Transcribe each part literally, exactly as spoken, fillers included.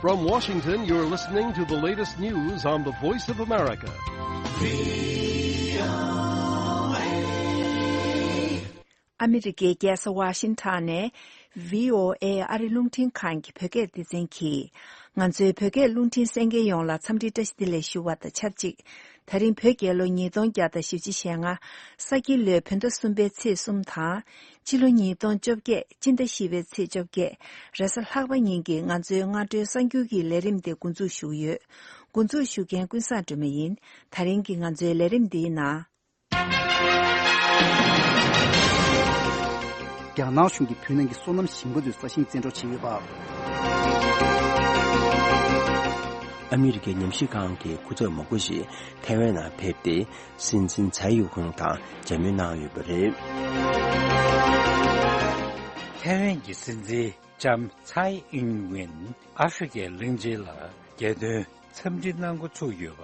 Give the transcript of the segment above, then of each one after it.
From Washington, you're listening to the latest news on the Voice of America. ཨ་མི་རི་ཀའི་རྒྱལ་ས་ཝ་ཤིང་ཊོན་ནས་བྷི་ཨོ་ཨེ་ཨ་རི་རླུང་འཕྲིན་ཁང་གི་བོད་སྐད་སྡེ་ཚན་གྱིས། ང་ཚོའི་བོད་སྐད་རླུང་འཕྲིན་གསན་མཁན་ཡོངས་ལ་འཚམས་འདྲི་བཀྲ་ཤིས་བདེ་ལེགས་ཞུ་བ་དང་ཆབས་ཅིག་ད་རིང་བོད་རྒྱལ་ལོ་ཉིས་སྟོང་བརྒྱ་དང་བཞི་བཅུ་ཞེ་ལྔ། ས་ཁྱི་ལོའི་བོད་ཟླ་གསུམ་པའི་ཚེས་གསུམ་དང་། སྤྱི་ལོ་ཉིས་སྟོང་བཅོ་བརྒྱད་སྤྱི་ཟླ་བཞི་པའི་ཚེས་བཅོ་བརྒྱད། རེས་གཟའ་ལྷག་པ་ཉིན་གྱི་ང་ཚོའི་སྔ་དྲོའི་གསར་འགྱུར་གྱི་ལས་རིམ་དེ་འགོ་འཛུགས་ཞུ་གི་ཡོད། འགོ་འཛུགས་ཞུ་མཁན་ཀུན་བཟང་སྒྲོལ་མ་ཡིན། ད་རིང་གི་ང་ཚོའི་ལས་རིམ་འདིའི་ནང་། རྒྱ་ནག་གཞུང་གིས་བོད་ནང་གི་སོ་ནམ་ཞིང་པ་ཚོའི་ས་ཞིང་བཙན་འཕྲོག་བྱས་ཡོད་པ། ཨ་མི་རི་ཀའི་ཉམས་ཞིབ་ཁང་གི་སྐུ་ཚབ་མང་པོ་ཞིག་ཐའེ་ཝན་ནང་ཕེབས་ཏེ། སྲིད་འཛིན་ཚའེ་ཡུ་ཧུང་དང་མཇལ་མོལ་གནང་ཡོད་པ་རེད། ཐའེ་ཝན་གྱི་སྲིད་འཛིན་ལྕམ་ཚའེ་ཨིན་ཝེན་ཨ་ཧྥེ་རི་ཁའི་གླིང་ཆེན་ལ་རྒྱལ་དོན་འཚམས་འདྲི་གནང་འགོ་ཚུགས་ཡོད་པ།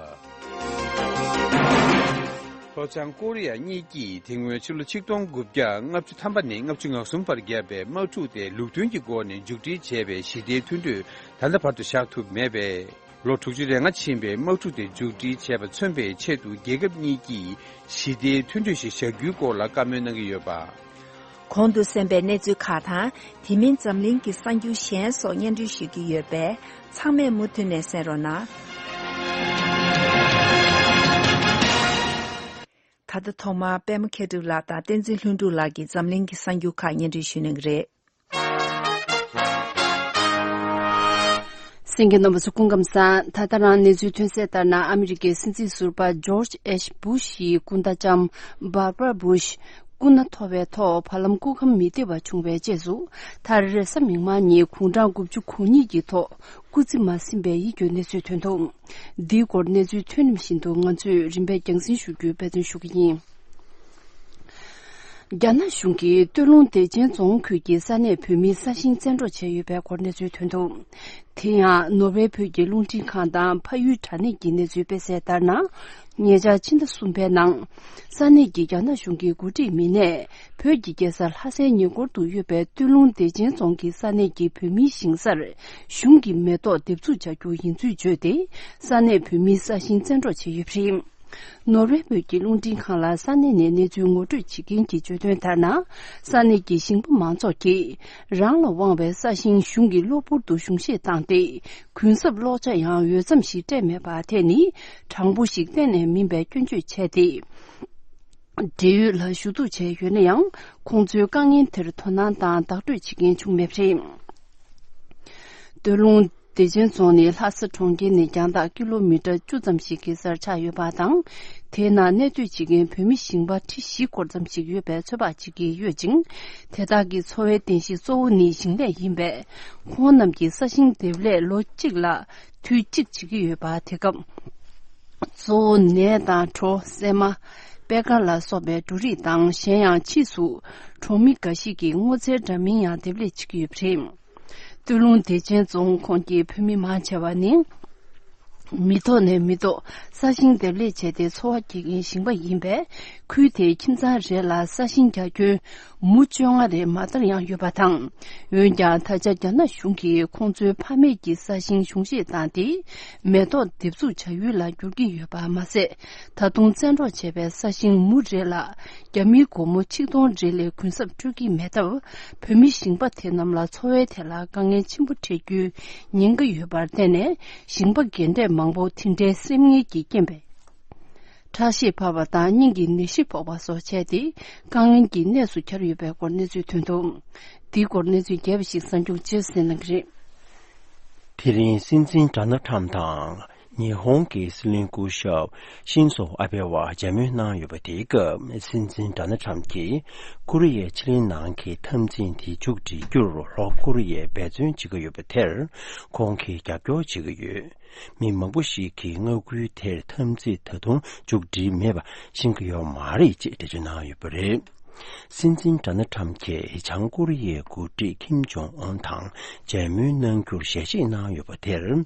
ལྷོ་བྱང་ཀོ་རི་ཡ་གཉིས་ཀྱིས་དེ་སྔོན་ཕྱི་ལོ་ཆིག་སྟོང་དགུ་བརྒྱ་ལྔ་བཅུ་ཐམ་པ་ནས་ལྔ་བཅུ་ང་གསུམ་བར་བརྒྱབ་པའི་དམག་འཁྲུག་དེ་ལུགས་མཐུན་གྱི་སྒོ་ནས་མཇུག་སྒྲིལ་བྱས་པའི་ཞི་བདེའི་མཐུན་གྲོས་ད་ལྟ་བར་དུ་བཞག་ཐུབ་མེད་པས། ལོ་དྲུག་ཅུ་རེ་ལྔ་ཕྱིན་པའི་དམག་འཁྲུག་དེ་མཇུག་སྒྲིལ་བྱས་པ་མཚོན་པའི་ཆེད་དུ་རྒྱལ་ཁབ་གཉིས་ཀྱིས་ཞི་བདེའི་མཐུན་གྲོས་ཤིག་བཞག་རྒྱུའི་སྐོར་ལ་བཀའ་མོལ་གནང་གི་ཡོད་པ། གོང་དུ་གསན་པའི་གནས་ཚུལ་ཁག་དང་། དེ་མིན་འཛམ་གླིང་གི་གསར་འགྱུར་གཞན་སོགས་སྙན་སྒྲོན་ཞུ་རྒྱུ་ཡོད་པས། ཚང་མས་མུ་མཐུད་ནས་གསན་རོགས་གནང་། ད་ལྟ་ཐོག་མར་པད་མ་མཁས་གྲུབ་ལགས་དང་བསྟན་འཛིན་ལྷུན་གྲུབ་ལགས་ཀྱིས་འཛམ་གླིང་གི་གསར་འགྱུར་ཁག་སྙན་སྒྲོན་ཞུ་གནང་གི་རེད། གསན་མཁན་རྣམ་པ་ཚོ་སྐུ་ཁམས་བཟང་། ད་ལྟ་རང་གནས་ཚུལ་ཐོན་གསལ་ལྟར་ན། ཨ་མི་རི་ཀའི་སྲིད་འཛིན་ཟུར་པ་ཇོརྗ་ཨེཆ་བུ་ཤི་ཡི་སྐུ་ཟླ་ལྕམ་བྷར་བྷ་ར་བུ་ཤི་སྐུ་ན་མཐོ་བའི་ཐོག་བར་ལམ་སྐུ་ཁམས་མི་བདེ་བ་བྱུང་བའི་རྗེས་སུ། མཐར་རེས་གཟའ་མིག་དམར་ཉིན་དགུང་གྲངས་དགུ་བཅུ་གོ་གཉིས་ཀྱི་ཐོག་སྐུ་ཚེ་མ་ཟིན་པའི་ཡིད་སྐྱོའི་གནས་ཚུལ་ཐོན་འདུག་འདིའི་སྐོར་གནས་ཚུལ་ཐོན་རིམ་བཞིན་དུ་ང་ཚོས་རིམ་པས་རྒྱང་སྲིང་ཞུ་རྒྱུའི་འབད་བརྩོན་ཞུ་གི་ཡིན། རྒྱ་ནག་གཞུང་གིས་སྟོད་ལུང་བདེ་ཆེན་རྫོང་ཁུལ་གྱི་ས་གནས་བོད་མིའི་ས་ཞིང་བཙན་འཕྲོག་བྱས་ཡོད་པའི་སྐོར་གནས་ཚུལ་ཐོན་འདུག་དེ་ཡང་ནོར་ཝེ་བོད་ཀྱི་རླུང་འཕྲིན་ཁང་དང་ཕ་ཡུལ་དྲ་གནས་ཀྱི་གནས་ཚུལ་སྤེལ་གསལ་ལྟར་ན། ཉེ་ཆར་ཕྱི་ཟླ་གསུམ་པའི་ནང་། ས་གནས་ཀྱི་རྒྱ་ནག་གཞུང་གི་འགོ་ཁྲིད་མི་སྣས་བོད་ཀྱི་རྒྱལ་ས་ལྷ་སའི་ཉེ་འཁོར་དུ་ཡོད་པའི་སྟོད་ལུང་བདེ་ཆེན་རྫོང་གི་ས་གནས་ཀྱི་བོད་མིའི་ཞིང་སར་གཞུང་གི་མེ་ཏོག་འདེབས་འཛུགས་བྱ་རྒྱུ་ཡིན་ཚུལ་བརྗོད་དེ། ས་གནས་བོད་མིའི་ས་ཞིང་བཙན་འཕྲོག་བྱས་ཡོད་པ་རེད། ནོར་ཝེ་བོད་ཀྱི་རླུང་འཕྲིན་ཁང་ལ་ས་གནས་ནས་གནས་ཚུལ་ངོ་སྤྲོད་བྱེད་མཁན་གྱིས་བརྗོད་དོན་ལྟར་ན། ས་གནས་ཀྱི་ཞིང་པ་མང་ཚོགས་ཀྱིས་རང་ལ་དབང་བའི་ས་ཞིང་གཞུང་གིས་གློ་བུར་དུ་གཞུང་བཞེས་བཏང་སྟེ། གུན་གསབ་གློག་ཆ་ཡང་འོས་འཚམ་ཞིག་སྤྲད་མེད་པ་དེ་ནི་དྲང་པོ་ཞིག་གཏན་ནས་མིན་པའི་སྐྱོན་བརྗོད་བྱས་ཏེ། འབྲེལ་ཡོད་ལ་ཞུ་གཏུག་བྱས་ཡོད་ན་ཡང་། ཁོང་ཚོའི་དཀའ་ངལ་དེར་དོ་སྣང་དང་བདག་སྤྲོད་བྱེད་མཁན་བྱུང་མེད་པ་རེད། སྟོད་ལུང་བདེ་ཆེན་རྫོང་ནི་ལྷ་ས་གྲོང་ཁྱེར་ནས་རྒྱང་ཐག་ཀི་ལོ་མི་ཊར་བཅུ་ཙམ་ཞིག་གི་སར་ཆགས་ཡོད་པ་དང་། དེའི་ནང་གནས་སྡོད་བྱེད་མཁན་བོད་མི་ཞིང་པ་ཁྲི་བཞི་སྐོར་ཙམ་ཞིག་ཡོད་པའི་ཚོད་དཔག་བྱེད་ཀྱི་ཡོད་ཅིང་། དེ་དག་གི་འཚོ་བའི་རྟེན་གཞི་གཙོ་བོ་ནི་ཞིང་ལས་ཡིན་པས། ཁོང་རྣམས་ཀྱིས་ས་ཞིང་འདེབས་ལས་ལོ་གཅིག་ལ་དུས་གཅིག་བྱེད་ཀྱི་ཡོད་པ། དེ་སྐབས་གཙོ་བོ་ནས་དང་གྲོ། སྲན་མ། པད་དཀར་ལ་སོགས་པའི་འབྲུ་རིགས་དང་། གཞན་ཡང་ཕྱིས་སུ་གྲོང་མི་འགའ་ཞིག་གིས་སྔོ་ཚལ་འདྲ་མིན་ཡང་འདེབས་ལས་བྱེད་ཀྱི་ཡོད་པ་རེད། སྟོད་ལུང་བདེ་ཆེན་རྫོང་ཁོངས་ཀྱི་བོད་མི་མང་ཆེ་བ་ནི། མི་ཐོག་ནས་མི་ཐོག་ས་ཞིང་འདེབས་ལས་བྱས་ཏེ་འཚོ་བ་སྐྱེལ་མཁན་ཞིང་པ་ཡིན་པས། ཁུལ་དེའི་ཁྱིམ་ཚང་རེ་ལ་ས་ཞིང་རྒྱ་ཁྱོན་མུ་བཅོ་ལྔ་རེ་མ་མཐར་ཡང་ཡོད་པ་དང་། འོན་ཀྱང་། ད་ཆ་རྒྱ་ནག་གཞུང་གིས་ཁོང་ཚོའི་ཕ་མེས་ཀྱི་ས་ཞིང་གཞུང་བཞེས་བཏང་སྟེ། མེ་ཏོག་འདེབས་འཛུགས་བྱ་ཡུལ་ལ་བསྒྱུར་གྱི་ཡོད་པ་མ་ཟད། ད་དུང་བཙན་འཕྲོག་བྱས་པའི་ས་ཞིང་མུ་རེ་ལ་རྒྱ་མིའི་སྒོར་མོ་ཆིག་སྟོང་རེ་ལས་གུན་གསབ་སྤྲོད་ཀྱི་མེད་སྟབས། བོད་མི་ཞིང་པ་དེ་རྣམས་ལ་འཚོ་བའི་ཐད་ལ་དཀའ་ངལ་ཆེན་པོ་འཕྲད་རྒྱུའི་ཉེན་ཁ་ཡོད་པར་བརྟེན་ནས། ཞིང་པ་རྒན་གྲས་མང་པོ་དེ་འདྲའི་སེམས་ངལ་གྱི་རྐྱེན་པས། ཁྲག་ཤེད་འཕར་བ་དང་སྙིང་གི་ནད་གཞི་ཕོག་པ་སོགས་བྱས་ཏེ། དཀའ་ངལ་གྱི་གནས་སུ་གྱར་ཡོད་པའི་སྐོར་གནས་ཚུལ་ཐོན་འདུག་འདིའི་སྐོར་གནས་ཚུལ་རྒྱས་པ་ཞིག་གསར་འགྱུར་རྗེས་སུ་གསན་གནང་གི་རེད། དེ་རིང་སྲིད་འཛིན་ཌོ་ནལ་ཊམ་དང་། ཉི་ཧོང་གི་སྲིད་བློན་སྐུ་ཞབས་ཤིན་ཛོ་ཨ་བྷེ་བ་མཇལ་མོལ་གནང་ཡོད་པ། དེའི་སྐབས་སྲིད་འཛིན་ཌོ་ནལ་ཊམ་གྱིས་ཀོ་རི་ཡའི་ཕྱེད་གླིང་ནང་གི་འཐབ་འཛིང་དེ་མཇུག་སྒྲིལ་རྒྱུར་ལྷོ་ཀོ་རི་ཡས་འབད་བརྩོན་བྱེད་ཀྱི་ཡོད་པ་དེར་ཁོང་གིས་རྒྱབ་སྐྱོར་བྱེད་ཀྱི་ཡོད། མི་མང་པོ་ཞིག་གིས་མངའ་ཁུལ་དེར་འཐབ་འཛིང་ད་དུང་མཇུག་སྒྲིལ་མེད་པ་ཤེས་ཀྱི་ཡོད་མ་རེད་ཅེས་འགྲེལ་བརྗོད་གནང་ཡོད་པ་རེད། སྲིད་འཛིན་ཌོ་ནལ་ཊམ་གྱིས་བྱང་ཀོ་རི་ཡའི་འགོ་ཁྲིད་ཁིམ་ཇོང་ཨུན་དང་མཇལ་མོལ་གནང་རྒྱུར་ཞལ་བཞེས་གནང་ཡོད་པ་དེར།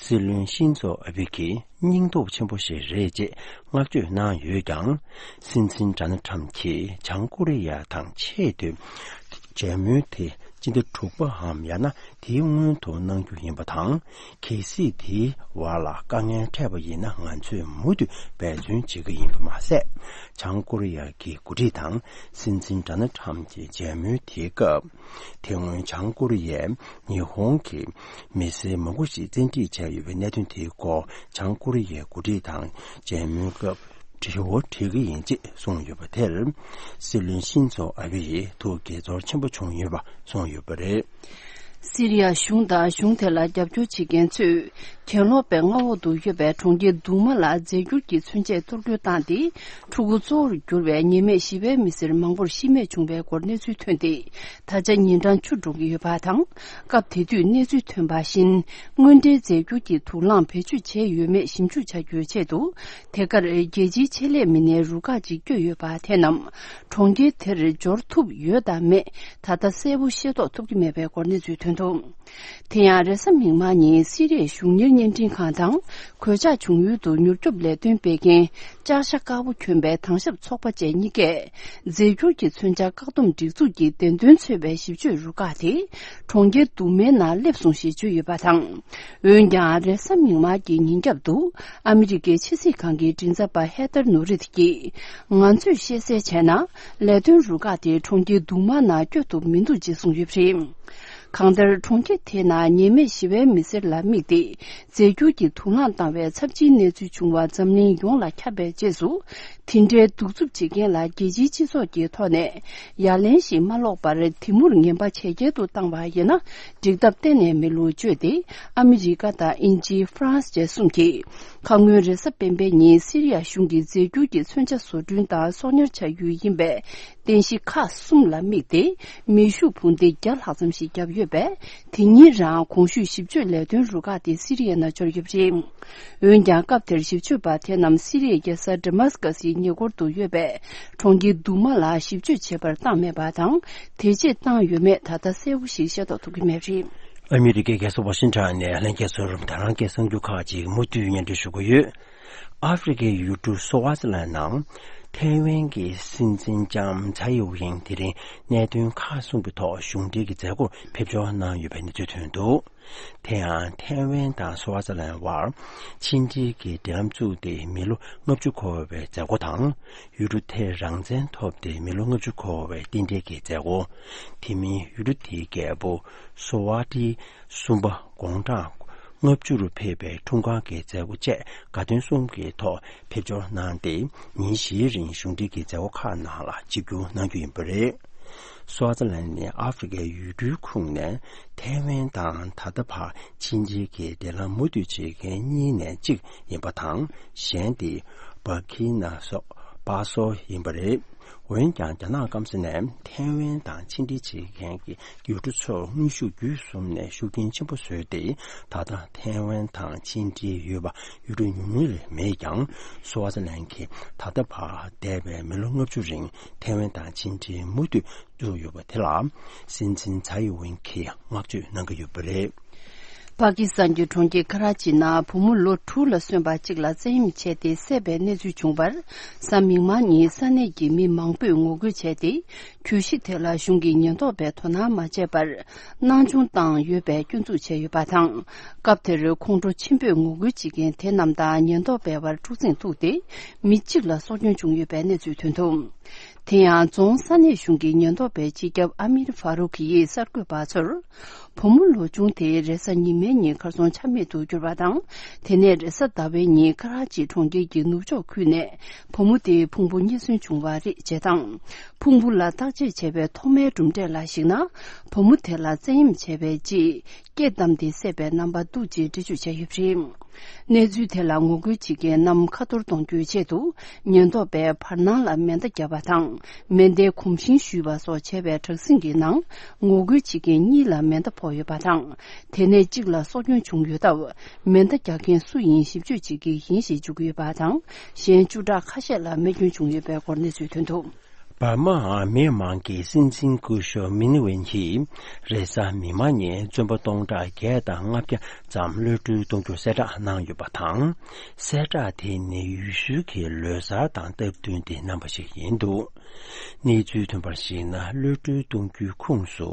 སྲིད་བློན་ཤིན་ཛོ་ཨ་བྷེ་གིས་སྙིང་སྟོབས་ཆེན་པོ་ཞིག་རེད་ཅེས་བསྔགས་བརྗོད་གནང་ཡོད་ཀྱང་། སྲིད་འཛིན་ཌོ་ནལ་ཊམ་གྱིས་བྱང་ཀོ་རི་ཡ་དང་ཆེས་མཐོའི་ མཇལ་མོལ་དེ་སྤྱི་ཟླ་དྲུག་པའམ་ཡང་ན་དེའི་སྔོན་དུ་གནང་རྒྱུ་ཡིན་པ་དང་། གལ་སྲིད་དེའི་བར་ལ་དཀའ་ངལ་འཕྲད་པ་ཡིན་ན། ང་ཚོས་མུ་མཐུད་འབད་བརྩོན་བྱེད་ཀྱི་ཡིན་པ་མ་ཟད། བྱང་ཀོ་རི་ཡ་གི་འགོ་ཁྲིད་དང་སྲིད་འཛིན་ཌོ་ནལ་ཊམ་གྱི་མཇལ་མོལ་དེའི་སྐབས། དེ་སྔོན་བྱང་ཀོ་རི་ཡས་ཉི་ཧོང་གི་མི་སེར་མང་པོ་ཞིག་བཙན་ཁྲིད་བྱས་ཡོད་པའི་གནད་དོན་དེའི་སྐོར། བྱང་ཀོ་རི་ཡའི་འགོ་ཁྲིད་དང་མཇལ་མོལ་སྐབས་དྲི་བ་དྲི་གི་ཡིན་ཅེས་གསུངས་ཡོད་པ་དེར། སྲིད་བློན་ཤིན་ཛོ་ཨ་བྷེ་ཡིས་ཐུགས་དགྱེས་ཚོར་ཆེན་པོ་བྱུང་ཡོད་པ་གསུངས་ཡོད་པ་རེད། སི་རི་ཡ་གཞུང་དང་གཞུང་དེ་ལ་རྒྱབ་སྐྱོར་བྱེད་མཁན་ཚོས། གྱེན་ལོག་པའི་མངའ་འོག་ཏུ་ཡོད་པའི་གྲོང་ཁྱེར་དུ་མ་ལ་རྫས་འགྱུར་གྱི་མཚོན་ཆས་གཏོར་སྐྱོན་བཏང་སྟེ། ཕྲུ་གུ་གཙོ་བོར་གྱུར་བའི་ཉེས་མེད་བྱིས་པའི་མི་སེར་མང་པོར་ཤི་རྨས་བྱུང་བའི་སྐོར་གནས་ཚུལ་ཐོན་ཏེ། ད་ཆ་ཉིན་གྲངས་བཅུ་འགྲོ་གི་ཡོད་པ་དང་། སྐབས་དེ་དུས་གནས་ཚུལ་ཐོན་པ་བཞིན། དངོས་འབྲེལ་རྫས་འགྱུར་གྱི་དུག་རླངས་བེད་སྤྱོད་བྱས་ཡོད་མེད་ཞིབ་འཇུག་བྱ་རྒྱུའི་ཆེད་དུ། དེ་གར་རྒྱལ་སྤྱིའི་ཆེད་ལས་མི་སྣའི་རུ་ཁག་ཅིག་བསྐྱོད་ཡོད་པ་དེ་རྣམས། གྲོང་ཁྱེར་དེར་འབྱོར་ཐུབ་ཡོད་དམ་མེད། ད་ལྟ་གསལ་པོ་ཤེས་རྟོགས་ཐུབ་ཀྱི་མེད་པའི་སྐོར་གནས་ཚུལ་ཐོན་འདུག་དེ་ཡང་རེས་གཟའ་མིག་དམར་ཉིན་སི་རི་ཡའི་གཞུང་གཉེར་བརྙན་འཕྲིན་ཁང་དང་། གོད་ཆག་བྱུང་ཡུལ་དུ་མྱུར་སྐྱོབ་ལས་དོན་སྤེལ་མཁན་ལྕགས་ཤ་དཀར་པོ་གྱོན་པའི་དྭང་ཞབས་ཚོགས་པ་བཅས་གཉིས་ཀས། རྫས་འགྱུར་གྱི་མཚོན་ཆ་བཀག་སྡོམ་སྒྲིག་འཛུགས་ཀྱི་བདེན་དོན་འཚོལ་བའི་ཞིབ་དཔྱོད་རུ་ཁག་དེ། གྲོང་ཁྱེར་དུ་མའི་ནང་སླེབས་སོང་ཞེས་བརྗོད་ཡོད་པ་དང་། འོན་ཀྱང་། རེས་གཟའ་མིག་དམར་གྱི་ཉིན་རྒྱབ་ཏུ། ཨ་མི་རི་ཀའི་ཕྱི་སྲིད་ཁང་གི་མགྲིན་ཚབ་པ་ཧེ་ཐར་ནོ་རིད་ཀྱིས། ང་ཚོས་ཤེས་གསལ་བྱས་ན། ལས་དོན་རུ་ཁག་དེ་གྲོང་ཁྱེར་དུ་མ་ནང་བསྐྱོད་ཐུབ་མི་འདུག་ཅེས་གསུངས་ཡོད་པ་རེད། གང་ལྟར། གྲོང་ཁྱེར་དེའི་ནང་ཉེས་མེད་བྱིས་པའི་མི་སེར་ལ་དམིགས་ཏེ། རྫས་འགྱུར་གྱི་དུག་རླངས་བཏང་བའི་ཚབས་ཆེའི་གནས་ཚུལ་བྱུང་བ་འཛམ་གླིང་ཡོངས་ལ་ཁྱབ་པའི་རྗེས་སུ། དེ་འདྲའི་གདུག་རྩུབ་བྱེད་མཁན་ལ་རྒྱལ་སྤྱིའི་སྤྱི་ཚོགས་ཀྱི་ཐོག་ནས་ཡ་ལན་ཞིག་མ་སློག་པར། དེ་མུར་ངན་པ་ཇེ་རྒྱས་དུ་བཏང་བ་ཡིན་ན། འགྲིག་ཐབས་གཏན་ནས་མེད་ལུགས་བརྗོད་དེ། ཨ་མི་རི་ཀ་དང་དབྱིན་ཇི། ཧྥ་རན་སི་བཅས་གསུམ་གྱིས། ཁ་སྔོན་རེས་གཟའ་སྤེན་པའི་ཉིན་སི་རི་ཡ་གཞུང་གིས་རྫས་འགྱུར་གྱི་མཚོན་ཆ་བཟོ་སྐྲུན་དང་གསོག་ཉར་བྱ་ཡུལ་ཡིན་པའི་རྟེན་གཞི་ཁག་གསུམ་ལ་དམིགས་ཏེ། མེ་ཤུགས་འཕུར་མདེལ་བརྒྱ་ལྷག་ཙམ་ཞིག་བརྒྱབ་ཡོད་པས། དེ་ཉིན་རང་གོང་ཞུས་ཞིབ་དཔྱོད་ལས་དོན་རུ་ཁག་དེ་སི་རི་ཡའི་ནང་འབྱོར་ཡོད་པ་རེད། འོན་ཀྱང་། སྐབས་དེར་ཞིབ་དཔྱོད་པ་དེ་རྣམས་སི་རི་ཡའི་རྒྱལ་ས་ཌི་མཱ་སི་ཀ་སིའི་ཉེ་འཁོར་དུ་ཡོད་པའི་གྲོང་ཁྱེར་དུ་མ་ལ་ཞིབ་དཔྱོད་བྱེད་པར་བཏང་མེད་པ་དང་། དེ་རྗེས་བཏང་ཡོད་མེད་ད་ལྟ་གསལ་པོ་ཞིག་ཤེས་རྟོགས་ཐུབ་ཀྱི་མེད་པ་རེད། ཨ་མི་རི་ཀའི་རྒྱལ་ས་ཝ་ཤིང་ཊོན་ནས་ལྷན་རྒྱས་ཚོར་དེ་རང་གི་གསར་འགྱུར་ཁག་ཅིག་མུ་མཐུད་སྙན་སྒྲོན་ཞུ་གི་ཡོད། ཨ་ཧྥེ་རི་ཁའི་ཡུལ་གྲུ་སོ་ཝ་ཛི་ལན་ནང་། ཐའེ་ཝན་གྱི་སྲིད་འཛིན་ལྕམ་ཚའེ་ཝེན་དེ་རིང་གནད་དོན་ཁག་གསུམ་གྱི་ཐོག་གཞུང་འབྲེལ་གྱི་མཛད་སྒོར་ཕེབས་འབྱོར་གནང་ཡོད་པའི་གནས་ཚུལ་ཐོན་འདུག་དེ་ཡང་ཐའེ་ཝན་དང་སོ་ཝ་ཛི་ལན་དབར་ཕྱི་འབྲེལ་གྱི་འབྲེལ་ལམ་བཙུགས་ཏེ་མི་ལོ་ལྔ་བཅུ་འཁོར་བའི་མཛད་སྒོ་དང་། ཡུལ་གྲུ་དེར་རང་བཙན་ཐོབ་སྟེ་མི་ལོ་ལྔ་བཅུ་འཁོར་བའི་རྟེན་འབྲེལ་གྱི་མཛད་སྒོ། དེ་མིན་ཡུལ་གྲུ་དེའི་རྒྱལ་པོ་སོ་ཝ་ཏི་གསུམ་པ་དགུང་གྲངས་ལྔ་བཅུ་རུ་ཕེབས་པའི་འཁྲུངས་སྐར་གྱི་མཛད་སྒོ་བཅས་དགའ་སྟོན་གསུམ་གྱི་ཐོག་ཕེབས་འབྱོར་གནང་སྟེ། ཉིན་བཞིའི་རིང་གཞུང་འབྲེལ་གྱི་མཛད་སྒོ་ཁག་ནང་ལ་ཆིབས་བསྒྱུར་གནང་རྒྱུ་ཡིན་པ་རེད། སོ་ཝ་ཛི་ལན་ནི་ཨ་ཧྥེ་རི་ཁའི་ཡུལ་གྲུའི་ཁོངས་ནས་ཐའེ་ཝན་དང་ད་ལྟ་བར་ཕྱི་འབྲེལ་གྱི་འབྲེལ་ལམ་མུ་མཐུད་བྱེད་མཁན་གཉིས་ནས་གཅིག་ཡིན་པ་དང་། གཞན་དེ་བྷར་ཀི་ན་སོ་པ་སོ་ཡིན་པ་རེད། འོན་ཀྱང་། རྒྱ་ནག་སྐམ་ས་ནས་ཐའེ་ཝན་དང་ཕྱི་འབྲེལ་བྱེད་མཁན་གྱི་ཡུལ་གྲུ་ཚོར་དངོས་ཤུགས་བརྒྱུད་གསུམ་ནས་ཤུགས་རྐྱེན་ཆེན་པོ་བཟོས་ཏེ། ད་ལྟ་ཐའེ་ཝན་དང་ཕྱི་འབྲེལ་ཡོད་པ་ཡུལ་གྲུ་ཉུང་ཉུང་ལས་མེད་ཀྱང་། སོ་ཝ་ཛི་ལན་གྱིས་ད་ལྟ་བར་འདས་པའི་མི་ལོ་ལྔ་བཅུ་རིང་ཐའེ་ཝན་དང་ཕྱི་འབྲེལ་མུ་མཐུད་བཙུགས་ཡོད་པ་དེ་ལ་སྲིད་འཛིན་ཚའེ་ཝེན་གྱིས་བསྔགས་བརྗོད་གནང་གི་ཡོད་པ་རེད། པ་ཀི་སི་ཐན་གྱི་གྲོང་ཁྱེར་ཁ་ར་ཅི་ནང་བུ་མོ་ལོ་དྲུག་ལ་སོན་པ་གཅིག་ལ་བཙན་གཡེམ་བྱས་ཏེ་བསད་པའི་གནས་ཚུལ་བྱུང་བར། གཟའ་མིག་དམར་ཉིན་ས་གནས་ཀྱི་མི་མང་པོས་ངོ་རྒོལ་བྱས་ཏེ། གྱོད་གཞི་དེ་ལ་གཞུང་གིས་ཉེན་རྟོག་པས་དོ་སྣང་མ་བྱས་པར། སྣང་ཆུང་བཏང་ཡོད་པའི་སྐྱོན་འཛུགས་བྱས་ཡོད་པ་དང་། སྐབས་དེར་ཁོང་ཁྲོ་ཆེན་པོས་ངོ་རྒོལ་བྱེད་མཁན་དེ་རྣམས་དང་ཉེན་རྟོག་པའི་བར་འཁྲུག་འཛིང་ཐུག་སྟེ། མི་གཅིག་ལ་སྲོག་སྐྱོན་བྱུང་ཡོད་པའི་གནས་ཚུལ་ཐོན་འདུག་དེ་ཡང་རྫོང་ས་གནས་གཞུང་གི་ཉེན་རྟོག་པས་སྤྱི་ཁྱབ་ཨ་མིར་ཧྥ་རུག་གིས་གསར་འགོད་པ་ཚོར། བུ་མོ་ལོ་ཆུང་དེ་རེས་གཟའ་ཉི་མའི་ཉིན་ཁ་སང་ཆ་མེད་དུ་གྱུར་པ་དང་། དེ་ནས་རེས་གཟའ་ཟླ་བའི་ཉིན་ཁ་ར་ཅི་གྲོང་ཁྱེར་གྱི་ནུབ་ཕྱོགས་ཁུལ་ནས་བུ་མོ་དེའི་ཕུང་པོ་རྙེད་སོན་བྱུང་བ་རེད་ཅེས་དང་། ཕུང་པོ་ལ་བརྟག་དཔྱད་བྱས་པའི་ཐོག་མའི་གྲུབ་འབྲས་ལ་གཞིགས་ན། བུ་མོ་དེ་ལ་བཙན་གཡེམ་བྱས་པའི་རྗེས། སྐེ་བསྡམས་ཏེ་བསད་པའི་རྣམ་པ་འདུག་ཅེས་འགྲེལ་བརྗོད་བྱས་ཡོད་པ་རེད། གནས་ཚུལ་དེ་ལ་ངོ་རྒོལ་བྱེད་མཁན་རྣམས་ཁ་ཐོར་གཏོང་རྒྱུའི་ཆེད་དུ། ཉེན་རྟོག་པས་བར་སྣང་ལ་མེ་མདའ་བརྒྱབ་པ་དང་། མེ་མདའི་གོམ་ཤིང་གཞུས་པ་སོགས་བྱས་པའི་དྲག་ཟིང་གི་ནང་། ངོ་རྒོལ་བྱེད་མཁན་གཉིས་ལ་མེ་མདའ་ཕོག་ཡོད་པ་དང་། དེ་ནས་གཅིག་ལ་སྲོག་སྐྱོན་བྱུང་ཡོད་སྟབས། མེ་མདའ་རྒྱག་མཁན་སུ་ཡིན་ཞིབ་དཔྱོད་བྱེད་ཀྱི་ཡིན་ཞེས་བརྗོད་ཀྱི་ཡོད་པ་དང་། གཞན་བཅུ་ཕྲག་ཁ་ཤས་ལ་རྨས་སྐྱོན་བྱུང་ཡོད་པའི་སྐོར་གནས་ཚུལ་ཐོན་འདུག་འབར་མའི་མི་མང་གི་སྲིད་འཛིན་སྐུ་ཞབས་མི་ནི་ཝེན་གྱིས་རེས་གཟའ་མིག་དམར་ཉིན་བཙོན་པ་སྟོང་ཕྲག་བརྒྱད་དང་ལྔ་བརྒྱ་ཙམ་གློད་གྲོལ་གཏོང་རྒྱུ་གསལ་བསྒྲགས་གནང་ཡོད་པ་དང་། གསལ་བསྒྲགས་དེ་ནི་ཡུལ་ཤུལ་གྱི་ལོ་གསར་དང་སྟབས་བསྟུན་ཏེ་གནང་བ་ཞིག་ཡིན་འདུག་གནས་ཚུལ་ཐོན་པར་གཞིགས་ན། གློད་གྲོལ་གཏོང་རྒྱུའི་ཁོངས་སུ་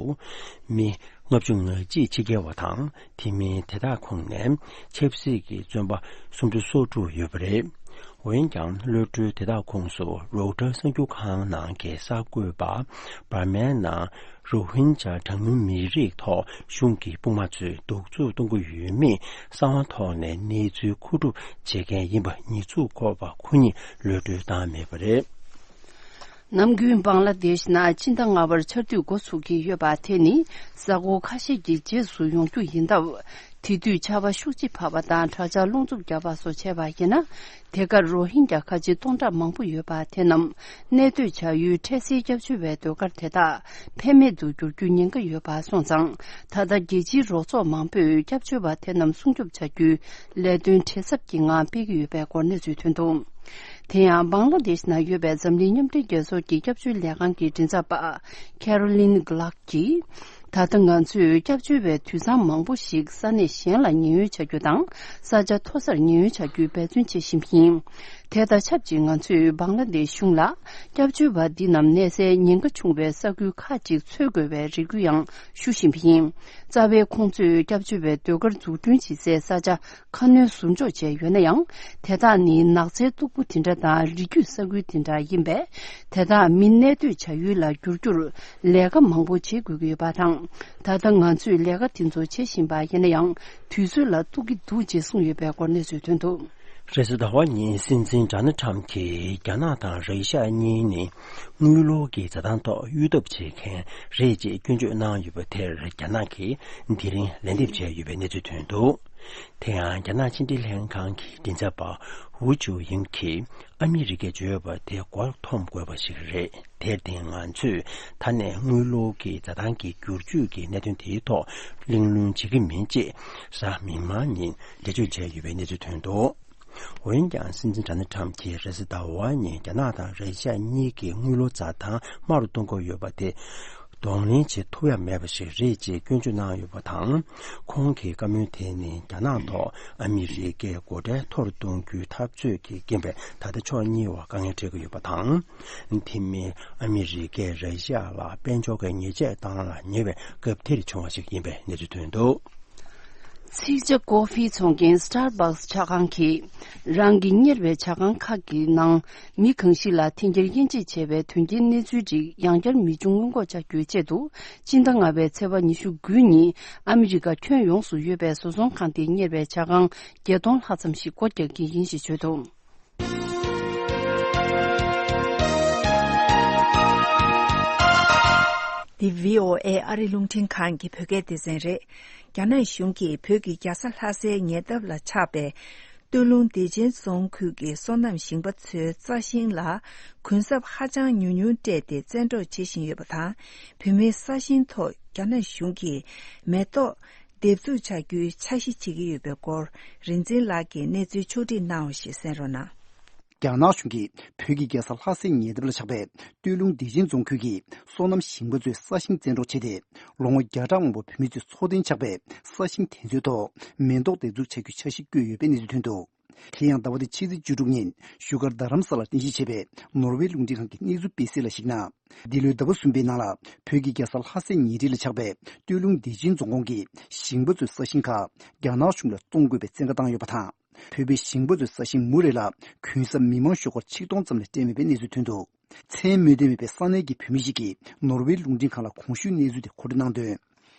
མི་ལྔ་བཅུ་ང་གཅིག་ཕྱི་རྒྱལ་བ་དང་། དེ་མིན་དེ་དག་ཁོངས་ནས་ཆབ་སྲིད་ཀྱི་བཙོན་པ་སུམ་ཅུ་སོ་དྲུག་ཡོད་པ་རེད། འོན་ཀྱང་གློད་གྲོལ་དེ་དག་ཁོངས་སུ་རོའུ་ཊར་གསར་འགྱུར་ཁང་ནང་གི་གསར་འགོད་པ། འབར་མའི་ནང་རོ་ཧིན་ཇཱ་གྲངས་ཉུང་མི་རིགས་ཐོག་གཞུང་གི་དཔུང་དམག་ཚོས་གདུག་རྩུབ་གཏོང་གི་ཡོད་མེད་གསང་བ་ཐོག་ནས་གནས་ཚུལ་མཁོ་སྒྲུབ་བྱེད་མཁན་ཡིན་པ་ཉེས་འཛུགས་འཁོར་བ་ཁོ་ཉིད་གློད་གྲོལ་བཏང་མེད་པ་རེད། ནམ་རྒྱུན་བང་ལ་དེཤ་ནང་སྤྱི་ཟླ་ལྔ་པར་ཆར་དུས་འགོ་ཚུགས་ཀྱི་ཡོད་པ་དེ་ནི་གཟའ་འཁོར་ཁ་ཤས་ཀྱི་རྗེས་སུ་ཡོང་རྒྱུ་ཡིན་སྟབས། དེ་དུས་ཆར་པ་ཤུགས་ཆེ་བབས་པ་དང་། དྲག་ཆར་རླུང་འཚུབ་བརྒྱབ་པ་སོགས་བྱས་པ་ཡིན་ན། དེ་གར་རོ་ཧིན་གྱ་ཁ་ཆེ་སྟོང་ཕྲག་མང་པོ་ཡོད་པ་དེ་རྣམས་གནས་སྡོད་བྱ་ཡུལ་འཕྲལ་སེལ་སྐྱབས་བཅོལ་བའི་ཟློས་གར་དེ་དག་ཕན་མེད་དུ་འགྱུར་རྒྱུའི་ཉེན་ཁ་ཡོད་པ་སོང་ཙང་། ད་ལྟ་རྒྱལ་སྤྱིའི་རོགས་ཚོགས་མང་པོས་སྐྱབས་བཅོལ་བ་དེ་རྣམས་སྲུང་སྐྱོབ་བྱ་རྒྱུའི་ལས་དོན་བྲེལ་འཚུབ་ཀྱི་ངང་སྤེལ་གྱི་ཡོད་པའི་སྐོར་གནས་ཚུལ་ཐོན་འདུག་དེ་ཡང་བང་ལ་དེཤ་ནང་ཡོད་པའི་འཛམ་གླིང་མཉམ་འབྲེལ་རྒྱལ་ཚོགས་ཀྱི་སྐྱབས་བཅོལ་ལས་ཁང་གི་མགྲིན་ཚབ་པ་ཁེ་རོ་ལིན་གྷ་ལག་གིས། ད་ལྟ་ང་ཚོས་སྐྱབས་བཅོལ་བའི་དུད་ཚང་མང་པོ་ཞིག་ས་གནས་གཞན་ལ་ཉེན་གཡོལ་བྱ་རྒྱུ་དང་། ས་ཆ་མཐོ་སར་ཉེན་གཡོལ་བྱ་རྒྱུའི་འབད་བརྩོན་བྱེད་བཞིན་པ་ཡིན། དེ་དང་ཆབས་ཅིག་ང་ཚོས་བང་ལ་དེཤ་གཞུང་ལ་སྐྱབས་བཅོལ་བ་འདི་རྣམས་གནས་སའི་ཉེན་ཁ་ཆུང་བའི་ས་ཁུལ་ཁག་ཅིག་འཚོལ་དགོས་པའི་རེ་སྐུལ་ཡང་ཞུ་བཞིན་པ་ཡིན། རྩ་བའི་ཁོང་ཚོས་སྐྱབས་བཅོལ་བའི་ཟློས་གར་འཛུགས་སྐྲུན་བྱེད་སའི་ས་ཆ་ཁ་སྣོན་ཟུར་འཇོག་བྱས་ཡོད་ན་ཡང་། དེ་དག་ནི་ནགས་ཚལ་སྟུག་པོ་དེ་འདྲ་དང་། རི་རྒྱུད་ས་ཁུལ་དེ་འདྲ་ཡིན་པས། དེ་དག་མི་གནས་སྡོད་བྱ་ཡུལ་ལ་བསྒྱུར་རྒྱུར་ལས་ཀ་མང་པོ་བྱེད་དགོས་ཀྱི་ཡོད་པ་དང་། ད་ལྟ་ང་ཚོས་ལས་ཀ་དེ་ཚོ་བྱེད་བཞིན་པ་ཡིན་ན་ཡང་། དུས་ཚོད་ལ་གཏུག་གི་འདུག་ཅེས་གསུངས་ཡོད་པའི་སྐོར་གནས་ཚུལ་ཐོན་འདུག་རེས་གཟའ་ཟླ་བ་ཉིན་སྲིད་འཛིན་ཌོ་ནལ་ཁྲམ་གྱིས་རྒྱ་ནག་དང་ར་ཤ་གཉིས་ནི་དངུལ་ལོར་གྱི་འཛའ་ཐང་ཐོག་གཡོལ་ཐབས་བྱེད་མཁན་རེད་ཅེས་སྐྱོན་བརྗོད་གནང་ཡོད་པ་དེར། རྒྱ་ནག་གིས་དེ་རིང་ལན་འདེབས་བྱས་ཡོད་པའི་གནས་ཚུལ་ཐོན་འདུག་དེ་ཡང་རྒྱ་ནག་ཕྱི་འབྲེལ་ལྷན་ཁང་གི་མགྲིན་ཚབ་པ་ཝུ་ཅུའུ་ཡིང་གིས་ཨ་མི་རི་ཀས་བརྗོད་པ་དེ་མགོ་འཐོམ་དགོས་པ་ཞིག་རེད། དེར་བརྟེན་ང་ཚོས་ད་ནས་དངུལ་ལོར་གྱི་འཛའ་ཐང་གི་བསྒྱུར་བཅོས་ཀྱི་གནད་དོན་དེའི་ཐོག་གླེང་སློང་བྱེད་ཀྱི་མིན་ཅེས་གཟའ་མིག་དམར་ཉིན་འགྲེལ་བརྗོད་བྱས་ཡོད་པའི་གནས་ཚུལ་ཐོན་འདུག་འོན་ཀྱང་སྲིད་འཛིན་ཌོ་ནལ་ཁྲམ་གྱིས་རེས་གཟའ་ཟླ་བ་ཉིན་རྒྱ་ནག་དང་ར་ཤ་གཉིས་ཀྱི་དངུལ་ལོར་འཛའ་ཐང་དམའ་རུ་གཏོང་དགོས་ཡོད་པ་དེ། གདོང་ལེན་བྱེད་ཐུབ་ཡ་མེད་པ་ཞིག་རེད་ཅེས་སྐྱོན་བརྗོད་གནང་ཡོད་པ་དང་། ཁོང་གི་བཀའ་མོལ་དེ་ནི་རྒྱ་ནག་ཐོག་ཨ་མི་རི་ཀས་སྒོ་ཁྲལ་མཐོ་རུ་གཏོང་རྒྱུའི་འཐབ་རྩོད་ཀྱི་རྐྱེན་པས་ད་ལྟ་ཕྱོགས་གཉིས་བར་དཀའ་ངལ་འཕྲད་ཀྱི་ཡོད་པ་དང་། དེ་མིན་ཨ་མི་རི་ཀས་ར་ཤ་ལ་དཔལ་འབྱོར་གྱི་ཉེས་ཆད་བཏང་ལ་ཉེ་བའི་སྐབས་དེར་བྱུང་བ་ཞིག་ཡིན་པའི་གནས་ཚུལ་ཐོན་འདུག་ཚིག་ཇ་ཀོ་ཧྥི་འཚོང་མཁན་Starbucks་ཇ་ཁང་གིས་རང་གི་གཉེར་བའི་ཇ་ཁང་ཁག་གི་ནང་མི་གང་ཞིག་ལ་འཐེན་འཁྱེར་དབྱེ་འབྱེད་བྱས་པའི་དོན་རྐྱེན་གནས་ཚུལ་རིགས་ཡང་བསྐྱར་མི་འབྱུང་སྔོན་འགོག་བྱ་རྒྱུའི་ཆེད་དུ། སྤྱི་ཟླ་ལྔ་པའི་ཚེས་པ་ཉི་ཤུ་དགུ་ཉིན་ཨ་མི་རི་ཀ་ཁྱོན་ཡོངས་སུ་ཡོད་པའི་བཟོ་ཚོང་ཁང་དེའི་གཉེར་བའི་ཇ་ཁང་བརྒྱད་སྟོང་ལྷག་ཙམ་ཞིག་སྒོ་རྒྱག་གི་ཡིན་ཞེས་བརྗོད་འདུག་འདི་བྷི་ཨོ་ཨེ་ཨ་རི་རླུང་འཕྲིན་ཁང་གི་བོད་སྐད་སྡེ་ཚན་རེད། རྒྱ་ནག་གཞུང་གིས་བོད་ཀྱི་རྒྱལ་ས་ལྷ་སའི་ཉེ་འདབས་ལ་ཆགས་པའི་སྟོད་ལུང་བདེ་ཆེན་རྫོང་ཁུལ་གྱི་སོ་ནམ་ཞིང་པ་ཚོའི་རྩྭ་ཤིང་ལ་གུན་གསབ་ཧ་ཅང་ཉུང་ཉུང་སྤྲད་དེ་བཙན་འཕྲོག་བྱེད་བཞིན་ཡོད་པ་དང་། བོད་མིའི་ས་ཞིང་ཐོག་རྒྱ་ནག་གཞུང་གིས་མེ་ཏོག་འདེབས་འཛུགས་བྱ་རྒྱུའི་འཆར་གཞི་བྱེད་ཀྱི་ཡོད་པའི་སྐོར། རིག་འཛིན་ལགས་ཀྱིས་གནས་ཚུལ་ཕྱོགས་སྒྲིག་གནང་བ་ཞིག་གསན་རོགས་གནང་། རྒྱ་ནག་གཞུང་གིས་བོད་ཀྱི་རྒྱལ་ས་ལྷ་སའི་ཉེ་འདབས་ལ་ཆགས་པའི་སྟོད་ལུང་བདེ་ཆེན་རྫོང་ཁུལ་གྱི་སོ་ནམ་ཞིང་པ་ཚོའི་ས་ཞིང་བཙན་འཕྲོག་བྱས་ཏེ། ལོ་ངོ་བརྒྱ་ཕྲག་མང་པོ་བོད་མི་ཚོས་འཚོ་རྟེན་ཆགས་པའི་ས་ཞིང་དེ་ཚོའི་ཐོག་མེ་ཏོག་འདེབས་འཛུགས་བྱ་རྒྱུའི་འཆར་གཞི་བཀོད་ཡོད་པའི་གནས་ཚུལ་ཐོན་འདུག་དེ་ཡང་ཟླ་བ་འདིའི་ཕྱི་ཚེས་བཅུ་དྲུག་ཉིན་བཞུགས་སྒར་རྡ་རམ་ས་ལར་རྟེན་གཞི་བྱས་པའི་ནོར་ཝེ་རླུང་འཕྲིན་ཁང་གི་གནས་ཚུལ་སྤེལ་གསལ་ལ་གཞིགས་ན། འདི་ལོའི་ཟླ་བ་གསུམ་པའི་ནང་ལ་བོད་ཀྱི་རྒྱལ་ས་ལྷ་སའི་ཉེ་འཁྲིས་ལ་ཆགས་པའི་སྟོད་ལུང་བདེ་ཆེན་རྫོང་ཁོངས་ཀྱི་ཞིང་པ་ཚོའི་ས་ཞིང་ཁག་རྒྱ་ནག་གཞུང་ལ་བཙོང་དགོས་པའི་བཙན་བཀའ་བཏང་ཡོད་པ་དང་། བོད་པའི་ཞིང་པ་ཚོའི་ས་ཞིང་མུ་རེ་ལ་གུན་གསབ་མི་མང་ཤོག་སྒོར་ཆིག་སྟོང་ཙམ་ལས་སྤྲད་མེད་པའི་གནས་ཚུལ་ཐོན་འདུག་མཚན་སྨོས་འདུན་མེད་པའི་ས་གནས་ཀྱི་བོད་མི་ཞིག་གིས་ནོར་ཝེ་རླུང་འཕྲིན་ཁང་ལ་གོང་ཞུས་གནས་ཚུལ་དེ་མཁོ་སྤྲོད་གནང་དོན།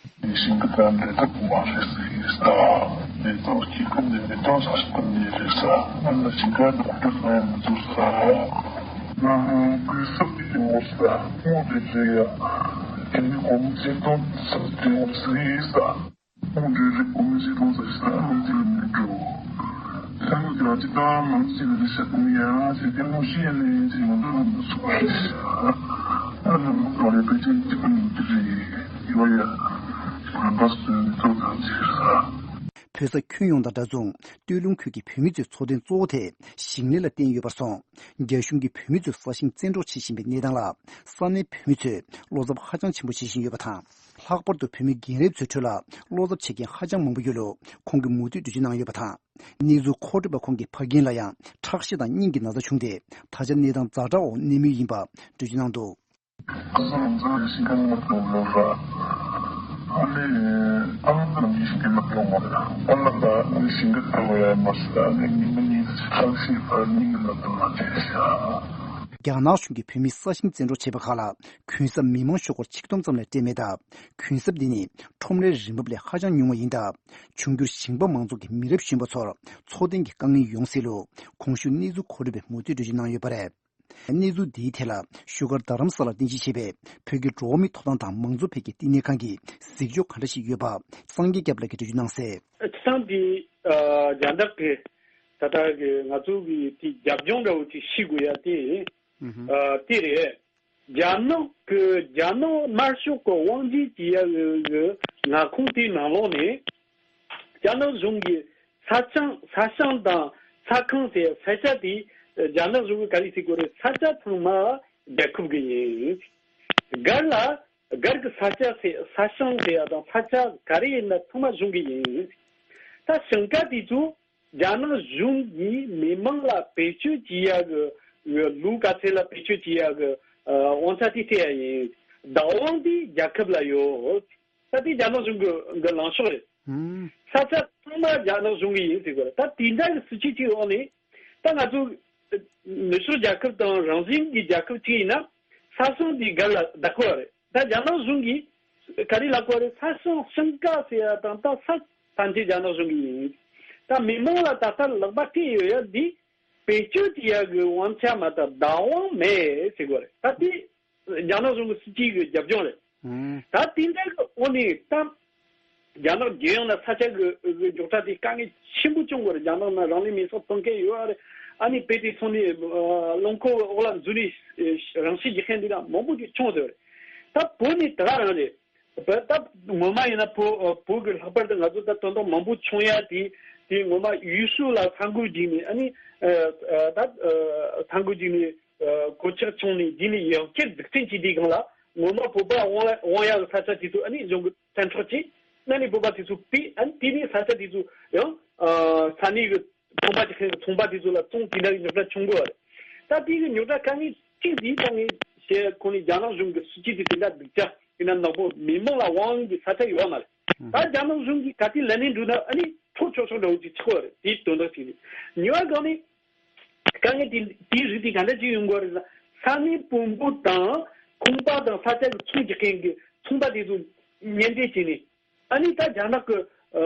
ཞིང་ཁ་དང་མེ་ཏོག་མ་རེད་ཟེར་ཡིན་ས། མེ་ཏོག་སྐྱེ་ཁུངས་ནི་མེ་ཏོག་ས་ཞིང་ཁ་ནས་རེད་ས། ང་ལ་ཞིང་ཁ་འདོགས་སྤྲོད་གནང་ཡང་མི་འདུག་ས། ང་ཀུན་སྲོག་གི་ཡོད་ས། མུ་རེ་རེ་ཡ། དེ་ནི་གོང་ཚེ་སྟོང་ས་དེ་འོག་ཟེར་ཡིན་ས། ཁོང་འདྲ་རེ་གོང་ཞིག་གཏོང་ས་ཞིག་ས་ཨང་ཅི་ལ་མི་འགྲོ། ས་ངོས་ཀྱི་ལ་ཅི་ལྟ་མང་ཞིག་ལ་ཤ་ཀུན་ཡ་ཞེས་ཀྱང་མོ་ཤི་ཡ་ནས་ཅི་ཡོང་འདོད་མི་འདུག་སོ། ཨ་ནི་མི་འགྲོ་རེ་པེ་ཅིན་ཅི་ཀུན་ཡོད་ཀྱི་རེད་ཡོ་ཡ། ག་པ་སུ་ཚོ་ཚང་ཅིག་ས། བོད་ས་ཁྱོན་ཡོངས་དང་འདྲ་མཚུངས་སྟོད་ལུང་ཁུལ་གྱི་བོད་མི་ཚོའི་འཚོ་རྟེན་གཙོ་བོ་དེ་ཞིང་ལས་ལ་བརྟེན་ཡོད་པར་སོང་། རྒྱ་གཞུང་གིས་བོད་མི་ཚོའི་ས་ཞིང་བཙན་འཕྲོག་བྱེད་བཞིན་པའི་གནས་སྟངས་ལ་ས་གནས་བོད་མི་ཚོས་བློ་འཚབ་ཧ་ཅང་ཆེན་པོ་བྱེད་བཞིན་ཡོད་པ་དང་། ལྷག་པར་དུ་བོད་མི་རྒན་རབས་ཚོའི་ཁྲོད་ལ་བློ་འཚབ་བྱེད་མཁན་ཧ་ཅང་མང་པོ་ཡོད་ལུགས་ཁོང་གིས་མུ་མཐུད་འགྲེལ་བརྗོད་གནང་ཡོད་པ་དང་། གནས་ཚུལ་མཁོ་སྤྲོད་པ་ཁོང་གིས་ཕ་རྒན་ལ་ཡང་ཁྲག་ཤེད་དང་སྙིང་གི་ན་ཚ་བྱུང་སྟེ། ད་ཆ་གནས་སྟངས་ཛ་དྲག་འོག་གནས་མུས་ཡིན་པ་འགྲེལ་བརྗོད་གནང་འདུག། རྒྱ་ནག་གཞུང་གིས་བོད་མིའི་ས་ཞིང་བཙན་འཕྲོག་བྱས་པ་ཁག་ལ་གུན་གསབ་མི་མང་ཤོག་སྒོར་ཆིག་སྟོང་ཙམ་ལས་སྤྲད་མེད་སྟབས། གུན་གསབ་འདི་ནི་ཁྲོམ་རའི་རིན་འབབ་ལས་ཧ་ཅང་ཉུང་བ་ཡིན་སྟབས། འབྱུང་འགྱུར་ཞིང་པ་མང་ཚོགས་ཀྱི་མི་རབས་གཞོན་པ་ཚོར་འཚོ་རྟེན་གྱི་དཀའ་ངལ་ཡོང་སྲིད་ལུགས་གོང་ཞུས་གནས་ཚུལ་མཁོ་སྤྲོད་པས་མུ་མཐུད་འགྲེལ་བརྗོད་གནང་ཡོད་པ་རེད། གནས་ཚུལ་འདིའི་ཐད་ལ་བཞུགས་སྒར་རྡ་རམ་ས་ལར་རྟེན་གཞི་བྱས་པའི་བོད་ཀྱི་འགྲོ་བ་མིའི་ཐོབ་ཐང་དང་མང་གཙོ་འཕེལ་རྒྱས་བསྟི་གནས་ཁང་གི་གཟིགས་ཕྱོགས་ག་འདྲ་ཞིག་ཡོད་པ་སངས་རྒྱས་སྐྱབས་ལགས་ཀྱིས་འགྲེལ་བརྗོད་གནང་གསལ། སྤྱིར་བཏང་དེ་ཨ་རྒྱ་ནག་གི་ད་ལྟ་གི་ང་ཚོ་གི་དེ་རྒྱབ་ལྗོངས་འདྲ་བོ་ཅིག་ཤེས་དགོས་ཡ་དེ་ཨ་དེ་རེད། རྒྱ་ནག་གི་རྒྱ་ནག་དམར་ཤོག་གི་དབང་འཛིན་བྱེད་ཡ་གི་གི་མངའ་ཁོངས་དེའི་ནང་ལོགས་ནས། རྒྱ་ནག་གཞུང་གིས་ས་ཆ་ས་ཞིང་དང་ས་ཁང་དེ་ས་ཆ་དེ་རྒྱ་ནག་གཞུང་གིས་ག་རེ་ཟེར་དགོས་རེད། ས་ཆ་ཚང་མ་རྒྱལ་ཁབ་ཀྱི་ཡིན། སྒར་ལ་སྒར་གྱི་ས་ཆ་ཟེར་ས་ཞིང་ཟེར་ཡ་དང་ས་ཆ་ག་རེ་ཡིན་ན་ཚང་མ་གཞུང་གི་ཡིན། ད་ཞིང་ཁ་དེ་ཚོ་རྒྱ་ནག་གཞུང་གིས་མི་མང་ལ་བེད་སྤྱོད་བྱེད་ཡ་གི་ལུགས་ག་ཚད་ལ་བེད་སྤྱོད་བྱེད་ཡ་གི་དབང་ཆ་དེ་སྤྲད་ཡ་ཡིན། བདག་དབང་དེ་རྒྱལ་ཁབ་ལ་ཡོད། ད་དེ་རྒྱ་ནག་གཞུང་གི་གི་ལངས་ཕྱོགས་རེད། ཧུམ། ས་ཆ་ཚང་མ་རྒྱ་ནག་གཞུང་གི་ཡིན་ཟེར་དགོས་རེད། ད་དེ་འདྲ་གི་སྲིད་བྱུས་ཅིག་འོག་ནས་ད་ང་ཚོ་ནུབ་ཕྱོགས་རྒྱལ་ཁབ་དང་རང་བཞིན་གྱི་རྒྱལ་ཁབ་ཅིག་ཡིན་ན་ས་ཞིང་དེ་སྒར་ལ་བདག་པོ་རེད། ད་རྒྱ་ནག་གཞུང་གིས་ག་རེ་ལབ་དགོས་རེད། ས་ཞིང་ཞིང་ཁ་ཟེར་ཡ་དང་ད་ས་ཐམས་ཅད་རྒྱ་ནག་གཞུང་གི་ཡིན། ད་མི་མང་ལ་ད་ལྟ་ལག་པ་སྤྲད་ཡོད་ཡ་འདི་བེད་སྤྱོད་བྱེད་ཡ་གི་དབང་ཆ་མ་གཏོགས་བདག་དབང་མེད་ཟེར་དགོས་རེད། ད་དེ་རྒྱ་ནག་གཞུང་གི་སྲིད་བྱུས་ཀྱི་རྒྱབ་ལྗོངས་རེད། ཨང་། ད་དེ་འདྲ་གི་འོག་ནས་ད་རྒྱ་ནག་རྒྱལ་ཡོངས་ན་ས་ཆ་གི་གི་རྒྱུག་ཁྲ་དེ་དཀའ་ངལ་ཆེན་པོ་བྱུང་དགོས་རེད། རྒྱ་ནག་ན་རང་ལུས་མེ་སྲེག་གཏོང་མཁན་ཡོད་རེད། ཨ་ནི་དཔེ་དེ་སོང་ནས་རླངས་འཁོར་འོག་ལ་འཛུལ་ནས་རང་ཤི་རྒྱག་མཁན་འདི་ལ་མང་པོ་ཅིག་བྱུང་ཟེར་བ་རེད། ད་བོད་ནི་དེ་ག་རང་རེད། བོད་ད་ངོ་མ་ཡིན་ན་བོད་བོད་ཀྱི་ལྷག་པར་དུ་ང་ཚོ་ད་དོན་དག་མང་པོ་བྱུང་ཡ་དེ་དེ་ངོ་མ་ཡུལ་ཤུལ་ལ་ས་འགུལ་བརྒྱུགས་ནས་ཨ་ནི་ད་ས་འགུལ་བརྒྱུགས་ནས། གོད་ཆག་བྱུང་ནས་འདི་ནས་ཡང་བསྐྱར་འཛུགས་སྐྲུན་བྱས་དུས་སྒང་ལ་ངོ་མ་བོད་པ་དབང་ལ་དབང་ཡག་གི་ས་ཆ་དེ་ཚོ་ཨ་ནི་གཞུང་གི་བཙན་འཕྲོག་བྱས། ཨ་ནི་བོད་པ་དེ་ཚོ་ཕུད། ཨ་ནི་དེ་ནས་ས་ཆ་དེ་ཚོ་ཡང་ས་གནས་ཀྱི་ཚོང་པ་ཅིག་ཁེངས་ཀྱི་ཚོང་པ་དེ་ཚོ་ལ་བཙོང་། དེ་འདྲ་གི་རྙོག་དྲ་བྱུང་དགོས་པ་རེད། ད་དེ་གི་རྙོག་དྲ་དཀའ་ངལ་གཅིག་འདི་ད་ངས་བཤད་ཁོ་ནས་རྒྱ་ནག་གཞུང་གི་སྲིད་བྱུས་དེ་དེ་འདྲ་སྡུག་ཅག་དེ་འདྲ་ནག་པོ་མི་མང་ལ་དབང་གི་ས་ཆ་ཡོད་མ་རེད། ད་རྒྱ་ནག་གཞུང་གིས་ག་དུས་ལན་ནས་འགྲོ་ན་ཨ་ནི་ཁྲོ་ཆོག་ཆོག་འདྲ་བོ་ཅིག་ཆགས་པ་རེད། དེའི་དོན་དག་ཅིག་རེད། གཉིས་པ་གང་ནི། དཀའ་ངལ་དེ་དེའི་རིགས་དེ་ག་འདྲ་ཅིག་ཡོང་གི་རེད་ཟེར་ན། ས་གནས་དཔོན་པོ་དང་ཁང་པ་དང་ས་ཆ་གི་ཚོང་རྒྱག་མཁན་གྱི་ཚོང་པ་དེ་ཚོ་གཉེན་འབྲེལ་བྱས་ནས། ཨ་ནི་ད་རྒྱ་ནག་གི་ཨ་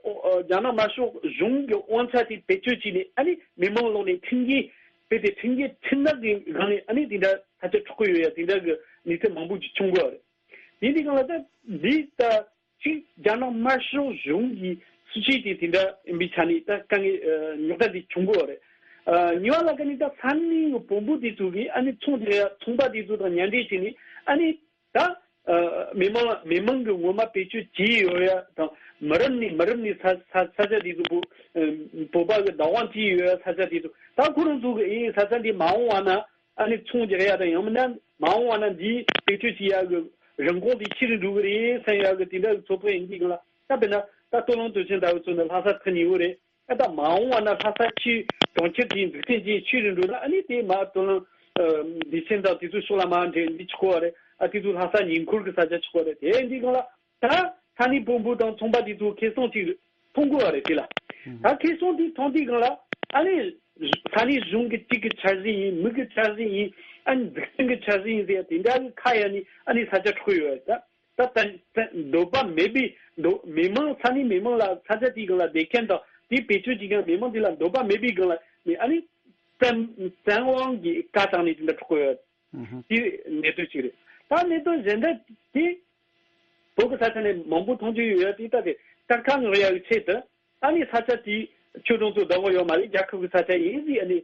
ཨོ་ཨ་རྒྱ་ནག་དམར་ཤོག་གཞུང་གི་དབང་ཆ་དེ་བེད་སྤྱོད་བྱས་ནས། ཨ་ནི་མི་མང་ལོག་ནས་ཁྲིམས་འགལ་བྱས་ཏེ་ཁྲིམས་འགལ་ཁྲིམས་ནག་གི་སྒང་ནས་ཨ་ནི་དེ་འདྲ་ས་ཆ་འཕྲོག་གི་ཡོད་ཡ་དེ་འདྲ་གི་གནས་ཚུལ་མང་པོ་ཅིག་བྱུང་གི་ཡོད་རེད། དེ་འདི་སྒང་ལ་ད་འདི་ད། གཅིག་རྒྱ་ནག་དམར་ཤོག་གཞུང་གི་སྲིད་བྱུས་དེ་དེ་འདྲ་ཡིན་པའི་ཆ་ནས་ད་དཀའ་ངལ་རྙོག་དྲ་དེ་བྱུང་གི་ཡོད་རེད། གཉིས་པ་ལ་ཀ་ནི་ད་ས་གནས་ཀྱི་བོན་པོ་དེ་ཚོ་གིས་ཨ་ནི་ཚོང་དེ་ཚོང་པ་དེ་ཚོ་དང་མཉམ་འབྲེལ་བྱས་ནས་ཨ་ནི་ད་མི་མང་མི་མང་གི་ངོ་མ་བེད་སྤྱོད་བྱས་ཡོད་ཡ་དང་། མི་རབས་ནས་མི་རབས་ནས་ས་ས་ས་ཆ་དེ་ཚོ་བོད་བོད་པ་གི་བདག་དབང་བྱས་ཡོད་ཡ་ས་ཆ་དེ་ཚོ་ད་ཁོ་རང་ཚོ་གི་ཨེ་ས་ཆ་འདི་མ་འོངས་པ་ན། ཨ་ནི་ཚོང་རྒྱག་ཡ་དང་། ཡང་མིན་ན་མ་འོངས་པ་ན་འདིའི་བེད་སྤྱོད་བྱེད་ཡ་གི་རིན་གོང་དེ་ཆེ་རུ་འགྲོ་གི་རེད་བསམ་ཡ་གི་དེ་འདྲ་གི་ཚོད་དཔག་ཡིན་དུས་སྒང་ལ། ད་དཔེར་ན་ད་སྟོད་ལུང་སྟོད་ཆེན་ལྟ་བུ་ཚོ་ནི་ལྷ་ས་ཐག་ཉེ་བོ་རེད། ཨ་ད་མ་འོངས་པ་ན་ལྷ་ས་ཆུ་གྲོང་ཁྱེར་དེའི་འཛུགས་སྐྲུན་བྱས་ཆེ་རུ་འགྲོ་ན། ཨ་ནི་དེ་མ་སྟོད་ལུང་བདེ་ཆེན་དང་དེ་ཚོའི་ཕྱོགས་ལ་མར་འདྲེན་འདི་ཆོག་གི་རེད། ཨ་དེ་ཚོ་ལྷ་ས་ཉེ་འཁོར་གི་ས་ཆ་ཆོག་གི་རེད། དེ་ཡིན་དུས་སྒང་ལ། ད་ས་གནས་བོན་པོ་དང་ཚོང་པ་དེ་ཚོ་ཁེ་བཟང་ཅིག་མཐོང་དགོས་པ་རེད་དེ་ལ། ད་ཁེ་བཟང་དེ་མཐོང་དུས་སྒང་ལ་ཨ་ནི་ས་གནས་གཞུང་གི་གཅིག་གི་འཆར་གཞི་ཡིན། མི་གི་འཆར་གཞི་ཡིན། ཨ་ནི་འཛུགས་སྐྲུན་གི་འཆར་གཞི་ཡིན་ཟེར་ཡ་དེ་འདྲ་གི་ཁ་ཡ་ནི་ཨ་ནི་ས་ཆ་འཕྲོག་ཡོད་རེད། ད་ད་ད་འདོད་པ་མེད་པའི་འདོད་མི་མང་ས་གནས་མི་མང་ལ་ས་ཆ་དེའི་སྒང་ལ་བསྡད་མཁན་དང་དེའི་བེད་སྤྱོད་བྱེད་མཁན་མི་མང་དེ་ལ་འདོད་པ་མེད་པའི་སྒང་ལ་ནི་ཨ་ནི་བཙན་བཙན་དབང་གི་བཀའ་བཏང་ནས་དེ་འདྲ་འཕྲོག་ཡོད་རེད། ཨུ་ཧུ། དེ་གནད་དོན་གཅིག་རེད། ད་གནད་དོན་གཞན་དག་དེ་བོད་ཀྱི་ས་ཆ་ནས་མང་པོ་མཐོང་རྒྱུ་ཡོད་ཡ་དེ། ད་དེ་གཏེར་ཁ་ངོས་ཡ་གི་ཆེད་དུ་ཨ་ནི་ས་ཆ་དེ་ཁྱོད་རང་ཚོ་བདག་པོ་ཡོད་མ་རེད། རྒྱལ་ཁབ་ཀྱི་ས་ཆ་ཡིན་ཟེར། ཨ་ནི་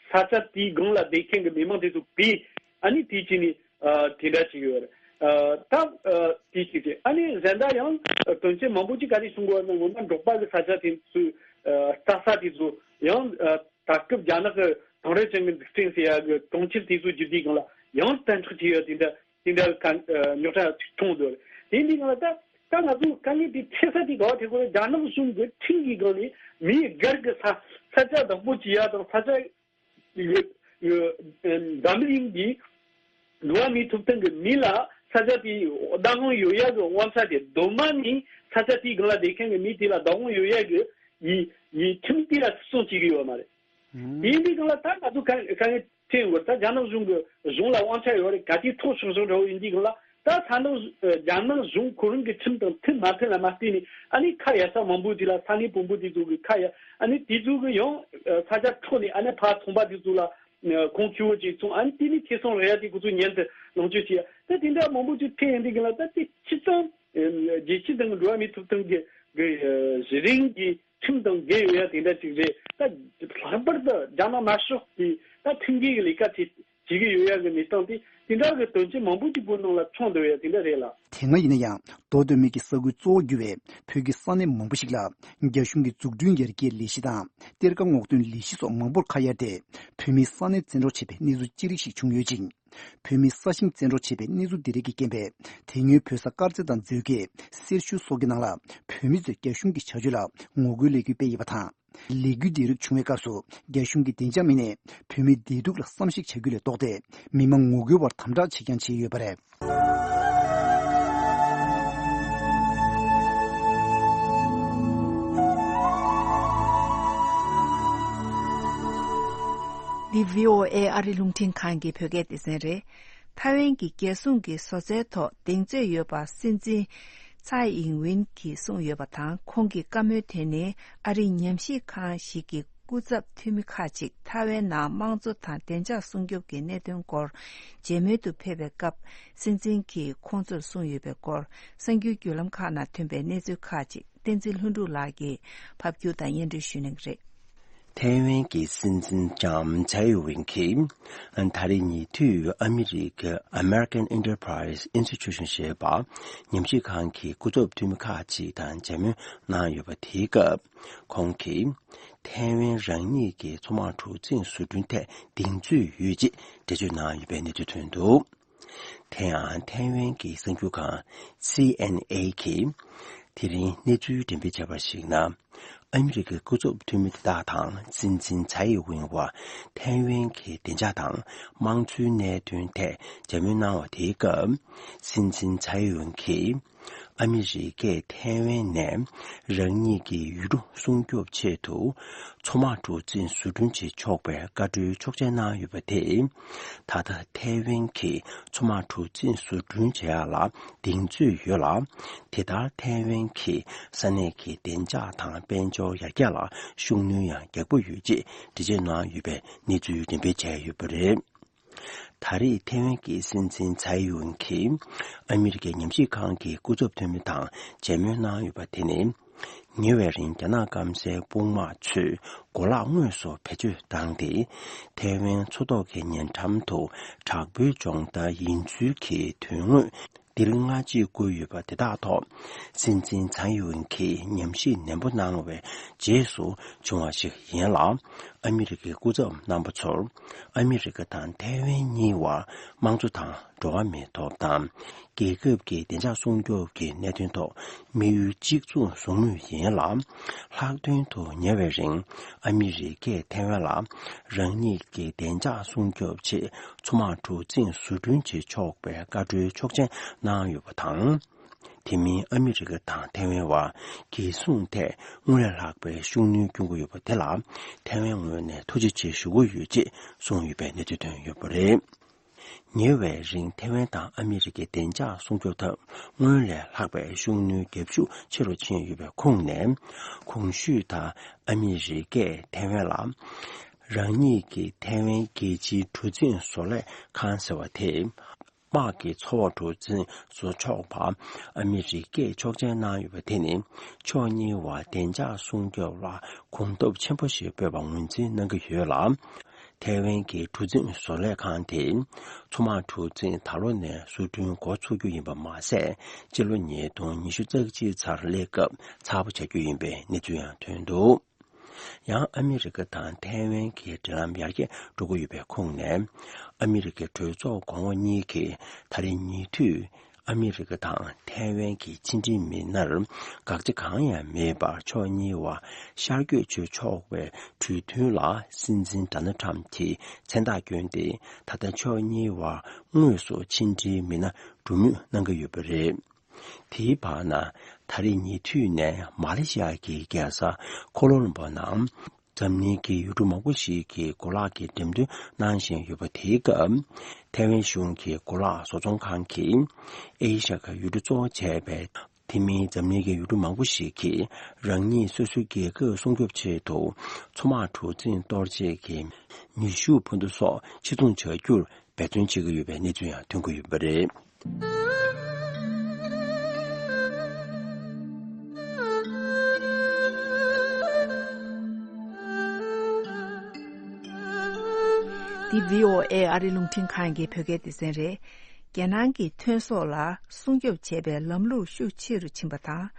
ས་ཆ་དེའི་སྒང་ལ་བསྡད་མཁན་གྱི་མི་མང་དེ་ཚོ་བོས། ཨ་ནི་དེ་བྱས་ནས་དེ་འདྲ་བྱས་ཡོད་རེད། ད་ དེ་གཅིག་རེད། ཨ་ནི་གཞན་དག་ཡང་དོན་ཚན་མང་པོ་ཅིག་ག་རེ་གསུང་གི་ཡོད་ན། སྔོན་མ་འབྲོག་པ་གི་ས་ཆ་དེ་ཚོའི་ཨ་རྩྭ་ས་དེ་ཚོ་ཡང་ཨ་ད་སྐབས་རྒྱ་ནག་གི་དེང་རབས་ཅན་གྱི་འཛུགས་སྐྲུན་ཟེར་ཡ་གི་གྲོང་ཁྱེར་དེ་ཚོ་བསྒྱུར་དུས་སྒང་ལ་ཡང་བཙན་འཕྲོག་བྱས་ཡོད། དེ་འདྲ་དེ་འདྲ་གི་རྙོག་དྲ་ཅིག་མཐོང་འདུག་དེ་འདི་སྒང་ལ་ད་ད་ང་ཚོ་དཀའ་ངལ་དེ་འཕྲད་ས་དེ་ག་བ་ཐེ་གོ་རེད། རྒྱ་ནག་གཞུང་གི་ཁྲིམས་ཀྱི་སྒང་ནས་མིའི་སྒེར་གྱི་ས་ས་ཆ་བདག་པོ་བྱེད་ཡ་དང་ས་ཆ་ཡོད་ཡོད། འཛམ་གླིང་གི་འགྲོ་བ་མིའི་ཐོབ་ཐང་གི་མི་ལ་ས་ཆ་དེ་བདག་དབང་ཡོད་ཡ་གི་དབང་ཆ་དེ་གདོད་མ་ནས་ས་ཆ་དེའི་སྒང་ལ་བསྡད་མཁན་གྱི་མི་དེ་ལ་བདག་དབང་ཡོད་ཡ་གི་ཡི་ཡི་ཁྲིམས་དེ་ལ་བརྩི་སྲུང་བྱེད་ཀྱི་ཡོད་མ་རེད། དེ་ཡིན་དུས་སྒང་ལ་ད་ང་ཚོ་དཀའ་དཀའ་ངལ་འཕྲད་ཡོད། ད་རྒྱ་ནག་གཞུང་གི་གཞུང་ལ་དབང་ཆ་ཡོད་རེད། ག་དུས་ཐོག་ཤོར་ཤོར་འདྲ་བོ་ཡིན་དུས་སྒང་ལ། ད་ས་ནག་རྒྱ་ནག་གཞུང་ཁོ་རང་གི་ཁྲིམས་དང་མཐུན་མ་མཐུན་ལ་མ་བལྟས་ནས། ཨ་ནི་ཁ་ཡ་ས་མང་པོ་དེ་ལ་ས་གནས་དཔོན་པོ་དེ་ཚོ་གི་ཁ་ཡ། ཨ་ནི་དེ་ཚོ་གི་ཡང་ས་ཆ་འཕྲོག་ནས། ཨ་ནི་ཕར་ཚོང་པ་དེ་ཚོ་ལ་ཁོང་ཆུ་བོ་ཅིག་བཙོང་། ཨ་ནི་དེ་ནས་ཁེ་བཟང་རག་ཡ་དེ་ཁོ་ཚོ་ཉན་དུ་ལོངས་སྤྱོད་བྱེད་ཡ། ད་དེ་འདྲ་མང་པོ་ཅིག་འཕྲད་ཡོང་དུས་སྒང་ལ། ད་དེ་སྤྱིར་བཏང་རྒྱལ་སྤྱི་དང་འགྲོ་བ་མིའི་ཐོབ་ཐང་གི་གི་གཞི་རིམ་གྱི་ཁྲིམས་དང་འགལ་ཡོད་ཡ་དེ་འདྲ་ཅིག་རེད། ད་ལྷག་པར་དུ་རྒྱ་ནག་དམར་ཤོག་གི་ད་མཐུན་རྐྱེན་གྱི་ལས་ཀ་བྱེད་བྱེད་ཀྱི་ཡོད་ཡ་གི་གནས་སྟངས་དེ་དེ་འདྲ་གི་དོན་རྐྱེན་མང་པོ་ཅིག་བོད་ནང་ལ་བྱུང་འདུག་ཡ་དེ་འདྲ་རེད་ལ། དེ་སྔ་ཡིན་ན་ཡང་མདོ་སྟོད་སྨད་ཀྱི་ས་ཁུལ་གཙོ་བོ་གྱུར་བའི་བོད་ཀྱི་ས་གནས་མང་པོ་ཞིག་ལ་རྒྱ་གཞུང་གི་འཛུགས་སྐྲུན་ཡར་རྒྱས་ལས་གཞི་དང་གཏེར་ཁ་སྔོག་འདོན་ལས་གཞི་སོགས་མང་པོར་ཁ་གཡར་ཏེ། བོད་མིའི་ས་གནས་བཙན་འཕྲོག་བྱས་པའི་གནས་ཚུལ་ཅི་རིགས་ཤིག་བྱུང་ཡོད་ཅིང་། བོད་མིའི་ས་ཞིང་བཙན་འཕྲོག་བྱས་པའི་གནས་ཚུལ་འདི་རིགས་ཀྱི་རྐྱེན་པས། དེ་སྔོན་བོད་ས་དཀར་མཛེས་དང་མཛོད་དགེ། སེར་ཤུལ་སོགས་ཀྱི་ནང་ལ་བོད་མི་ཚོས་རྒྱ་གཞུང་གི་བྱ་སྤྱོད་ལ་ངོ་རྒོལ་ལས་འགུལ་སྤེལ་ཡོད་པ་དང་། ལས་འགུལ་འདི་རིགས་བྱུང་བའི་སྐབས་སུ་རྒྱ་གཞུང་གི་བདེ་འཇགས་མི་སྣས་བོད་མིའི་བདེ་སྡུག་ལ་བསམ་གཞིག་བྱ་རྒྱུ་ལས་ལྡོག་སྟེ། མི་མང་ངོ་རྒོལ་བར་དམ་དྲག་བྱེད་ཀྱང་བྱས་ཡོད་པ་རེད། འདི་བྷི་ཨོ་ཨེ་ཨ་རི་རླུང་འཕྲིན་ཁང་གི་བོད་སྐད་སྡེ་ཚན་རེད། ཐའེ་ཝན་གྱི་རྒྱལ་སྲུང་གི་བཟོ་རྩལ་ཐོག་གདེང་ཚོད་ཡོད་པ་སྲིད་འཛིན་ཚའེ་ཨིང་ཝེན་གྱིས་གསུངས་ཡོད་པ་དང་། ཁོང་གི་བཀའ་མོལ་དེ་ནི་ཨ་རིའི་ཉམས་ཞིབ་ཁང་ཞིག་གི་སྐུ་ཚབ་འཐུས་མི་ཁག་ཅིག་ཐའེ་ཝན་ནང་དམངས་གཙོ་དང་བདེ་འཇགས་སྲུང་སྐྱོབ་ཀྱི་གནད་དོན་སྐོར་མཇལ་མོལ་དུ་ཕེབས་པའི་སྐབས། སྲིད་འཛིན་གྱིས་ཁོང་ཚོར་གསུངས་ཡོད་པའི་སྐོར། གསར་འགྱུར་བརྒྱུད་ལམ་ཁག་ནང་ཐོན་པའི་གནས་ཚུལ་ཁག་ཅིག་བསྟན་འཛིན་ལྷུན་གྲུབ་ལགས་ཀྱིས་ཕབ་སྒྱུར་དང་སྙན་སྒྲོན་ཞུ་གནང་གི་རེད། ཐའེ་ཝན་གྱི་སྲིད་འཛིན་ལྕམ་ཚའེ་ཝེན་གྱིས་ད་རེས་ཉེ་དུས་ཨ་མི་རི་ཀའི་American Enterprise Institution ཞེས་པ་ཉམས་ཞིབ་ཁང་གི་སྐུ་ཚབ་འཐུས་མི་ཁག་ཅིག་དང་མཇལ་མོལ་གནང་ཡོད་པ། དེའི་སྐབས་ཁོང་གིས་ཐའེ་ཝན་རང་ཉིད་ཀྱི་མཚོ་དམག་གྲུ་གཟིངས་བཟོ་སྐྲུན་ཐད་གདེང་ཚོད་ཡོད་ཅེས་འགྲེལ་བརྗོད་གནང་ཡོད་པའི་གནས་ཚུལ་ཐོན་འདུག་དེ་ཡང་ཐའེ་ཝན་གྱི་གསར་འགྱུར་ཁང་སི་ཨེན་ཨེ་གིས་དེ་རིང་གནས་ཚུལ་འགྲེམས་སྤེལ་བྱས་པར་གཞིགས་ན། ཨ་མི་རི་ཀའི་སྐུ་ཚབ་འཐུས་མི་དེ་དག་དང་སྲིད་འཛིན་ཚའེ་ཝེན་བར་ཐའེ་ཝན་གྱི་བདེ་འཇགས་དང་དམངས་གཙོའི་གནད་དོན་ཐད་མཇལ་མོལ་གནང་བ་དེའི་སྐབས། སྲིད་འཛིན་ཚའེ་ཝེན་གྱིས་ཨ་མི་རི་ཀས་ཐའེ་ཝན་ནས་རང་ཉིད་ཀྱི་ཡུལ་གྲུ་སྲུང་སྐྱོབ་ཆེད་དུ་མཚོ་དམག་གྲུ་གཟིངས་བཟོ་སྐྲུན་བྱེད་ཆོག་པའི་བཀའ་འཁྲོལ་ཆོག་མཆན་གནང་ཡོད་པ་དེས། ད་ལྟ་ཐའེ་ཝན་གྱིས་མཚོ་དམག་གྲུ་གཟིངས་བཟོ་སྐྲུན་བྱེད་ཡག་ལ་གདེང་ཚོད་ཡོད་ལ། དེ་ལྟར་ཐའེ་ཝན་གྱིས་ས་གནས་ཀྱི་བདེ་འཇགས་དང་དཔལ་འབྱོར་ཡར་རྒྱས་ལ་ཤུགས་སྣོན་ཡང་རྒྱག་པ་ཡོད་ཅེས་འགྲེལ་བརྗོད་གནང་ཡོད་པའི་གནས་ཚུལ་འགྲེམས་སྤེལ་བྱས་ཡོད་པ་རེད། ད་རེས་ཐའེ་ཝན་གྱི་སྲིད་འཛིན་ཚའེ་ཝེན་གྱིས་ཨ་མི་རི་ཀའི་ཉམས་ཞིབ་ཁང་གི་སྐུ་ཚབ་འཐུས་མི་དང་མཇལ་མོལ་གནང་ཡོད་པ་དེ་ནི། ཉེ་བའི་རིང་རྒྱ་ནག་སྐམ་སའི་དཔུང་དམག་ཚོས་གོ་ལག་དངོས་སུ་བེད་སྤྱོད་བཏང་སྟེ། ཐའེ་ཝན་མཚོ་ཐོག་གི་ཉེ་འགྲམ་དུ་དྲག་པོའི་སྦྱོང་བརྡར་ཡིན་ཚུལ་གྱི་དོན་དངོས་ལྡིར་སྔ་ཕྱི་བཀོད་ཡོད་པ་དེ་དག་ཐོག་སྲིད་འཛིན་ཚའེ་ཝེན་གྱིས་ཉམས་ཞིབ་ནན་པོ་གནང་བའི་རྗེས་སུ་བྱུང་བ་ཞིག་ཡིན་ལ། ཨ་མི་རི་ཀའི་སྐུ་ཚབ་རྣམ་པ་ཚོར་ཨ་མི་རི་ཀ་དང་ཐའེ་ཝན་གཉིས་བར་དམངས་གཙོ་དང་འགྲོ་བ་མིའི་ཐོབ་ཐང་། རྒྱལ་ཁབ་ཀྱི་བདེ་འཇགས་སྲུང་སྐྱོབ་ཀྱི་གནད་དོན་ཐོག་དམིགས་ཡུལ་གཅིག་མཚུངས་བཟུང་མུས་ཡིན་ལ། ལྷག་དོན་དུ་ཉེ་བའི་རིང་ཨ་མི་རི་ཀས་ཐའེ་ཝན་ལ་རང་ཉིད་ཀྱི་བདེ་འཇགས་སྲུང་སྐྱོབ་ཆེད་མཚོ་དམག་གྲུ་གཟིངས་བཟོ་སྐྲུན་བྱེད་ཆོག་པའི་བཀའ་འཁྲོལ་ཆོག་མཆན་གནང་ཡོད་པ་དང་། དེ་མིན་ཨ་མི་རི་ཀ་དང་ཐའེ་ཝན་བར་རྒྱལ་སྲུང་ཐད་སྔོན་ལས་ལྷག་པའི་ཤུགས་སྣོན་སྐྱོན་གྱི་ཡོད་པ་དེ་ལ་ཐའེ་ཝན་ངོས་ནས་ཐུགས་རྗེ་ཆེ་ཞུ་གི་ཡོད་ཅེས་གསུངས་ཡོད་པའི་གནས་ཚུལ་ཐོན་ཡོད་པ་རེད། ཉེ་བའི་རིང་ཐའེ་ཝན་དང་ཨ་མི་རི་ཀའི་བདེ་འཇགས་སྲུང་སྐྱོབ་ཐབས་སྔོན་ལས་ལྷག་པའི་ཤུགས་སྣོན་རྒྱབ་ཤུགས་ཆེ་རུ་ཕྱིན་ཡོད་པའི་ཁོངས་ནས། གོང་ཞུས་ལྟར་ཨ་མི་རི་ཀས་ཐའེ་ཝན་ལ་རང་ཉིད་ཀྱི་ཐའེ་ཝན་རྒྱལ་སྤྱིའི་གྲུ་གཟིངས་བཟོ་ལས་ཁང་ཟེར་བ་དེ། དམག་གི་མཚོ་འོག་གྲུ་གཟིངས་བཟོ་ཆོག་པ་ཨ་མི་རི་ཀས་ཆོག་མཆན་གནང་ཡོད་པ་དེ་ནི་ཕྱོགས་གཉིས་བར་བདེ་འཇགས་སྲུང་སྐྱོབ་ལ་གོམ་སྟབས་ཆེན་པོ་ཞིག་སྤོས་པ་ངོས་འཛིན་གནང་གི་ཡོད་ལ། ཐའེ་ཝན་གྱི་གྲུ་གཟིངས་བཟོ་ལས་ཁང་དེ་མཚོ་དམག་གྲུ་གཟིངས་ད་ལོ་ནས་བཟོ་སྐྲུན་འགོ་ཚུགས་རྒྱུ་ཡིན་པ་མ་ཟད། སྤྱི་ལོ་ཉིས་སྟོང་ཉི་ཤུ་རྩ་གཅིག་ཚར་སླེབས་སྐབས་ཚར་པ་བྱ་རྒྱུ་ཡིན་པའི་གནས་ཚུལ་ཡང་ཐོན་འདུག་ཡང་ཨ་མི་རི་ཀ་དང་ཐའེ་ཝན་གྱི་འབྲེལ་ལམ་ཡར་རྒྱས་འགྲོ་གི་ཡོད་པའི་ཁོངས་ནས། ཨ་མི་རི་ཀའི་གྲོས་ཚོགས་གོང་འོག་གཉིས་ཀྱིས་ད་རེས་ཉེ་དུས་ཨ་མི་རི་ཀ་དང་ཐའེ་ཝན་གྱི་ཕྱི་འབྲེལ་མི་སྣར་དགག་བྱ་གང་ཡང་མེད་པར་ཕྱོགས་གཉིས་བར་ཤར་བསྐྱོད་བྱེད་ཆོག་པའི་གྲོས་མཐུན་ལ་སྲིད་འཛིན་ཌོ་ནལ་ཊམ་གྱིས་མཚན་རྟགས་བསྐྱོན་ཏེ། ད་ལྟ་ཕྱོགས་གཉིས་བར་དངོས་སུ་ཕྱི་འབྲེལ་མི་སྣ་གྲོས་མོལ་གནང་གི་ཡོད་པ་རེད། དེའི་བར་ན། ད་རེས་ཉེ་དུས་ནས་མ་ལེ་ཤི་ཡ་གི་རྒྱལ་ས་ཀོ་ལོ་ལམ་པོ་ནང་འཛམ་གླིང་གི་ཡུལ་གྲུ་མང་པོ་ཞིག་གི་གོ་ལག་གི་འགྲེམས་སྟོན་གནང་བཞིན་ཡོད་པ་དེའི་སྐབས། ཐའེ་ཝན་གཞུང་གི་གོ་ལག་བཟོ་ཚོང་ཁང་གིས་ཨེ་ཤ་ཡའི་ཡུལ་གྲུ་གཙོ་བོ་བྱས་པའི་དེ་མིན་འཛམ་གླིང་གི་ཡུལ་གྲུ་མང་པོ་ཞིག་གིས་རང་ཉིད་སོ་སོའི་རྒྱལ་ཁབ་སྲུང་སྐྱོབ་ཆེད་དུ་མཚོ་དམག་གྲུ་གཟིངས་གཏོར་བྱེད་ཀྱི་མེ་ཤུགས་འཕུར་མདའ་སོགས་ཕྱིར་ཚོང་བྱ་རྒྱུར། འབད་བརྩོན་བྱེད་ཀྱི་ཡོད་པའི་གནས་ཚུལ་ཡང་ཐོན་གྱི་ཡོད་པ་རེད། འདི་བྷི་ཨོ་ཨེ་ཨ་རི་རླུང་འཕྲིན་ཁང་གི་བོད་སྐད་སྡེ་ཚན་རེད། རྒྱལ་ནང་གི་ཐོན་ཟོག་ལ་སྲུང་སྐྱོབ་བྱེད་པའི་ལམ་ལུགས་ཤུགས་ཆེ་རུ་ཕྱིན་པ་དང་།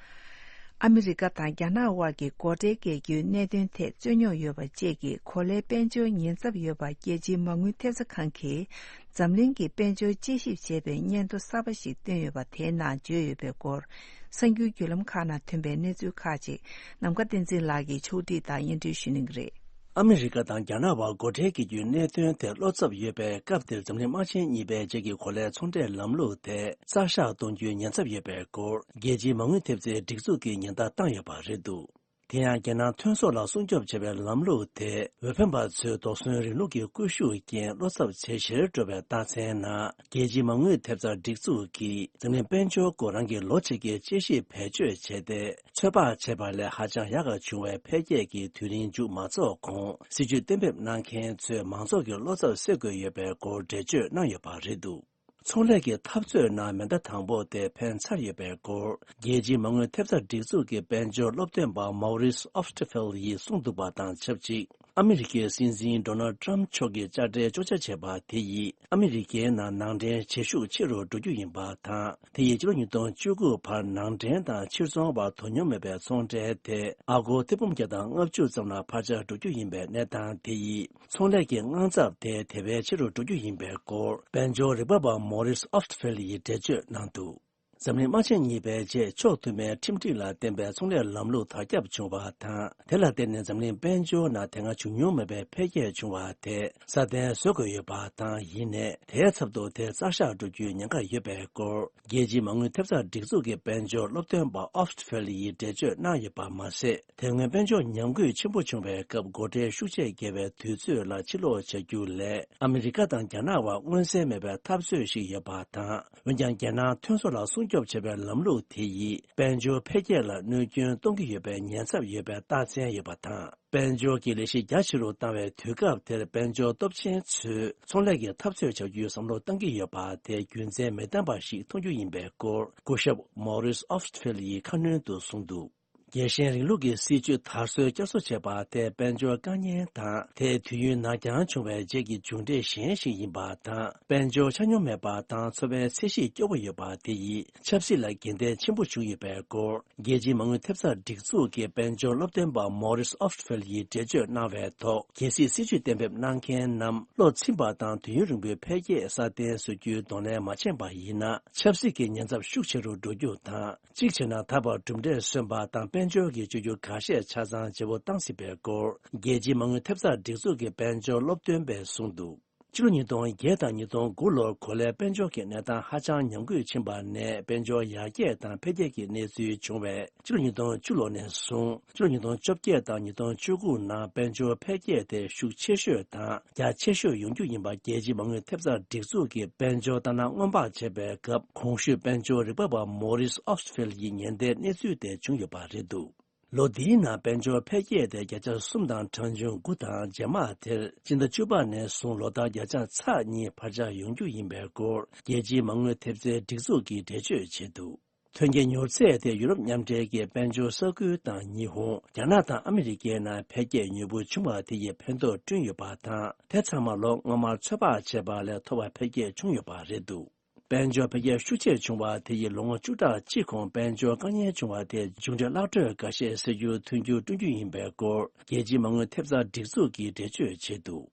ཨ་མི་རི་ཀ་དང་རྒྱ་ནག་དབར་གྱི་སྒོ་ཁྲལ་བཀལ་རྒྱུའི་གནད་དོན་ཐད་རྩོད་རྙོག་ཡོད་པ་བཅས་ཀྱི་གོ་ལའི་དཔལ་འབྱོར་ཉེན་ཚབས་ཡོད་པ་རྒྱལ་སྤྱིའི་མ་དངུལ་ཐེབས་རྩ་ཁང་གིས་འཛམ་གླིང་གི་དཔལ་འབྱོར་དཔྱད་ཞིབ་བྱེད་པའི་སྙན་ཐོ་གསར་པ་ཞིག་བཏོན་ཡོད་པ་དེའི་ནང་བརྗོད་ཡོད་པའི་སྐོར། གསར་འགྱུར་བརྒྱུད་ལམ་ཁག་ནང་ཐོན་པའི་གནས་ཚུལ་ཁག་ཅིག་ནམ་མཁའ་བསྟན་འཛིན་ལགས་ཀྱིས་ཕྱོགས་སྒྲིག་དང་སྙན་སྒྲོན་ཞུ་གནང་གི་རེད། ཨ་མི་རི་ཀ་དང་རྒྱ་ནག་དབར་སྒོ་ཁྲལ་གྱི་རྒྱུའི་གནད་དོན་དེ་བློ་འཚབ་ཡོད་པའི་སྐབས་དེར། འཛམ་གླིང་དམག་ཆེན་གཉིས་པའི་རྗེས་ཀྱི་གོ་ལའི་ཚོང་འབྲེལ་ལམ་ལུགས་དེ་རྩ་བཞག་གཏོང་རྒྱུའི་ཉེན་ཚབས་ཡོད་པའི་སྐོར། རྒྱལ་སྤྱིའི་མ་དངུལ་ཐེབས་རྩའི་སྒྲིག་འཛུགས་ཀྱིས་ཉེན་བརྡ་བཏང་ཡོད་པ་རེད་འདུག་དེ་ཡང་། རྒྱལ་ནང་ཐོན་ཟོག་ལ་སྲུང་སྐྱོབ་བྱེད་པའི་ལམ་ལུགས་དེ། འོས་འཕེན་པ་ཚོས་དོགས་ཟོན་རིང་ལུགས་ཀྱི་སྐུལ་ཤུགས་རྐྱེན། བློ་འཚབ་ཇེ་ཆེར་འགྲོ་བའི་རྟགས་མཚན་ནང་། རྒྱལ་སྤྱིའི་མ་དངུལ་ཐེབས་རྩ་སྒྲིག་འཛུགས་ཀྱིས་འཛམ་གླིང་དཔལ་འབྱོར་སྐོར་རང་གི་ལོ་གཅིག་གི་དཔྱད་ཞིབ་བེད་སྤྱོད་བྱས་ཏེ། ཚོད་དཔག་བྱས་པ་ལས་ཧ་ཅང་ཡག་ག་བྱུང་བའི་འཕེལ་རྒྱས་ཀྱི་དུས་རིམ་མཇུག་མ་རྫོགས་གོང་། སྲིད་ཇུས་གཏན་འབེབས་གནང་མཁན་ཚོས་མང་ཚོགས་ཀྱི་བློ་འཚབ་སེལ་དགོས་ཡོད་པའི་སྐོར་འགྲེལ་བརྗོད་གནང་ཡོད་པ་རེད་འདུག་ཚོང་ལས་ཀྱི་འཐབ་རྩོད་ནང་མེ་མདའ་དང་པོ་དེ་འཕེན་ཚར་ཡོད་པའི་སྐོར། རྒྱལ་སྤྱིའི་མ་དངུལ་ཐེབས་རྩ་སྒྲིག་འཛུགས་ཀྱི་དཔལ་འབྱོར་སློབ་སྟོན་པ་Maurice Oftfeld ཡིས་གསུངས་འདུག་པ་དང་ཆབས་ཅིག་ཨ་མི་རི་ཀའི་སྲིད་འཛིན་ཌོ་ནལ་ཌི་ཊརམ་ཕྱོགས་ཀྱིས་དཔྱ་ཁྲལ་གཅོག་ཆ་བྱས་པ་དེ་ཡིས། ཨ་མི་རི་ཀའི་ནང་ནང་འདྲེན་བྱེད་ཤུགས་ཆེ་རུ་འགྲོ་རྒྱུ་ཡིན་པ་དང་། དེ་ཡིས་ཕྱི་ལོ་ཉིས་སྟོང་བཅུ་དགུ་བར་ནང་འདྲེན་དང་ཕྱིར་ཚོང་བར་དོ་སྙོམས་མེད་པའི་ཚོང་འབྲེལ་དེ་ཨ་སྒོར་ཐེར་འབུམ་བརྒྱ་དང་ལྔ་བཅུ་ཙམ་ལ་འཕར་ཆག་འགྲོ་རྒྱུ་ཡིན་པའི་གནས་སྟངས་དེ་ཡིས། ཚོང་ལས་ཀྱི་དངངས་འཚབ་དེ་དེ་བས་ཆེ་རུ་འགྲོ་རྒྱུ་ཡིན་པའི་སྐོར། དཔལ་འབྱོར་རིག་པ་བ་Maurice Oftfeld ཡིས་འགྲེལ་བརྗོད་གནང་འདུག་འཛམ་གླིང་དམག་ཆེན་གཉིས་པའི་རྗེས་ཕྱོགས་མཐུན་མའི་ཁྲིམས་སྒྲིག་ལ་བརྟེན་པའི་ཚོང་ལས་ལམ་ལུགས་དར་ཁྱབ་བྱུང་བ་དང་། དེ་ལ་བརྟེན་ནས་འཛམ་གླིང་དཔལ་འབྱོར་ནང་དེ་སྔ་བྱུང་མྱོང་མེད་པའི་འཕེལ་རྒྱས་བྱུང་བ་དེ་སྲ་བརྟན་བཟོ་དགོས་ཡོད་པ་དང་། ཡིན་ནའི་དེའི་ཚབ་ཏུ་དེ་རྩ་བཞག་འགྲོ་རྒྱུའི་ཉེན་ཁ་ཡོད་པའི་སྐོར། རྒྱལ་སྤྱིའི་མ་དངུལ་ཐེབས་རྩ་སྒྲིག་འཛུགས་ཀྱི་དཔལ་འབྱོར་སློབ་སྟོན་པ་Oftfeld ཡིས་འགྲེལ་བརྗོད་གནང་ཡོད་པ་མ་ཟད། དེ་སྔོན་དཔལ་འབྱོར་ཉམས་རྒུད་ཆེན་པོ་བྱུང་བའི་སྐབས། སྒོ་ཁྲལ་ཤུགས་ཆེ་བཀལ་བའི་དུས་ཚོད་ལ་ཕྱིར་ལོག་བྱ་རྒྱུ་ལས། ཨ་མི་རི་ཀ་དང་རྒྱ་ནག་དབར་མངོན་གསལ་མེད་པའི་འཐབ་རྩོད་ཞིག་ཡོད་པ་དང་། འོན་ཀྱང་། རྒྱལ་ནང་ཐོན་ཟོག་ལ་སྲུང་སྐྱོབ་བྱེད་པའི་ལམ་ལུགས་དེ་ཡིས། དཔལ་འབྱོར་འཕེལ་རྒྱས་ལ་གནོད་སྐྱོན་གཏོང་གི་ཡོད་པའི་ཉེན་ཚབས་ཡོད་པའི་རྟགས་མཚན་ཡོད་པ་དང་། དཔལ་འབྱོར་གྱི་ལས་གཞི་རྒྱ་ཆེ་རུ་བཏང་བའི་དུས་སྐབས་དེར། དཔལ་འབྱོར་སྟོབས་ཆེན་ཚོས་ཚོང་ལས་ཀྱི་འཐབ་རྩོད་བྱ་རྒྱུའི་བསམ་བློ་བཏང་གི་ཡོད་པ་དེ་རྒྱུ་མཚན་མི་ལྡན་པ་ཞིག་མཐོང་རྒྱུ་ཡིན་པའི་སྐོར། སྐུ་ཞབས་Maurice Oftfeld ཡིས་ཁ་སྣོན་དུ་གསུངས་འདུག་རྒྱལ་ཞེན་རིང་ལུགས་ཀྱི་སྲིད་ཇུས་དར་སྲོལ་བསྐྱར་གསོ་བྱས་པ་དེ་དཔལ་འབྱོར་དཀའ་ངལ་དང་། དེ་དུས་ཡུན་ནར་འགྱངས་བྱུང་བའི་རྗེས་ཀྱི་མཇུག་འབྲས་གཞན་ཞིག་ཡིན་པ་དང་། དཔལ་འབྱོར་ཆ་སྙོམས་མེད་པ་དང་། འཚོ་བའི་ཚད་གཞི་སྐྱོ་བོ་ཡོད་པ་དེ་ཡིས་ཆབ་སྲིད་ལ་འགལ་ཟླ་ཆེན་པོ་བྱུང་ཡོད་པའི་སྐོར། རྒྱལ་སྤྱིའི་མ་དངུལ་ཐེབས་རྩ་སྒྲིག་འཛུགས་ཀྱི་དཔལ་འབྱོར་སློབ་སྟོན་པ་Maurice Oftfeld ཡིས་འགྲེལ་བརྗོད་གནང་བའི་ཐོག་གལ་སྲིད་སྲིད་ཇུས་གཏན་འབེབས་གནང་མཁན་རྣམས་བློ་ཚིམ་པ་དང་། དུས་ཡུན་རིང་པོའི་འཕེལ་རྒྱས་སྲ་བརྟན་བཟོ་རྒྱུའི་གདོང་ལེན་མ་བྱས་པ་ཡིན་ན། ཆབ་སྲིད་ཀྱི་ཉེན་ཚབས་ཤུགས་ཆེ་རུ་འགྲོ་རྒྱུ་དང་། གཅིག་བྱས་ན། ད་བར་གྲུབ་འབྲས་སོན་པ་དང་། དཔལ་འབྱོར་གྱི་བཅོས་བསྒྱུར་ཁ་ཤས་ཆ་ཚང་བརྗེ་པོ་བཏང་སྲིད་པའི་སྐོར། རྒྱལ་སྤྱིའི་མ་དངུལ་ཐེབས་རྩ་སྒྲིག་འཛུགས་ཀྱི་དཔལ་འབྱོར་སློབ་སྟོན་པས་གསུངས་འདུག་ཕྱི་ལོ་ཉིས་སྟོང་བརྒྱད་དང་ཉིས་སྟོང་དགུ་ལོར་གོ་ལའི་དཔལ་འབྱོར་གྱི་གནས་སྟངས་ཧ་ཅང་ཉམས་རྒུད་ཕྱིན་པ་ནས། དཔལ་འབྱོར་ཡར་རྒྱས་དང་འཕེལ་རྒྱས་ཀྱི་གནས་ཚུལ་བྱུང་བས། ཕྱི་ལོ་ཉིས་སྟོང་བཅུ་ལོ་ནས་བཟུང་། ཕྱི་ལོ་ཉིས་སྟོང་བཅོ་བརྒྱད་དང་ཉིས་སྟོང་བཅུ་དགུ་ནང་དཔལ་འབྱོར་འཕེལ་རྒྱས་དེ་ཤུགས་ཆེ་ཤོས་དང་རྒྱ་ཆེ་ཤོས་ཡོང་རྒྱུ་ཡིན་པ། རྒྱལ་སྤྱིའི་མ་དངུལ་ཐེབས་རྩ་སྒྲིག་འཛུགས་ཀྱིས་དཔལ་འབྱོར་ལྟ་ན་སྔོན་དཔག་བྱས་པའི་སྐབས། གོང་ཞུས་དཔལ་འབྱོར་རིག་པ་བ་Maurice Oftfeld ཡིས་ཉེན་བརྡའི་གནས་ཚུལ་དེ་བྱུང་ཡོད་པ་རེད་འདུག་ལོ་འདིའི་ནང་དཔལ་འབྱོར་འཕེལ་རྒྱས་དེ་བརྒྱ་ཆ་གསུམ་དང་གྲངས་ཆུང་དགུ་དང་། རྗེས་མ་དེར་སྤྱི་ཟླ་བཅུ་པ་ནས་བཟུང་ལོ་ལྟར་བརྒྱ་ཆ་ཚེག་གཉིས་འཕར་ཆག་ཡོང་རྒྱུ་ཡིན་པའི་སྐོར། རྒྱལ་སྤྱིའི་མ་དངུལ་ཐེབས་རྩའི་སྒྲིག་འཛུགས་ཀྱིས་འགྲེལ་བརྗོད་བྱས་འདུག་ཐོན་སྐྱེད་མྱུར་ཚད་དེ་ཡུ་རོབ་མཉམ་འབྲེལ་གྱི་དཔལ་འབྱོར་ས་ཁུལ་དང་ཉི་ཧོང་། རྒྱ་ནག་དང་ཨ་མི་རི་ཀའི་ནང་འཕེལ་རྒྱས་མྱུར་པོ་བྱུང་བ་དེ་ཡིས་ཕན་ཐོགས་བསྐྲུན་ཡོད་པ་དང་། དེ་ཚང་མ་ལོ་སྔོན་མར་ཚོད་དཔག་བྱས་པ་ལས་མཐོ་བ་འཕེལ་རྒྱས་བྱུང་ཡོད་པ་རེད་འདུག་དཔལ་འབྱོར་འཕེལ་རྒྱས་ཤུགས་ཆེ་བྱུང་བ་དེ་ཡིས་ལོ་ངོ་བཅུ་ཕྲག་གཅིག་གོང་དཔལ་འབྱོར་དཀའ་ངལ་བྱུང་བ་དེ་མཇུག་འབྲས་བརླག་སྤྲོད་འགའ་ཤས་སེལ་རྒྱུར་མཐུན་འགྱུར་བསྐྲུན་རྒྱུ་ཡིན་པའི་སྐོར། རྒྱལ་སྤྱིའི་མ་དངུལ་ཐེབས་རྩ་སྒྲིག་འཛུགས་ཀྱིས་འགྲེལ་བརྗོད་བྱས་འདུག་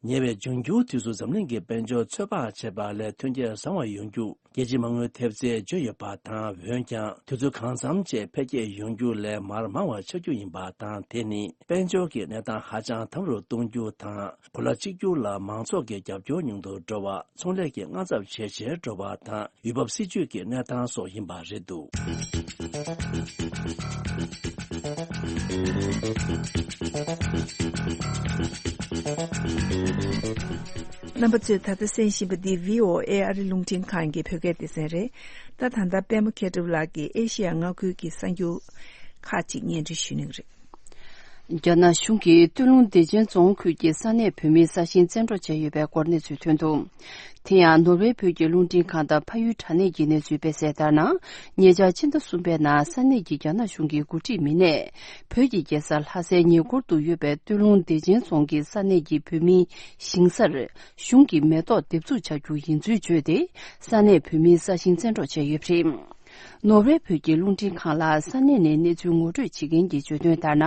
ཉེ་བའི་འབྱུང་འགྱུར་དུས་སུ་འཛམ་གླིང་གི་དཔལ་འབྱོར་ཚོད་དཔག་བྱས་པ་ལས་ཐོན་སྐྱེད་བཟང་བ་ཡོང་རྒྱུ་རྒྱལ་སྤྱིའི་མ་དངུལ་ཐེབས་རྩས་བརྗོད་ཡོད་པ་དང་། འོན་ཀྱང་དུས་ཚོད་གང་འཚམ་བཅས་འཕེལ་རྒྱས་ཡོང་རྒྱུ་ལས་མར་མང་བ་ཆགས་རྒྱུ་ཡིན་པ་དང་། དེ་ནི་དཔལ་འབྱོར་གྱི་གནས་སྟངས་ཧ་ཅང་དམ་རུ་གཏོང་རྒྱུ་དང་། གོ་ལ་གཅིག་གྱུར་ལ་མང་ཚོགས་ཀྱི་རྒྱབ་སྐྱོར་ཉུང་དུ་འགྲོ་བ། ཚོང་ལས་ཀྱི་དངངས་འཚབ་ཇེ་ཆེར་འགྲོ་བ་དང་། ཡུལ་བབ་སྲིད་ཇུས་ཀྱི་གནས་སྟངས་སོགས་ཡིན་པ་རེད་འདུག་རྣམ་པ་ཚོས་ད་ལྟ་གསན་བཞིན་པ་འདི་བྷི་ཨོ་ཨེ་ཨ་རི་རླུང་འཕྲིན་ཁང་གི་བོད་སྐད་སྡེ་ཚན་རེད། ད་ད་ལྟ་པད་མ་མཁས་གྲུབ་ལགས་ཀྱིས་ཨེ་ཤེ་ཡ་མངའ་ཁུལ་གྱི་གསར་འགྱུར་ཁག་ཅིག་སྙན་སྒྲོན་ཞུ་གནང་གི་རེད། རྒྱ་ནག་གཞུང་གིས་སྟོད་ལུང་བདེ་ཆེན་རྫོང་ཁུལ་གྱི་ས་གནས་བོད་མིའི་ས་ཞིང་བཙན་འཕྲོག་བྱས་ཡོད་པའི་སྐོར་གནས་ཚུལ་ཐོན་འདུག་དེ་ཡང་ནོར་ཝེ་བོད་ཀྱི་རླུང་འཕྲིན་ཁང་དང་ཕ་ཡུལ་དྲ་གནས་ཀྱིས་གནས་ཚུལ་སྤེལ་གསལ་ལྟར་ན། ཉེ་ཆར་ཕྱི་ཟླ་གསུམ་པའི་ནང་ས་གནས་ཀྱི་རྒྱ་ནག་གཞུང་གི་འགོ་ཁྲིད་མི་སྣས་བོད་ཀྱི་རྒྱལ་ས་ལྷ་སའི་ཉེ་འཁོར་དུ་ཡོད་པའི་སྟོད་ལུང་བདེ་ཆེན་རྫོང་གི་ས་གནས་ཀྱི་བོད་མིའི་ཞིང་སར་གཞུང་གིས་མེ་ཏོག་འདེབས་འཛུགས་བྱ་རྒྱུ་ཡིན་ཚུལ་བརྗོད་དེ། ས་གནས་བོད་མིའི་ས་ཞིང་བཙན་འཕྲོག་བྱས་ཡོད་པ་རེད། ནོར་ཝེ་བོད་ཀྱི་རླུང་འཕྲིན་ཁང་ལ་ས་གནས་ནས་གནས་ཚུལ་ངོ་སྤྲོད་བྱེད་མཁན་གྱིས་བརྗོད་དོན་ལྟར་ན།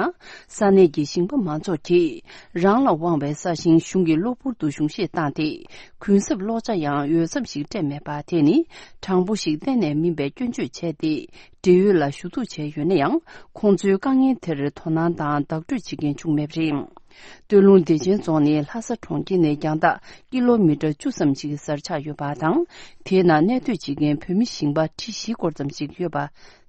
ས་གནས་ཀྱི་ཞིང་པ་མང་ཚོགས་ཀྱིས་རང་ལ་དབང་བའི་ས་ཞིང་གཞུང་གི་གློ་བུར་དུ་གཞུང་བཞེས་བཏང་སྟེ། གུན་གསབ་སློག་ཆ་ཡང་འོས་འཚམ་ཞིག་སྤྲད་མེད་པ་དེ་ནི་དྲང་པོ་ཞིག་གཏན་ནས་མིན་པའི་སྐྱོན་བརྗོད་བྱས་ཏེ། འབྲེལ་ཡོད་ལ་ཞུ་གཏུག་བྱས་ཡོད་ན་ཡང་། ཁོང་ཚོའི་དཀའ་ངལ་དེར་དོ་སྣང་དང་བདག་སྤྲོད་བྱེད་མཁན་བྱུང་མེད་པ་རེད། སྟོད་ལུང་བདེ་ཆེན་རྫོང་ནི་ལྷ་ས་གྲོང་ཁྱེར་ནས་རྒྱང་ཐག་ཀི་ལོ་མི་ཊར་བཅུ་ཙམ་ཞིག་གི་སར་ཆགས་ཡོད་པ་དང་། དེའི་ནང་གནས་སྡོད་བྱེད་མཁན་བོད་མི་ཞིང་པ་ཁྲི་བཞི་སྐོར་ཙམ་ཞིག་ཡོད་པ་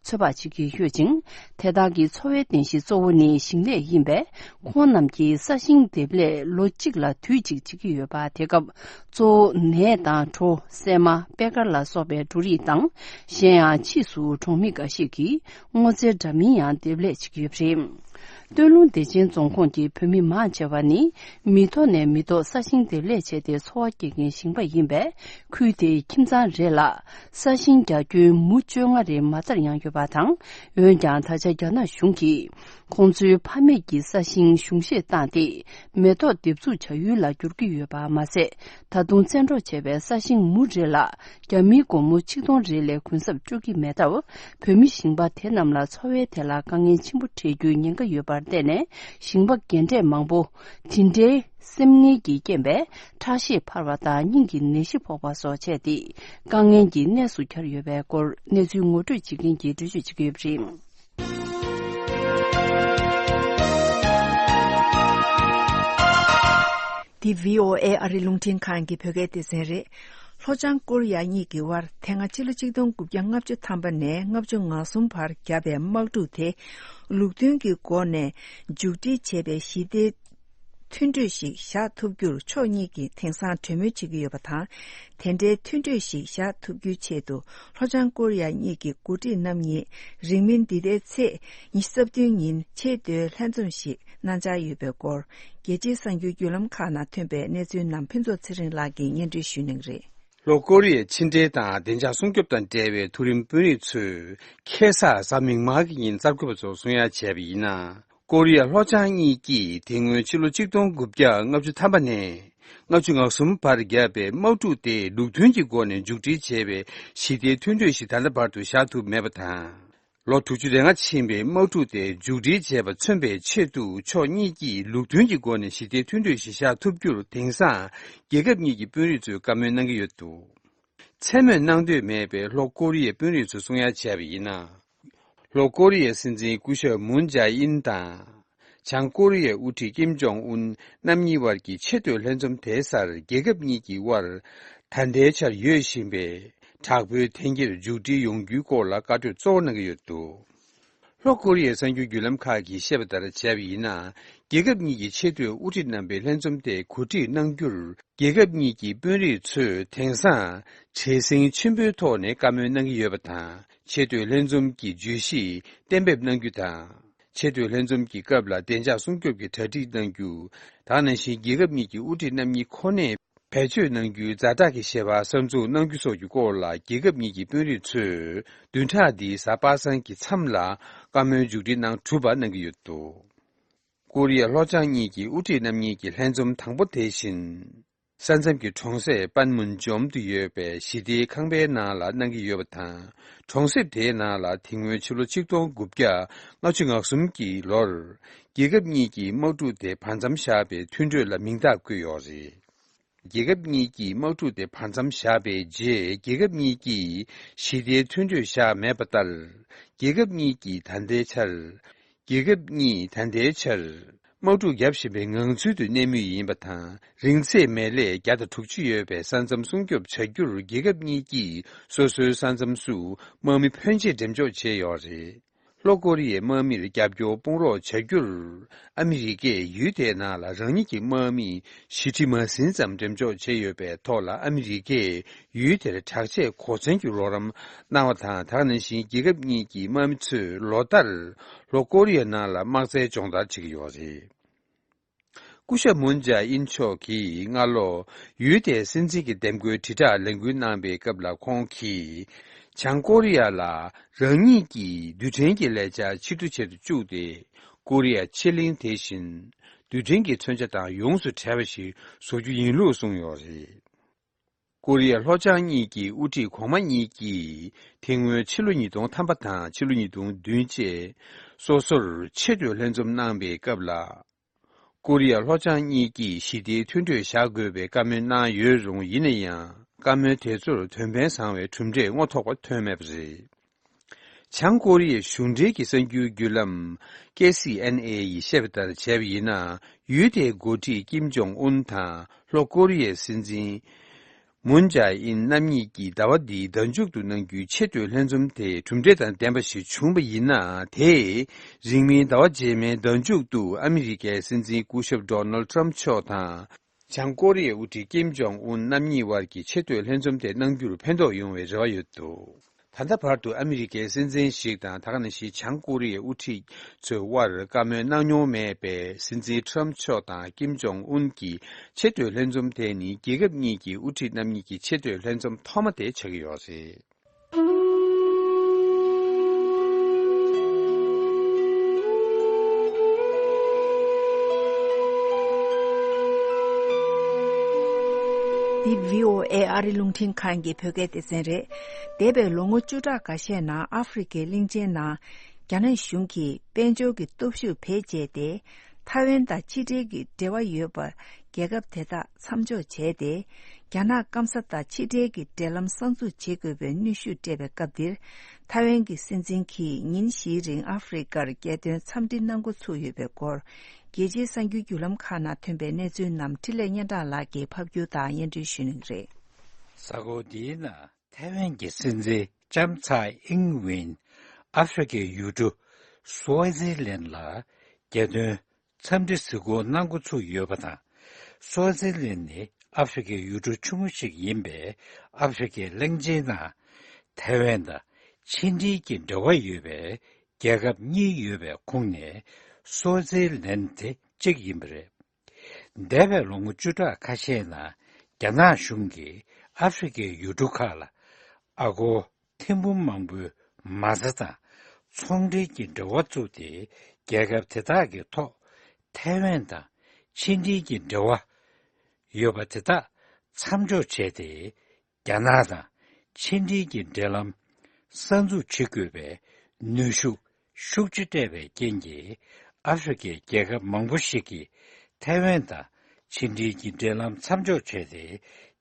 ཚོད་དཔག་བྱེད་ཀྱི་ཡོད་ཅིང་། དེ་དག་གི་འཚོ་བའི་རྟེན་གཞི་གཙོ་བོ་ནི་ཞིང་ལས་ཡིན་པས། ཁོང་རྣམས་ཀྱིས་ས་ཞིང་འདེབས་ལས་ལོ་གཅིག་ལ་དུས་གཅིག་བྱེད་ཀྱི་ཡོད་པ། དེ་སྐབས་གཙོ་བོ་ནས་དང་གྲོ། སྲན་མ། པད་དཀར་ལ་སོགས་པའི་འབྲུ་རིགས་དང་། གཞན་ཡང་ཕྱིས་སུ་གྲོང་མི་འགའ་ཞིག་གིས་སྔོ་ཚལ་འདྲ་མིན་ཡང་འདེབས་ལས་བྱེད་ཀྱི་ཡོད་པ་རེད། སྟོད་ལུང་བདེ་ཆེན་རྫོང་ཁོངས་ཀྱི་བོད་མི་མང་ཆེ་བ་ནི་མི་ཐོག་ནས་མི་ཐོག་ས་ཞིང་འདེབས་ལས་བྱས་ཏེ་འཚོ་བ་སྐྱེལ་མཁན་ཞིང་པ་ཡིན་པས། ཁུལ་དེའི་ཁྱིམ་ཚང་རེ་ལ་ས་ཞིང་རྒྱ་ཁྱོན་མུ་བཅོ་ལྔ་རེ་མ་ལྟར་ཡང་ཡོད་པ་དང་། འོན་ཀྱང་ད་ཆ་རྒྱ་ནག་གཞུང་གིས་ཁོང་ཚོའི་ཕ་མེས་ཀྱི་ས་ཞིང་གཞུང་བཞེས་བཏང་སྟེ། མེ་ཏོག་འདེབས་འཛུགས་བྱ་ཡུལ་ལ་བསྒྱུར་གྱི་ཡོད་པ་མ་ཟད། ད་དུང་བཙན་འཕྲོག་བྱས་པའི་ས་ཞིང་མུ་རེ་ལ་རྒྱ་མིའི་སྒོར་མོ་ཆིག་སྟོང་རེ་ལས་གུན་གསབ་སྤྲོད་ཀྱི་མེད་སྟབས། བོད་མི་ཞིང་པ་དེ་རྣམས་ལ་འཚོ་བའི་ཐད་ལ་དཀའ་ངལ་ཆེན་པོ་འཕྲད་རྒྱུའི་ཉེན་ཁ་ཡོད་པར་བརྟེན་ནས། ཞིང་པ་རྒན་གྲས་མང་པོ་དེ་འདྲའི་སེམས་ངལ་གྱི་རྐྱེན་པས་ཁྲག་ཤེད་འཕར་བ་དང་སྙིང་གི་ནད་གཞི་ཕོག་པ་སོགས་བྱས་ཏེ། དཀའ་ངལ་གྱི་གནས་སུ་གྱར་ཡོད་པའི་སྐོར་གནས་ཚུལ་ངོ་སྤྲོད་བྱེད་མཁན་གྱིས་འགྲེལ་བརྗོད་བྱེད་ཀྱི་ཡོད་པ་རེད། འདི་བྷི་ཨོ་ཨེ་ཨ་རི་རླུང་འཕྲིན་ཁང་གི་བོད་སྐད་སྡེ་ཚན་རེད། ལྷོ་བྱང་ཀོ་རི་ཡ་གཉིས་ཀྱི་དབར་དེ་སྔ་ཕྱི་ལོ་ཆིག་སྟོང་དགུ་བརྒྱ་ལྔ་བཅུ་ཐམ་པ་ནས་ལྔ་བཅུ་ང་གསུམ་བར་བརྒྱབ་པའི་དམག་འཁྲུག་དེ་ལུགས་མཐུན་གྱི་སྒོ་ནས་མཇུག་སྒྲིལ་བྱེད་པའི་ཞི་བདེའི་མཐུན་གྲོས་ཤིག་བཞག་ཐུབ་རྒྱུར་ཕྱོགས་གཉིས་ཀྱིས་དེང་སང་གྲོས་མོལ་བྱེད་ཀྱི་ཡོད་པ་དང་། དེ་འདྲའི་མཐུན་གྲོས་ཤིག་བཞག་ཐུབ་རྒྱུའི་ཆེད་དུ་ལྷོ་བྱང་ཀོ་རི་ཡ་གཉིས་ཀྱི་འགོ་ཁྲིད་རྣམ་གཉིས་རིང་མིན་འདི་ཟླའི་ཚེས་ཉི་ཤུ་རྩ་བདུན་ཉིན་ཆེས་མཐོའི་ལྷན་འཛོམས་ཤིག་གནང་འཆར་ཡོད་པའི་སྐོར། རྒྱལ་སྤྱིའི་གསར་འགྱུར་བརྒྱུད་ལམ་ཁག་ནང་ཐོན་པའི་གནས་ཚུལ་རྣམས་ཕུན་ཚོགས་ཚེ་རིང་ལགས་ཀྱིས་སྙན་སྒྲོན་ཞུ་གནང་གི་རེད། ལྷོ་ཀོ་རི་ཡའི་ཕྱི་འབྲེལ་དང་བདེ་འཇགས་སྲུང་སྐྱོབ་དང་འབྲེལ་བའི་མཐོ་རིམ་དཔོན་རིགས་ཚོས་ཁ་སང་གཟའ་མིག་དམར་གྱི་ཉིན་གསར་འགོད་པ་ཚོར་གསུང་ཡ་བྱས་པ་ཡིན་ན། ཀོ་རི་ཡ་ལྷོ་བྱང་གཉིས་ཀྱིས་དེ་སྔོན་ཕྱི་ལོ་ཆིག་སྟོང་དགུ་བརྒྱ་ལྔ་བཅུ་ཐམ་པ་ནས་ལྔ་བཅུ་ང་གསུམ་བར་བརྒྱབ་པའི་དམག་འཁྲུག་དེ་ལུགས་མཐུན་གྱི་སྒོ་ནས་མཇུག་སྒྲིལ་བྱས་པའི་ཞི་བདེའི་མཐུན་གྲོས་ཤིག་ད་ལྟ་བར་དུ་བཞག་ཐུབ་མེད་པ་དང་། ལོ་དྲུག་ཅུ་རེ་ལྔ་ཕྱིན་པའི་དམག་འཁྲུག་དེ་མཇུག་སྒྲིལ་བྱས་པ་མཚོན་པའི་ཆེད་དུ་ཕྱོགས་གཉིས་ཀྱིས་ལུགས་མཐུན་གྱི་སྒོ་ནས་ཞི་བདེའི་མཐུན་གྲོས་ཤིག་བཞག་ཐུབ་རྒྱུར་དེང་སང་རྒྱལ་ཁབ་གཉིས་ཀྱི་དཔོན་རིགས་ཚོས་བཀའ་མོལ་གནང་གི་ཡོད་འདུག་མཚན་སྨོས་གནང་འདོད་མེད་པའི་ལྷོ་ཀོ་རི་ཡའི་དཔོན་རིགས་ཚོས་གསུང་ཡ་བྱས་པ་ཡིན་ན། ལྷོ་ཀོ་རི་ཡའི་སྲིད་འཛིན་སྐུ་ཞབས་མུན་ཇཱ་ཨིན་དང་། བྱང་ཀོ་རི་ཡའི་དབུ་ཁྲིད་ཀིམ་ཇོང་ཨུན་རྣམ་གཉིས་དབར་གྱི་ཆེས་མཐོའི་ལྷན་འཛོམས་དེའི་སར་རྒྱལ་ཁབ་གཉིས་ཀྱི་དབར་ད་ལྟའི་ཆར་ཡོད་བཞིན་པའི་དྲག་པོའི་འཐེན་འཁྱེར་མཇུག་སྒྲིལ་ཡོང་རྒྱུའི་སྐོར་ལ་བཀའ་གྲོས་གཙོ་བོ་གནང་གི་ཡོད་འདུག་ལྷོ་ཀོ་རི་ཡའི་གསར་འགྱུར་བརྒྱུད་ལམ་ཁག་གིས་བཤད་པ་ལྟར་བྱས་པ་ཡིན་ན། རྒྱལ་ཁབ་གཉིས་ཀྱི་ཆེས་མཐོའི་དབུ་ཁྲིད་རྣམ་པའི་ལྷན་འཛོམས་དེ་གོ་སྒྲིག་གནང་རྒྱུར། རྒྱལ་ཁབ་གཉིས་ཀྱི་དཔོན་རིགས་ཚོས་དེང་སང་བྲེལ་ཟིང་ཆེན་པོའི་ཐོག་ནས་བཀའ་མོལ་གནང་གི་ཡོད་པ་དང་། ཆེས་མཐོའི་ལྷན་འཛོམས་ཀྱི་བརྗོད་གཞི་གཏན་འབེབས་གནང་རྒྱུ་དང་། ཆེས་མཐོའི་ལྷན་འཛོམས་ཀྱི་སྐབས་ལ་བདེ་འཇགས་སྲུང་སྐྱོབ་ཀྱི་གྲ་སྒྲིག་གནང་རྒྱུ། ད་ག་ནང་བཞིན་རྒྱལ་ཁབ་གཉིས་ཀྱི་དབུ་ཁྲིད་རྣམ་གཉིས་ཁོ་ནས་ བེད་སྤྱོད་གནང་རྒྱུའི་ཛ་དྲག་གི་ཞལ་པར་གསར་འཛུགས་གནང་རྒྱུ་སོགས་ཀྱི་སྐོར་ལ། རྒྱལ་ཁབ་གཉིས་ཀྱི་དཔོན་རིགས་ཚོས་བདུན་ཕྲག་འདིའི་གཟའ་པ་སངས་ཀྱི་མཚམས་ལ་བཀའ་མོལ་མཇུག་སྒྲིལ་གནང་གྲུབ་པ་གནང་གི་ཡོད་འདུག། ཀོ་རི་ཡ་ལྷོ་བྱང་གཉིས་ཀྱི་དབུ་ཁྲིད་རྣམ་གཉིས་ཀྱི་ལྷན་འཛོམས་དང་པོ་དེ་བཞིན། ས་མཚམས་ཀྱི་གྲོང་གསེབ་པན་མུན་ཇོམ་དུ་ཡོད་པའི་ཞི་བདེའི་ཁང་པའི་ནང་ལ་གནང་གི་ཡོད་པ་དང་། གྲོང་གསེབ་དེའི་ནང་ལ་དེ་སྔོན་ཕྱི་ལོ་ཆིག་སྟོང་དགུ་བརྒྱ་ལྔ་བཅུ་ང་གསུམ་གྱི་ལོར། རྒྱལ་ཁབ་གཉིས་ཀྱི་དམག་འཁྲུག་དེ་བར་མཚམས་བཞག་པའི་མཐུན་གྲོས་ལ་མིང་རྟགས་བཀོད་ཡོད་རེད། རྒྱལ་ཁབ་གཉིས་ཀྱི་དམག་འཁྲུག་དེ་བར་མཚམས་བཞག་པའི་རྗེས། རྒྱལ་ཁབ་གཉིས་ཀྱིས་ཞི་བདེའི་མཐུན་གྲོས་བཞག་མེད་པ་ལྟར། རྒྱལ་ཁབ་གཉིས་ཀྱིས་ད་ལྟའི་ཆར། རྒྱལ་ཁབ་གཉིས་ད་ལྟའི་ཆར། དམག་འཁྲུག་བརྒྱབ་བཞིན་པའི་ངང་ཚུལ་དུ་གནས་མུས་ཡིན་པ་དང་། རིང་ཚད་མེད་ལས་བརྒྱ་དང་དྲུག་ཅུ་ཡོད་པའི་ས་མཚམས་སྲུང་སྐྱོབ་བྱ་རྒྱུར། རྒྱལ་ཁབ་གཉིས་ཀྱིས་སོ་སོའི་ས་མཚམས་སུ་དམག་མི་ཕོན་ཆེ་འགྲེམས་འཇོག་བྱས་ཡོད་རེད། ལྷོ་ཀོ་རི་ཡའི་དམག་མིར་རྒྱབ་སྐྱོར་སྤོང་རོགས་བྱ་རྒྱུར། ཨ་མི་རི་ཀས་ཡུལ་དེའི་ནང་ལ་རང་ཉིད་ཀྱི་དམག་མི་བཞི་ཁྲི་མ་ཟིན་ཙམ་འགྲེམས་འཇོག་བྱས་ཡོད་པའི་ཐོག་ལ། ཨ་མི་རི་ཀས་ཡུལ་དེར་དྲག་ཆས་གོ་མཚོན་གྱི་རོགས་རམ་གནང་བ་དང་། དེ་ག་ནང་བཞིན་རྒྱལ་ཁབ་གཉིས་ཀྱི་དམག་མི་ཚོས་ལོ་ལྟར་ལྷོ་ཀོ་རི་ཡའི་ནང་ལ་དམག་རྩལ་སྦྱོང་བརྡར་བྱེད་ཀྱི་ཡོད་རེད། སྐུ་ཞབས་མུན་ཇཱ་ཨིན་མཆོག་གིས་སྔ་ལོ་ཡུལ་དེའི་སྲིད་འཛིན་གྱི་འདེམས་བསྐོའི་དྲིལ་བསྒྲགས་ལས་འགུལ་གནང་པའི་སྐབས་ལ། ཁོང་གིས་བྱང་ཀོ་རི་ཡ་ལ་རང་ཉིད་ཀྱི་རྡུལ་ཕྲན་གྱི་ལས་འཆར་ཕྱིར་བསྡུ་བྱེད་དུ་བཅུག་སྟེ། ཀོ་རི་ཡ་ཕྱེད་གླིང་དེ་བཞིན་རྡུལ་ཕྲན་གྱི་མཚོན་ཆ་དང་ཡོངས་སུ་བྲལ་བ་ཞིག་བཟོ་རྒྱུ་ཡིན་ལུགས་གསུངས་ཡོད་རེད། ཀོ་རི་ཡ་ལྷོ་བྱང་གཉིས་ཀྱི་དབུ་ཁྲིད་གོང་མ་གཉིས་ཀྱིས་དེ་སྔོན་ཕྱི་ལོ་ཉིས་སྟོང་ཐམ་པ་དང་ཕྱི་ལོ་ཉིས་སྟོང་བདུན་བཅས་སོ་སོར་ཆེས་མཐོའི་ལྷན་འཛོམས་གནང་པའི་སྐབས་ལ། ཀོ་རི་ཡ་ལྷོ་བྱང་གཉིས་ཀྱིས་ཞི་བདེའི་མཐུན་གྲོས་བཞག་དགོས་པའི་བཀའ་མོལ་གནང་ཡོད་རུང་། ཡིན་ན་ཡང་བཀའ་མོལ་དེ་ཚོར་དོན་ཕན་བཟང་བའི་གྲུབ་འབྲས་རྔོ་ཐོགས་པ་ཐོན་མེད་པ་རེད། བྱང་ཀོ་རི་ཡའི་གཞུང་འབྲེལ་གྱི་གསར་འགྱུར་བརྒྱུད་ལམ་ཀེ་སི་ཨེན་ཨེ་ཡིས་བཤད་པ་ལྟར་བྱས་པ་ཡིན་ན། ཡུལ་དེའི་འགོ་ཁྲིད་ཀིམ་ཇོང་ཨུན་དང་ལྷོ་ཀོ་རི་ཡའི་སྲིད་འཛིན་མུན་ཇཱ་ཨིན་རྣམ་གཉིས་ཀྱིས་ཟླ་བ་འདིའི་ཟླ་མཇུག་ཏུ་གནང་རྒྱུའི་ཆེས་མཐོའི་ལྷན་འཛོམས་དེ་གྲུབ་འབྲས་དང་ལྡན་པ་ཞིག་བྱུང་བ་ཡིན་ན། དེས་རིང་མིན་ཟླ་བ་རྗེས་མའི་ཟླ་མཇུག་ཏུ་ཨ་མི་རི་ཀའི་སྲིད་འཛིན་སྐུ་ཞབས་ཌོ་ནལ་ཊམ་མཆོག་དང་། བྱང་ཀོ་རི་ཡའི་དབུ་ཁྲིད་ཀིམ་ཇོང་ཨུན་རྣམ་གཉིས་དབར་གྱི་ཆེས་མཐོའི་ལྷན་འཛོམས་དེ་གནང་རྒྱུར་ཕན་ཐོགས་ཡོང་བའི་རེ་བ་ཡོད་འདུག། ད་ལྟ་བར་དུ་ཨ་མི་རི་ཀའི་སྲིད་འཛིན་ཞིག་དང་། དེ་ག་ནང་བཞིན་བྱང་ཀོ་རི་ཡའི་དབུ་ཁྲིད་ཚོའི་དབར་བཀའ་མོལ་གནང་མྱོང་མེད་པའི་སྲིད་འཛིན་ཊམ་མཆོག་དང་ཀིམ་ཇོང་ཨུན་གྱི་ཆེས་མཐོའི་ལྷན་འཛོམས་དེ་ནི་རྒྱལ་ཁབ་གཉིས་ཀྱི་དབུ་ཁྲིད་རྣམ་གཉིས་ཀྱི་ཆེས་མཐོའི་ལྷན་འཛོམས་ཐོག་མ་དེ་ཆགས་ཀྱི་ཡོད་རེད། འདི་བྷི་ཨོ་ཨེ་ཨ་རི་རླུང་འཕྲིན་ཁང་གི་བོད་སྐད་སྡེ་ཚན་རེད། འདས་པའི་ལོ་ངོ་བཅུ་ཕྲག་འགའ་ཤས་ནང་ཨ་ཧྥེ་རི་ཁའི་གླིང་ཆེན་ནང་རྒྱ་ནག་གཞུང་གིས་དཔལ་འབྱོར་གྱི་སྟོབས་ཤུགས་བེད་སྤྱད་དེ། ཐའེ་ཝན་དང་ཕྱི་འབྲེལ་གྱི་འབྲེལ་བ་ཡོད་པ་རྒྱལ་ཁབ་དེ་དག་མཚམས་འཇོག་བྱས་ཏེ། རྒྱ་ནག་སྐམ་ས་དང་ཕྱི་འབྲེལ་གྱི་འབྲེལ་ལམ་གསར་འཛུགས་བྱེད་དགོས་པའི་གནོན་ཤུགས་སྤྲད་པའི་སྐབས་འདིར། ཐའེ་ཝན་གྱི་སྲིད་འཛིན་གྱིས་ཉིན་བཞིའི་རིང་ཨ་ཧྥེ་རི་ཁར་རྒྱལ་དོན་འཚམས་འདྲི་གནང་འགོ་ཚུགས་ཡོད་པའི་སྐོར། རྒྱལ་སྤྱིའི་གསར་འགྱུར་བརྒྱུད་ལམ་ཁག་ནང་ཐོན་པའི་གནས་ཚུལ་རྣམས་འཕྲིན་ལས་སྙན་གྲགས་ལགས་ཀྱིས་ཕབ་སྒྱུར་དང་སྙན་སྒྲོན་ཞུ་གནང་གི་རེད། གཟའ་འཁོར་འདིའི་ནང་ཐའེ་ཝན་གྱི་སྲིད་འཛིན་ལྕམ་ཚའེ་ཨིང་ཝེན་ཨ་ཧྥེ་རི་ཁའི་ཡུལ་གྲུ་སུའེ་ཛི་ལན་ལ་རྒྱལ་དོན་འཚམས་འདྲི་གཟིགས་སྐོར་གནང་འགོ་ཚུགས་ཡོད་པ་དང་། སུའེ་ཛི་ལན་ནི་ཨ་ཧྥེ་རི་ཁའི་ཡུལ་གྲུ་ཆུང་ངུ་ཞིག་ཡིན་པས། ཨ་ཧྥེ་རི་ཁའི་གླིང་ཆེན་ནང་ཐའེ་ཝན་དང་ཕྱི་འབྲེལ་གྱི་འབྲེལ་བ་ཡོད་པའི་རྒྱལ་ཁབ་གཉིས་ཡོད་པའི་ཁོངས་ནས་སུའེ་ཛི་ལན་དེ་གཅིག་ཡིན་པ་རེད། འདས་པའི་ལོ་ངོ་བཅུ་ཕྲག་ཁ་ཤས་ནང་རྒྱ་ནག་གཞུང་གིས་ཨ་ཧྥེ་རི་ཁའི་ཡུལ་གྲུ་ཁག་ལ་ཨ་སྒོར་ཐེར་འབུམ་མང་པོའི་མ་རྩ་དང་ཚོང་འབྲེལ་གྱི་འབྲེལ་བ་བཙུགས་ཏེ། རྒྱལ་ཁབ་དེ་དག་གི་ཐོག་ཐའེ་ཝན་དང་ཕྱི་འབྲེལ་གྱི་འབྲེལ་བ་ཡོད་པ་དེ་དག་མཚམས་འཇོག་བྱས་ཏེ། རྒྱ་ནག་དང་ཕྱི་འབྲེལ་གྱི་འབྲེལ་ལམ་གསར་འཛུགས་བྱེད་དགོས་པའི་གནོན་ཤུགས་ཤུགས་ཆེ་སྤྲད་པའི་རྐྱེན་གྱིས། ཨ་ཧྥེ་རི་ཁའི་རྒྱལ་ཁབ་མང་པོ་ཞིག་གིས་ཐའེ་ཝན་དང་ཕྱི་འབྲེལ་གྱི་འབྲེལ་ལམ་མཚམས་འཇོག་བྱས་ཏེ།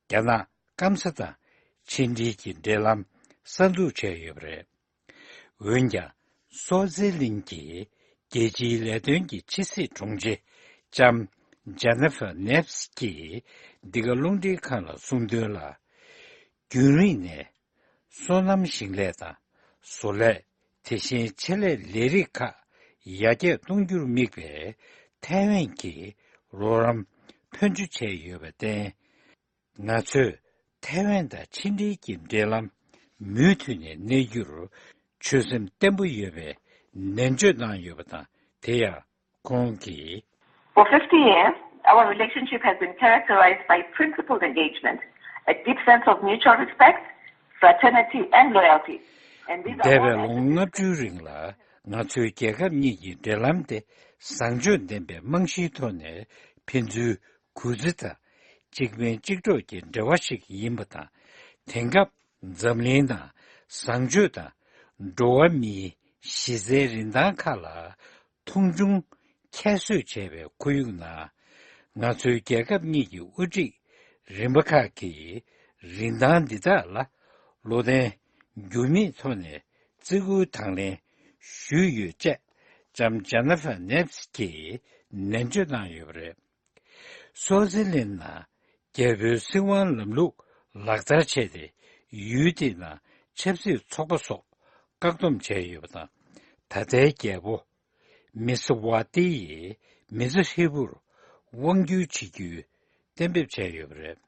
རྒྱ་ནག་སྐམ་ས་དང་ཕྱི་འབྲེལ་གྱི་འབྲེལ་ལམ་གསར་འཛུགས་བྱས་ཡོད་པ་རེད། འོན་ཀྱང་། སུའེ་ཛི་ལན་གྱི་རྒྱལ་སྤྱིའི་ལས་དོན་གྱི་ཕྱི་སྲིད་དྲུང་ཆེ་ལྕམ་ཇེ་ནི་ཧྥར་ནེབ་སི་ཀྱིས་འདི་ག་རླུང་འཕྲིན་ཁང་ལ་གསུངས་དོན་ལ། རྒྱུན་རིང་ནས་སོ་ནམ་ཞིང་ལས་དང་བཟོ་ལས། དེ་བཞིན་ཆེད་ལས་ལས་རིགས་ཁག་ཡར་རྒྱས་གཏོང་རྒྱུར་དམིགས་པའི་ཐའེ་ཝན་གྱི་རོགས་རམ་ཕོན་ཆེ་བྱས་ཡོད་པར་བརྟེན། ང་ཚོས་ཐའེ་ཝན་དང་ཕྱི་འབྲེལ་གྱི་འབྲེལ་ལམ་མུ་མཐུད་ནས་གནས་རྒྱུར་ཆོད་སེམས་བརྟན་པོ་ཡོད་པའི་ནན་བརྗོད་གནང་ཡོད་པ་དང་། དེ་ཡང་ཁོང་གིས། For fifty years, Our relationship has been characterized by principled engagement, a deep sense of mutual respect, fraternity, and loyalty. And these are འདས་པའི all ལོ་ངོ་ལྔ་བཅུའི་རིང་ལ་ང་ཚོའི་རྒྱལ་ཁབ་གཉིས་ཀྱི་འབྲེལ་ལམ་དེ་བཟང་སྤྱོད་ལྡན་པའི་རྨང་གཞིའི་ཐོག་ནས་ཕན་ཚུན་གུས་བརྩི་དང་གཅིག་ཕན་གཅིག་གྲོགས་ཀྱི་འབྲེལ་བ་ཞིག་ཡིན་པ་དང་། དེང་སྐབས་འཛམ་གླིང་ནང་བཟང་སྤྱོད་དང་འགྲོ་བ་མིའི་གཞི་རྩའི་རིན་ཐང་ཁག་ལ་མཐོང་ཆུང་ཁྱད་གསོད་བྱས་པའི་ཁོར་ཡུག་ནང་། ང་ཚོའི་རྒྱལ་ཁབ་གཉིས་ཀྱི་དབུ་ཁྲིད་རིམ་པ་ཁག་གིས་རིན་ཐང་འདི་དག་ལ་བློ་བརྟན་འགྱུར་མེད་ཐོག་ནས་བརྩི་བཀུར་དང་ལེན་ཞུས་ཡོད་ཅེས་ལྕམ་ཇེ་ནི་ཧྥར་ནེབ་སི་གིས་ནན་བརྗོད་གནང་ཡོད་པ་རེད། སུའུ་ཙི་ལན་ནང་རྒྱལ་པོའི་སྲིད་དབང་ལམ་ལུགས་ལག་བསྟར་བྱས་ཏེ། ཡུལ་དེའི་ནང་ཆབ་སྲིད་ཚོགས་པ་སོགས་བཀག་སྡོམ་བྱས་ཡོད་པ་དང་། ད་ལྟའི་རྒྱལ་པོ་མི་སི་ཝ་ཏི་ཡིས་མི་ཚེ་ཧྲིལ་པོར་དབང་བསྒྱུར་བྱེད་རྒྱུའི་གཏན་འབེབས་བྱས་ཡོད་པ་རེད།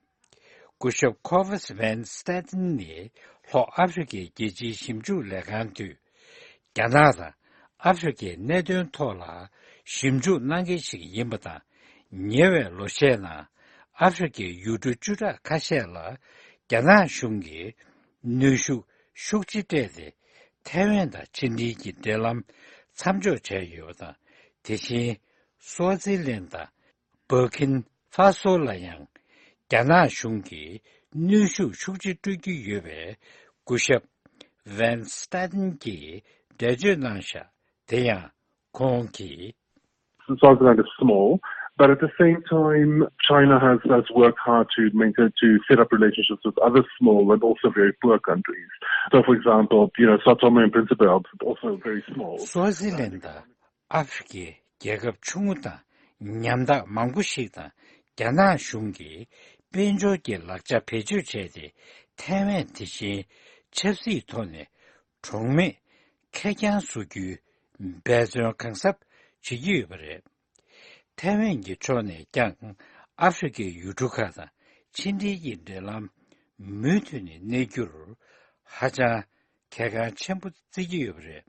སྐུ་ཞབས་ཁོ་ཝེས་ཝན་སྟེ་ཏིན་ནི་ལྷོ་ཨ་ཧྥེ་རི་ཁའི་རྒྱལ་སྤྱིའི་ཞིབ་འཇུག་ལས་ཁང་དུས། རྒྱ་ནག་དང་ཨ་ཧྥེ་རི་ཁའི་གནད་དོན་ཐོག་ལ་ཞིབ་འཇུག་གནང་མཁན་ཞིག་ཡིན་པ་དང་། ཉེ་བའི་ལོ་ཤས་ནང་ཨ་ཧྥེ་རི་ཁའི་ཡུལ་གྲུ་བཅུ་ཕྲག་ཁ་ཤས་ལ་རྒྱ་ནག་གཞུང་གིས་གནོན་ཤུགས་ཤུགས་ཆེ་སྤྲད་དེ། ཐའེ་ཝན་དང་ཕྱི་འབྲེལ་གྱི་འབྲེལ་ལམ་མཚམས་འཇོག་བྱས་ཡོད་པ་དང་། དེ་བཞིན་སུའུ་ཙི་ལན་དང་། བྷུར་ཀིན་ཧྥ་སོ་ལ་ཡང་རྒྱ་ནག་གཞུང་གིས་གནོན་ཤུགས་ཤུགས་ཆེ་སྤྲོད་ཀྱི་ཡོད་པའི་སྐུ་ཞབས་ཝན་སྟེ་ཏིན་གྱིས་འགྲེལ་བརྗོད་གནང་བཞག་དེ་ཡང་ཁོང་གིས། Swaziland is small, but at the same time, China has, has worked hard to maintain, to set up relationships with other small and also very poor countries. So, for example, you know, Sao Tome and Principe are also very small. སུའུ་ཙི་ལན་དང་ཨ་ཧྥེ་རི་ཁའི་རྒྱལ་ཁབ་ཆུང་ངུ་དང་ཉམ་ཐག་མང་པོ་ཞིག་དང་རྒྱ་ནག་གཞུང་གིས་དཔལ་འབྱོར་གྱི་ལག་ཆ་བེད་སྤྱོད་བྱས་ཏེ། ཐའེ་ཝན་དེ་བཞིན་ཆབ་སྲིད་ཐོག་ནས་གྲོགས་མེད་ཁེར་རྐྱང་བཟོ་རྒྱུའི་འབད་བརྩོན་གང་ཟབ་བྱེད་ཀྱི་ཡོད་པ་རེད། ཐའེ་ཝན་གྱི་ཕྱོགས་ནས་ཀྱང་ཨ་ཧྥེ་རི་ཁའི་ཡུལ་གྲུ་ཁག་དང་ཕྱི་འབྲེལ་གྱི་འབྲེལ་ལམ་མུ་མཐུད་ནས་གནས་རྒྱུར་ཧ་ཅང་གལ་འགངས་ཆེན་པོ་བརྩི་གི་ཡོད་པ་རེད།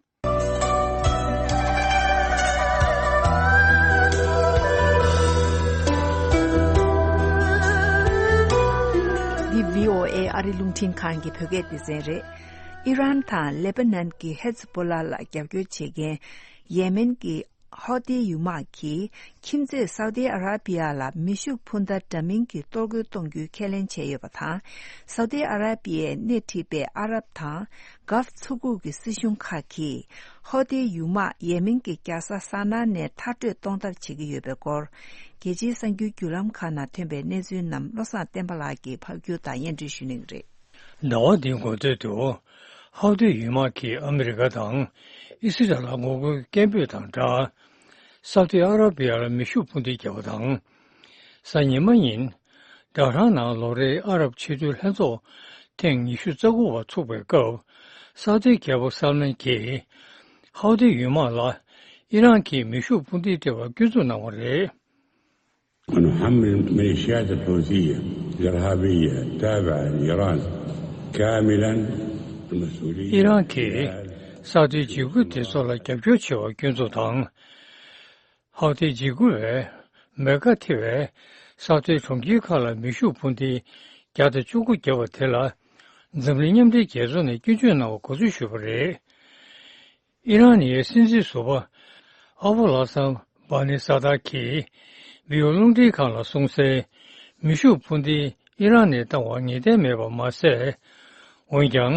འདི་བྷི་ཨོ་ཨེ་ཨ་རི་རླུང་འཕྲིན་ཁང་གི་བོད་སྐད་སྡེ་ཚན་རེད། ཨི་རན་དང་ལེ་པ་ནན་གྱི་ཧེ་ཛ་པོ་ལ་ལ་རྒྱབ་སྐྱོར་བྱེད་མཁན་ཡེ་མེན་གྱི་ཧོ་ཏི་ཡུལ་དམག་གིས་ཁྱིམ་མཚེས་སའུ་ཏི་ཨ་ར་པི་ཡ་ལ་མེ་ཤུགས་འཕུར་མདའ་འདྲ་མིན་གྱི་གཏོར་རྒོལ་གཏོང་རྒྱུའི་ཁས་ལེན་བྱས་ཡོད་པ་དང་། སའུ་ཏི་ཨ་ར་པི་ཡས་སྣེ་ཁྲིད་པའི་ཨ་རབ་དང་། གྷ་ལཕ་མཚོ་ཁུག་གི་སྲིད་གཞུང་ཁག་གིས་ཧོ་ཏི་ཡུལ་དམག་ཡེ་མེན་གྱི་རྒྱལ་ས་ས་ན་ནས་མཐར་སྐྲོད་གཏོང་ཐབས་བྱེད་ཀྱི་ཡོད་པའི་སྐོར། རྒྱལ་སྤྱིའི་གསར་འགྱུར་བརྒྱུད་ལམ་ཁག་ནང་ཐོན་པའི་གནས་ཚུལ་རྣམས་བློ་བཟང་བསྟན་པ་ལགས་ཀྱིས་ཕབ་སྒྱུར་དང་སྙན་སྒྲོན་ཞུ་གནང་གི་རེད། ཟླ་བ་འདིའི་འགོ་སྟོད་དུ། ཧའུ་ཏི་ཡུལ་དམག་གིས་ཨ་མི་རི་ཀ་དང་ཨི་སི་རལ་ལ་ངོ་རྒོལ་སྐད་འབོད་དང་སྦྲགས། སའུ་ཏི་ཨ་ར་བི་ཡ་ལ་མེ་ཤུགས་འཕུར་མདེལ་བརྒྱབ་པ་དང་། གཟའ་ཉི་མ་ཉིན། ཌ་ཧྲང་ནང་ལོ་རེའི་ཨ་རབ་ཆེས་མཐོའི་ལྷན་ཚོགས་ཐེངས་ཉི་ཤུ་རྩ་དགུ་པ་ཚུགས་པའི་སྐབས། སའུ་ཏི་རྒྱལ་པོ་སལ་མན་གྱིས་ཧའུ་ཏི་ཡུལ་དམག་ལ་ཨི་རན་གྱིས་མེ་ཤུགས་འཕུར་མདེལ་སྤྲད་པར་སྐྱོན་འཛུགས་གནང་བ་རེད། ونحمل الميليشيات الحوثية الإرهابية التابعة لإيران كاملا المسؤولية. ཨི་རན་གྱིས་སའུ་ཏི་འཇིགས་སྐུལ་སྡེ་ཚོགས་ལ་རྒྱབ་སྐྱོར་བྱས་པར་སྐྱོན་འཛུགས་དང་། ཧའུ་ཏི་འཇིགས་སྐུལ་བས་མེ་ཀ་ཐེ་བའི་སའུ་ཏི་གྲོང་ཁྱེར་ཁག་ལ་མེ་ཤུགས་འཕུར་མདེལ་བརྒྱ་དང་བཅུ་དགུ་བརྒྱབ་པ་དེ་ལ་འཛམ་གླིང་མཉམ་འབྲེལ་རྒྱལ་ཚོགས་ནས་སྐྱོན་བརྗོད་གནང་བ་གོ་ཚོད་ཞུས་པ་རེད། ཨི་རན་ནི་སྲིད་འཛིན་ཟུར་པ་ཨ་བོ་ལ་སམ་བྷ་ནི་ས་ཏཱ་གིས་བྷི་ཡོ་རླུང་འཕྲིན་ཁང་ལ་གསུངས་གསལ། མེ་ཤུགས་འཕུར་མདེལ་ཨི་རན་ནས་བཏང་བར་ངེས་གཏན་མེད་པ་མ་ཟད། འོན་ཀྱང་།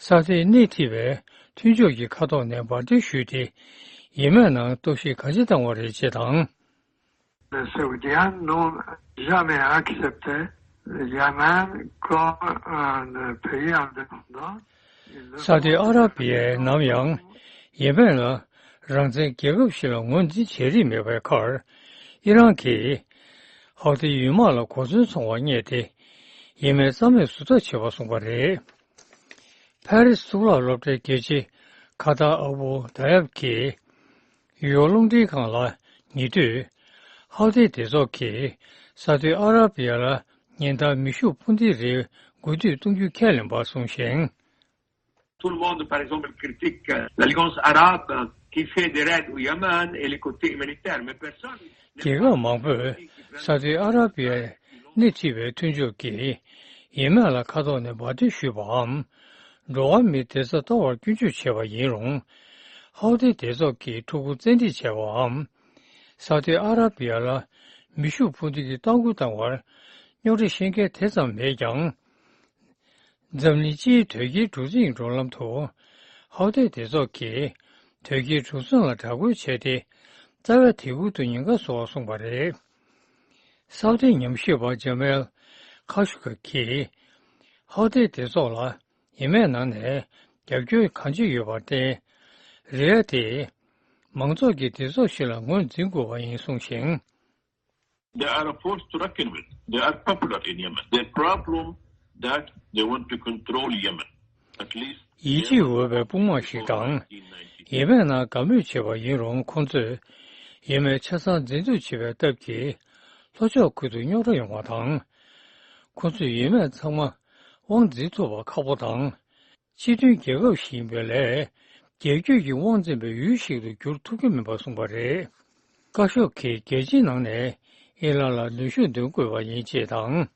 ས་ཏཱས་སྣེ་ཁྲིད་པའི་མཐུན་ཕྱོགས་ཀྱི་མཁའ་ཐོག་ནས་འབར་མདེལ་གཞུས་ཏེ། ཡེ་མེན་ནང་གཏོར་བཤིག་གང་ཅི་བཏང་བ་རེད་ཅེས་དང་། Les Saoudiens n'ont jamais accepté le Yémen comme un pays indépendant. སའུ་ཏི་ཨ་ར་པི་ཡས་ནམ་ཡང་ཡེ་མེན་ལ་རང་བཙན་རྒྱལ་ཁབ་ཞིག་ལ་ངོས་འཛིན་བྱས་རིགས་མེད་པའི་ཁར། ཨི་རན་གྱིས་ཧའུ་ཏི་ཡུལ་དམག་ལ་གོ་མཚོན་འཚོང་བར་བསྙད་དེ། ཡེ་མེན་རྩ་མེད་བཟོ་ཐབས་བྱས་པ་གསུངས་པ་རེད། ཕ་རི་སི་གཙུག་ལག་སློབ་གྲྭའི་དགེ་ཆེ་ཁ་ཏར་ཨ་བུ་ད་ཡབ་ཀྱིས་ཡོ་རླུང་འཕྲིན་ཁང་ལ་ཉེ་དུས། ཧའུ་ཏི་སྡེ་ཚོགས་ཀྱིས་སའུ་ཏི་ཨ་ར་པི་ཡ་ལ་ཉིན་ལྟར་མེ་ཤུགས་འཕུར་མདེལ་རེའི་འགུལ་སྐྱོད་གཏོང་རྒྱུ་ཁས་ལེན་པར་གསུངས་ཤིང་། Tout le monde, par exemple, critique l'Alliance arabe qui fait des raids au Yémen et les côtés humanitaires, mais personne རྒྱལ་ཁབ་མང་པོས་སཱ་ཏི་ཨ་ར་པི་ཡར་སྣེ་ཁྲིད་པའི་མཐུན་ཕྱོགས་ཀྱིས་ཡེ་མེན་ལ་མཁའ་ཐོག་ནས་འབར་མདེལ་གཞུས་པའམ། འགྲོ་བ་མིའི་བདེ་རྩ་གཏོར་བར་སྐྱོན་བརྗོད་བྱས་པ་ཡིན་རུང་། ཧའུ་ཏི་སྡེ་ཚོགས་ཀྱིས་ཕྲུ་གུ་བཙན་ཁྲིད་བྱས་པའམ། སཱ་ཏི་ཨ་ར་པི་ཡ་ལ་མེ་ཤུགས་འཕུར་མདེལ་གྱི་གཏོར་རྒོལ་བཏང་བར་རྙོག་དྲ་བཤད་མཁན་དེ་ཙམ་མེད་ཀྱང་། འཛམ་གླིང་སྤྱིའི་དོལ་རྒྱལ་གྲུ་གཟིངས་འགྲོ་ལམ་དུ་ཧའུ་ཏི་སྡེ་ཚོགས་ཀྱིས་དོལ་རྒྱལ་གྲུ་གཟིངས་ལ་དྲག་རྒོལ་བྱས་ཏེ། རྩ་བའི་དེ་ཁུལ་དུ་ཉེན་ཁ་བཟོ་བར་གསུངས་པ་རེད། སཱ་ཏིའི་ཉམས་ཞིབ་པ་ཇ་མེལ་ཁ་ཤུ་ཀ་གིས་ཧའུ་ཏི་སྡེ་ཚོགས་ལ་ཡེ་མེན་ནང་ནས་རྒྱབ་སྐྱོར་གང་ཅི་ཡོད་པར་བརྟེན། རེད་ཡ། དེ་མང་ཚོགས་ཀྱི་སྡེ་ཚོགས་ཤིག་ལ་ངོས་འཛིན་དགོས་པ་ཡིན་གསུངས་ཤིང་། They are a force to reckon with. They are popular in Yemen. Their problem that they want to control Yemen. At least ཡིད་ཆེས་འོས་པའི་དཔུང་དམག་ཞིག་དང་། ཡེ་མེན་ནང་དགའ་མོས་བྱེད་པ་ཡིན་རུང་ཁོང་ཚོས་ཡེ་མེན་ཆ་ཚང་འཛིན་སྐྱོང་བྱེད་པའི་སྟབས་ཀྱིས་ལྷོ་ཕྱོགས་ཁུལ་དུ་རྙོག་དྲ་ཡོང་བ་དང་། ཁོང་ཚོས་ཡེ་མེན་ཚང་མ་དབང་འཛིན་ཐུབ་པ་ཁག་པོ་དང་། སྤྱི་མཐུན་རྒྱལ་ཁབ་ཞིག་ཡིན་པའི་ལས། རྒྱལ་བརྒྱུད་ཀྱི་དབང་འཛིན་པའི་ཡུལ་ཞིག་ཏུ་འགྱུར་ཐུབ་ཀྱི་མིན་པ་གསུངས་པ་རེད། ཀ་ཤོག་གིས་རྒྱལ་སྤྱིའི་ནང་ནས་ཨི་རན་ལ་ནུས་ཤུགས་འདོན་དགོས་པ་ཡིན་ཅེས་དང་།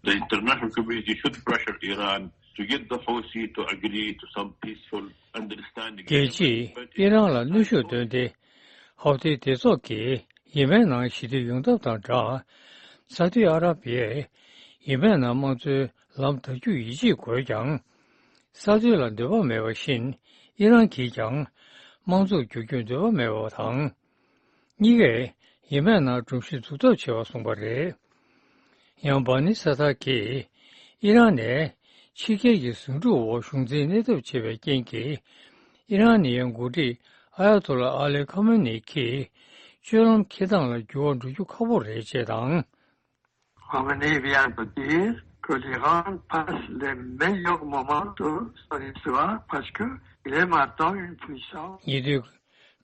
The international community should pressure Iran to get the Houthi to agree to some peaceful understanding. རྒྱལ་སྤྱིས་ཨི་རན་ལ་གནོན་ཤུགས་བཏོན་ཏེ། ཧའུ་ཏི་སྡེ་ཚོགས་ཀྱིས་ཡེ་མེན་ནང་ཞི་བདེ་ཡོང་ཐབས་དང་སྦྲགས། སཱ་ཏི་ཨ་ར་པི་ཡས་ཡེ་མེན་ནང་དམངས་གཙོའི་ལམ་བདག་རྒྱུར་ཡིད་ཆེས་དགོས་ཀྱང་། སཱ་ཏི་ལ་འདོད་པ་མེད་པ་བཞིན་ཨི་རན་གྱིས་ཀྱང་དམངས་གཙོར་བསྒྱུར་རྒྱུར་འདོད་པ་མེད་པ་དང་། གཉིས་ཀས་ཡེ་མེན་ནང་སྒྲོམ་གཞི་འཛུགས་ཐབས་བྱེད་པ་གསུངས་པ་རེད། ཡང་འབར་ནི་ས་ཐར་གྱིས་ཨི་རན་ནས་ཕྱི་རྒྱལ་གྱི་ཟིང་འཁྲུག་འོག་གཞུང་འཛིན་གནས་ཐབས་བྱེད་པའི་རྐྱེན་གྱིས། ཨི་རན་ནི་ཡའི་འགོ་ཁྲིད་ཨ་ཡ་ཏོ་ལ་ཨ་ལི་ཁ་མེ་ནི་གྱིས་སྤྱོད་ལམ་འཁྱེར་སྟངས་ལ་འགྱུར་བ་འགྲོ་རྒྱུ་ཁག་པོ་རེད་ཅེས་དང་། Khamenei vient de dire que l'Iran passe les meilleurs moments de son histoire parce que il est maintenant une puissance. ཉེ་དུས་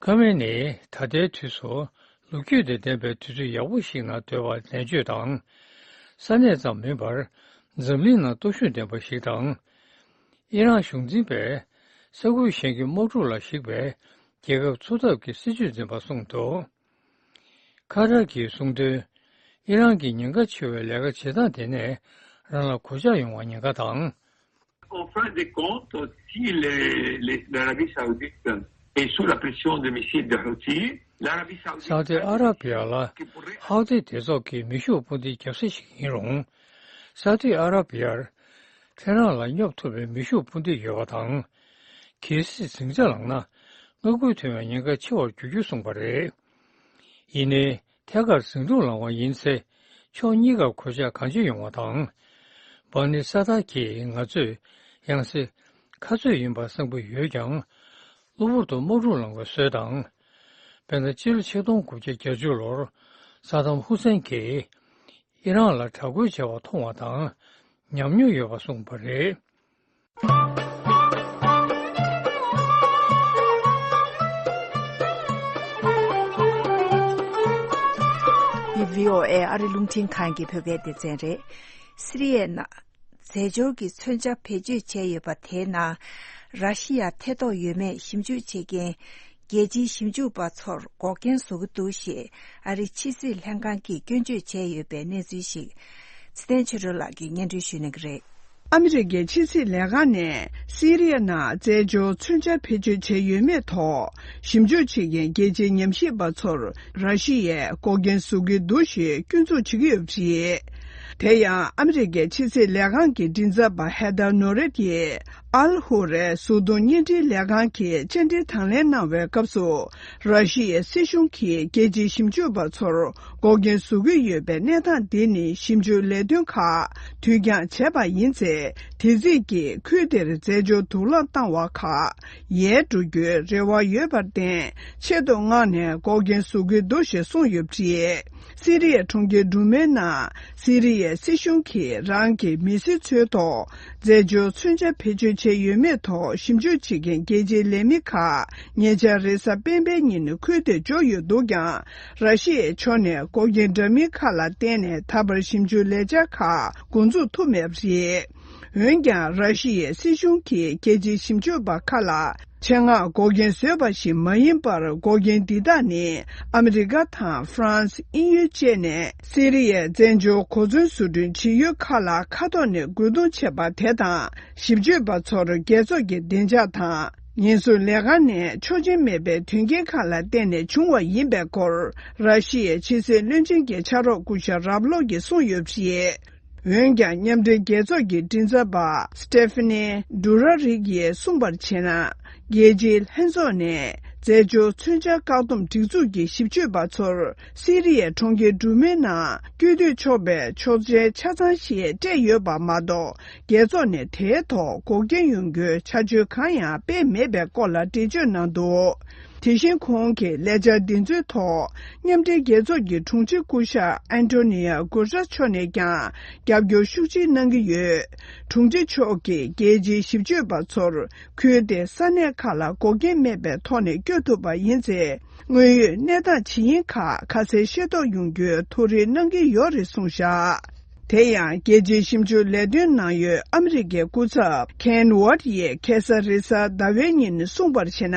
ཁ་མེ་ནི་ད་ལྟའི་དུས་སུ་ལོ་རྒྱུས་དང་ལྡན་པའི་དུས་ཚོད་ཡག་པོ་ཞིག་ནང་སྡོད་པར་ནན་བརྗོད་དང་། ས་གནས་ཙམ་མིན་པར་འཛམ་གླིང་ནང་སྟོབས་ཤུགས་ལྡན་པ་ཞིག་དང་། ཨི་རན་གཞུང་འཛིན་པས་ས་ཁུལ་གཞན་གྱི་དམག་འཁྲུག་ལ་གཞིགས་པའི་རྒྱལ་ཁབ་འཚོ་ཐབས་ཀྱི་སྲིད་ཇུས་འཛིན་པ་གསུངས་འདུག་ཁ་ཏར་གྱིས་གསུངས་དོན། ཨི་རན་གྱི་ཉེན་ཁ་ཆེ་བའི་ལས་ཀ་བྱེད་སྟངས་དེ་ནས་རང་ལ་གོད་ཆག་ཡོང་བའི་ཉེན་ཁ་དང་། En fin de compte, si les, les, l'Arabie Saoudite est sous la pression des missiles de Houthi, l'Arabie Saoudite སཱ་ཏི་ཨ་ར་པི་ཡ་ལ་ཧའུ་ཏི་སྡེ་ཚོགས་ཀྱི་མེ་ཤུགས་འཕུར་མདེལ་རྒྱབ་ས་ཞིག་ཡིན་རུང་། སཱ་ཏི་ཨ་ར་པི་ཡར་ཐེ་རང་ལ་སྙོབ་ཐུབ་པའི་མེ་ཤུགས་འཕུར་མདེལ་ཡོད་པ་དང་། གལ་སྲིད་ཟིང་ཆ་ལངས་ན་མངའ་ཁུལ་ཐོན་པའི་ཉེན་ཁ་ཆེ་བར་འགྱུར་རྒྱུ་གསུངས་པ་རེད། ཡིན་ནའི་ཐད་ཀར་ཟིང་འཁྲུག་ལངས་པ་ཡིན་ཚེ་ཕྱོགས་གཉིས་ཀར་གོད་ཆག་གང་ཅི་ཡོང་བ་དང་། འབར་ནི་ས་ཐར་གྱིས་ང་ཚོས་ཡང་སེ་ཁ་རྩོད་ཡིན་པ་གསལ་པོ་ཡོད་ཀྱང་། གློ་བུར་དུ་དམག་འཁྲུག་ལངས་པའི་བཟོས་དང་། དཔེར་ན་སྤྱི་ལོ་ཆིག་སྟོང་དགུ་བརྒྱ་བརྒྱད་ཅུ་ལོར་ས་དམ་ཧུ་སེན་གྱིས་ཨི་རན་ལ་དྲག་རྒོལ་བྱས་པ་མཐོང་བ་དང་ཉམས་མྱོང་ཡོད་པ་གསུངས་པ་རེད། འདི་བྷི་ཨོ་ཨེ་ཨ་རི་རླུང་འཕྲིན་ཁང་གི་བོད་སྐད་སྡེ་ཚན་རེད། སི་རི་ཡའི་ནང་རྫས་སྦྱོར་གྱི་མཚོན་ཆ་བེད་སྤྱོད་བྱས་ཡོད་པ་དེའི་ནང་། ར་ཤི་ཡ་ཐེ་གཏོགས་ཡོད་མེད་ཞིབ་འཇུག་བྱེད་མཁན་རྒྱལ་སྤྱིའི་ཞིབ་འཇུག་པ་ཚོར་འགོག་རྐྱེན་བཟོ་གི་འདུག་ཞེས་ཨ་རིའི་ཕྱི་སྲིད་ལྷན་ཁང་གིས་སྐྱོན་བརྗོད་བྱས་ཡོད་པའི་གནས་ཚུལ་ཞིག་ཚེ་བརྟན་ཆོས་སྒྲོན་ལགས་ཀྱིས་སྙན་སྒྲོན་ཞུ་གནང་གི་རེད། ཨ་མི་རི་ཀའི་ཕྱི་སྲིད་ལས་ཁང་ནས་སི་རི་ཡ་ནང་རྫས་སྦྱོར་མཚོན་ཆ་བེད་སྤྱོད་བྱས་ཡོད་མེད་ཐོག་ཞིབ་འཇུག་བྱེད་མཁན་རྒྱལ་སྤྱིའི་ཉམས་ཞིབ་པ་ཚོར་ར་ཤི་ཡས་འགོག་རྐྱེན་བཟོ་གི་འདུག་ཞེས་སྐྱོན་འཛུགས་བྱེད་ཀྱི་ཡོད་པ་རེད། དེ་ཡང་ཨ་མི་རི་ཀའི་ཕྱི་སྲིད་ལས་ཁང་གི་མགྲིན་ཚབ་པ་ཧེ་ཐར་ནོ་རེད་ཡིས། ཨལ་ཧུ་རའི་གཟུགས་མཐོང་བརྙན་འཕྲིན་ལས་ཁང་གིས་བཅར་འདྲི་དང་ལེན་གནང་བའི་སྐབས་སུ། ར་ཤི་ཡའི་སྲིད་གཞུང་གིས་རྒྱལ་སྤྱིའི་ཞིབ་འཇུག་པ་ཚོར་འགོག་རྐྱེན་བཟོ་གི་ཡོད་པའི་གནས་སྟངས་འདི་ནི་ཞིབ་འཇུག་ལས་དོན་ཁག་དུས་འགྱངས་བྱས་པ་ཡིན་ཚེ། དེ་རྩིས་ཀྱིས་ཁུལ་དེར་རྫས་སྦྱོར་དུག་རླངས་བཏང་བ་ཁག་ཡལ་འགྲོ་རྒྱུའི་རེ་བ་ཡོད་པར་བརྟེན། ཆེད་དུ་མངགས་ནས་འགོག་རྐྱེན་བཟོ་གི་འདུག་ཞེས་གསུངས་ཡོད་པ་རེད། སི་རི་ཡའི་གྲོང་ཁྱེར་འབྲུག་མའི་ནང་སི་རི་ཡའི་སྲིད་གཞུང་གིས་རང་གི་མི་སེར་ཚོའི་ཐོག་རྫས་སྦྱོར་མཚོན་ཆ་བེད་སྤྱོད་བྱས་ཡོད་མེད་ཐོག་ཞིབ་འཇུག་བྱེད་མཁན་རྒྱལ་སྤྱིའི་ལས་མི་ཁག་ཉེ་ཆར་རེས་གཟའ་སྤེན་པའི་ཉིན་ཁུལ་དེར་འབྱོར་ཡོད་འདུག་ཀྱང་། ར་ཤི་ཡའི་ཕྱོགས་ནས་འགོག་རྐྱེན་འདྲ་མིན་ཁག་ལ་བརྟེན་ནས་ད་བར་ཞིབ་འཇུག་ལས་འཆར་ཁག་འགོ་འཛུགས་ཐུབ་མེད་པ་རེད། འོན་ཀྱང་། ར་ཤི་ཡའི་སྲིད་གཞུང་གིས་རྒྱལ་སྤྱིའི་ཞིབ་འཇུག་པ་ཁག་ལ། ཆེད་མངགས་འགོག་རྐྱེན་བཟོས་པ་ཞིག་མ་ཡིན་པར། འགོག་རྐྱེན་འདི་དག་ནི་ཨ་མི་རི་ཀ་དང་ཧྥ་རན་སི། དབྱིན་ཡུལ་བཅས་ནས་སི་རི་ཡའི་བཙན་བྱོལ་གོ་མཚོན་བཟོ་སྐྲུན་བྱེད་ཡུལ་ཁག་ལ་མཁའ་ཐོག་ནས་རྒོལ་རྡུང་བྱས་པ་དེ་དང་། ཞིབ་དཔྱོད་པ་ཚོར་རྒྱལ་ཚོགས་ཀྱི་བདེ་འཇགས་དང་། ཉེན་སྲུང་ལས་ཁང་ནས་ཆོག་མཆན་མེད་པའི་དོན་རྐྱེན་ཁག་ལ་བརྟེན་ནས་བྱུང་བ་ཡིན་པའི་སྐོར། ར་ཤི་ཡའི་ཕྱི་སྲིད་བློན་ཆེན་གྱི་ཕྱག་རོགས་སྐུ་ཞབས་རབ་ལོག་གིས་གསུངས་ཡོད་པ་རེད། འོན་ཀྱང་། མཉམ་འབྲེལ་རྒྱལ་ཚོགས་ཀྱི་མགྲིན་ཚབ་པ་Stephanie Dujarric ཡིས་གསུངས་པར་བྱས་ན། རྒྱལ་སྤྱིའི་ལྷན་ཚོགས་ནས་རྫས་སྦྱོར་མཚོན་ཆ་བཀག་སྡོམ་སྒྲིག་འཛུགས་ཀྱི་ཞིབ་དཔྱོད་པ་ཚོར་སི་རི་ཡའི་གྲོང་ཁྱེར་འབྲུག་མའི་ནང་སྐྱོད་སྡོད་ཆོག་པའི་ཆོག་མཆན་ཆ་ཚང་ཞིག་སྤྲད་ཡོད་པ་མ་གཏོགས། རྒྱལ་ཚོགས་ནས་དེའི་ཐོག་འགོག་རྐྱེན་ཡོང་རྒྱུའི་ཆ་འཇོག་གང་ཡང་སྤེལ་མེད་པའི་སྐོར་ལ་འགྲེལ་བརྗོད་གནང་འདུག་དེ་བཞིན་ཁོང་གིས་ལས་འཆར་འདི་ཚོའི་ཐོག་མཉམ་འབྲེལ་རྒྱལ་ཚོགས་ཀྱི་དྲུང་ཆེ་སྐུ་ཞབས་ཨན་ཏོ་ནི་ཡ་གུ་ཏྲེས་མཆོག་ནས་ཀྱང་རྒྱབ་སྐྱོར་ཤུགས་ཆེ་གནང་གི་ཡོད། དྲུང་ཆེ་མཆོག་གིས་རྒྱལ་སྤྱིའི་ཞིབ་དཔྱོད་པ་ཚོར་ཁུལ་དེའི་ས་གནས་ཁག་ལ་འགོག་རྐྱེན་མེད་པའི་ཐོག་ནས་སྐྱོད་ཐུབ་པ་ཡིན་ཚེ། དངོས་ཡོད་གནས་སྟངས་ཇི་ཡིན་ཁག་ཁ་གསལ་ཤེས་རྟོགས་ཡོང་རྒྱུའི་ཐུགས་རེ་གནང་གི་ཡོད་རེད་གསུངས་བཞག་དེ་ཡང་། རྒྱལ་སྤྱིའི་ཞིབ་འཇུག་ལས་དོན་གནང་ཡུལ་ཨ་མི་རི་ཀའི་སྐུ་ཚབ་Ken Ward ཡིས་ཁ་སང་རེས་གཟའ་ཟླ་བའི་ཉིན་གསུངས་པར་བྱས་ན།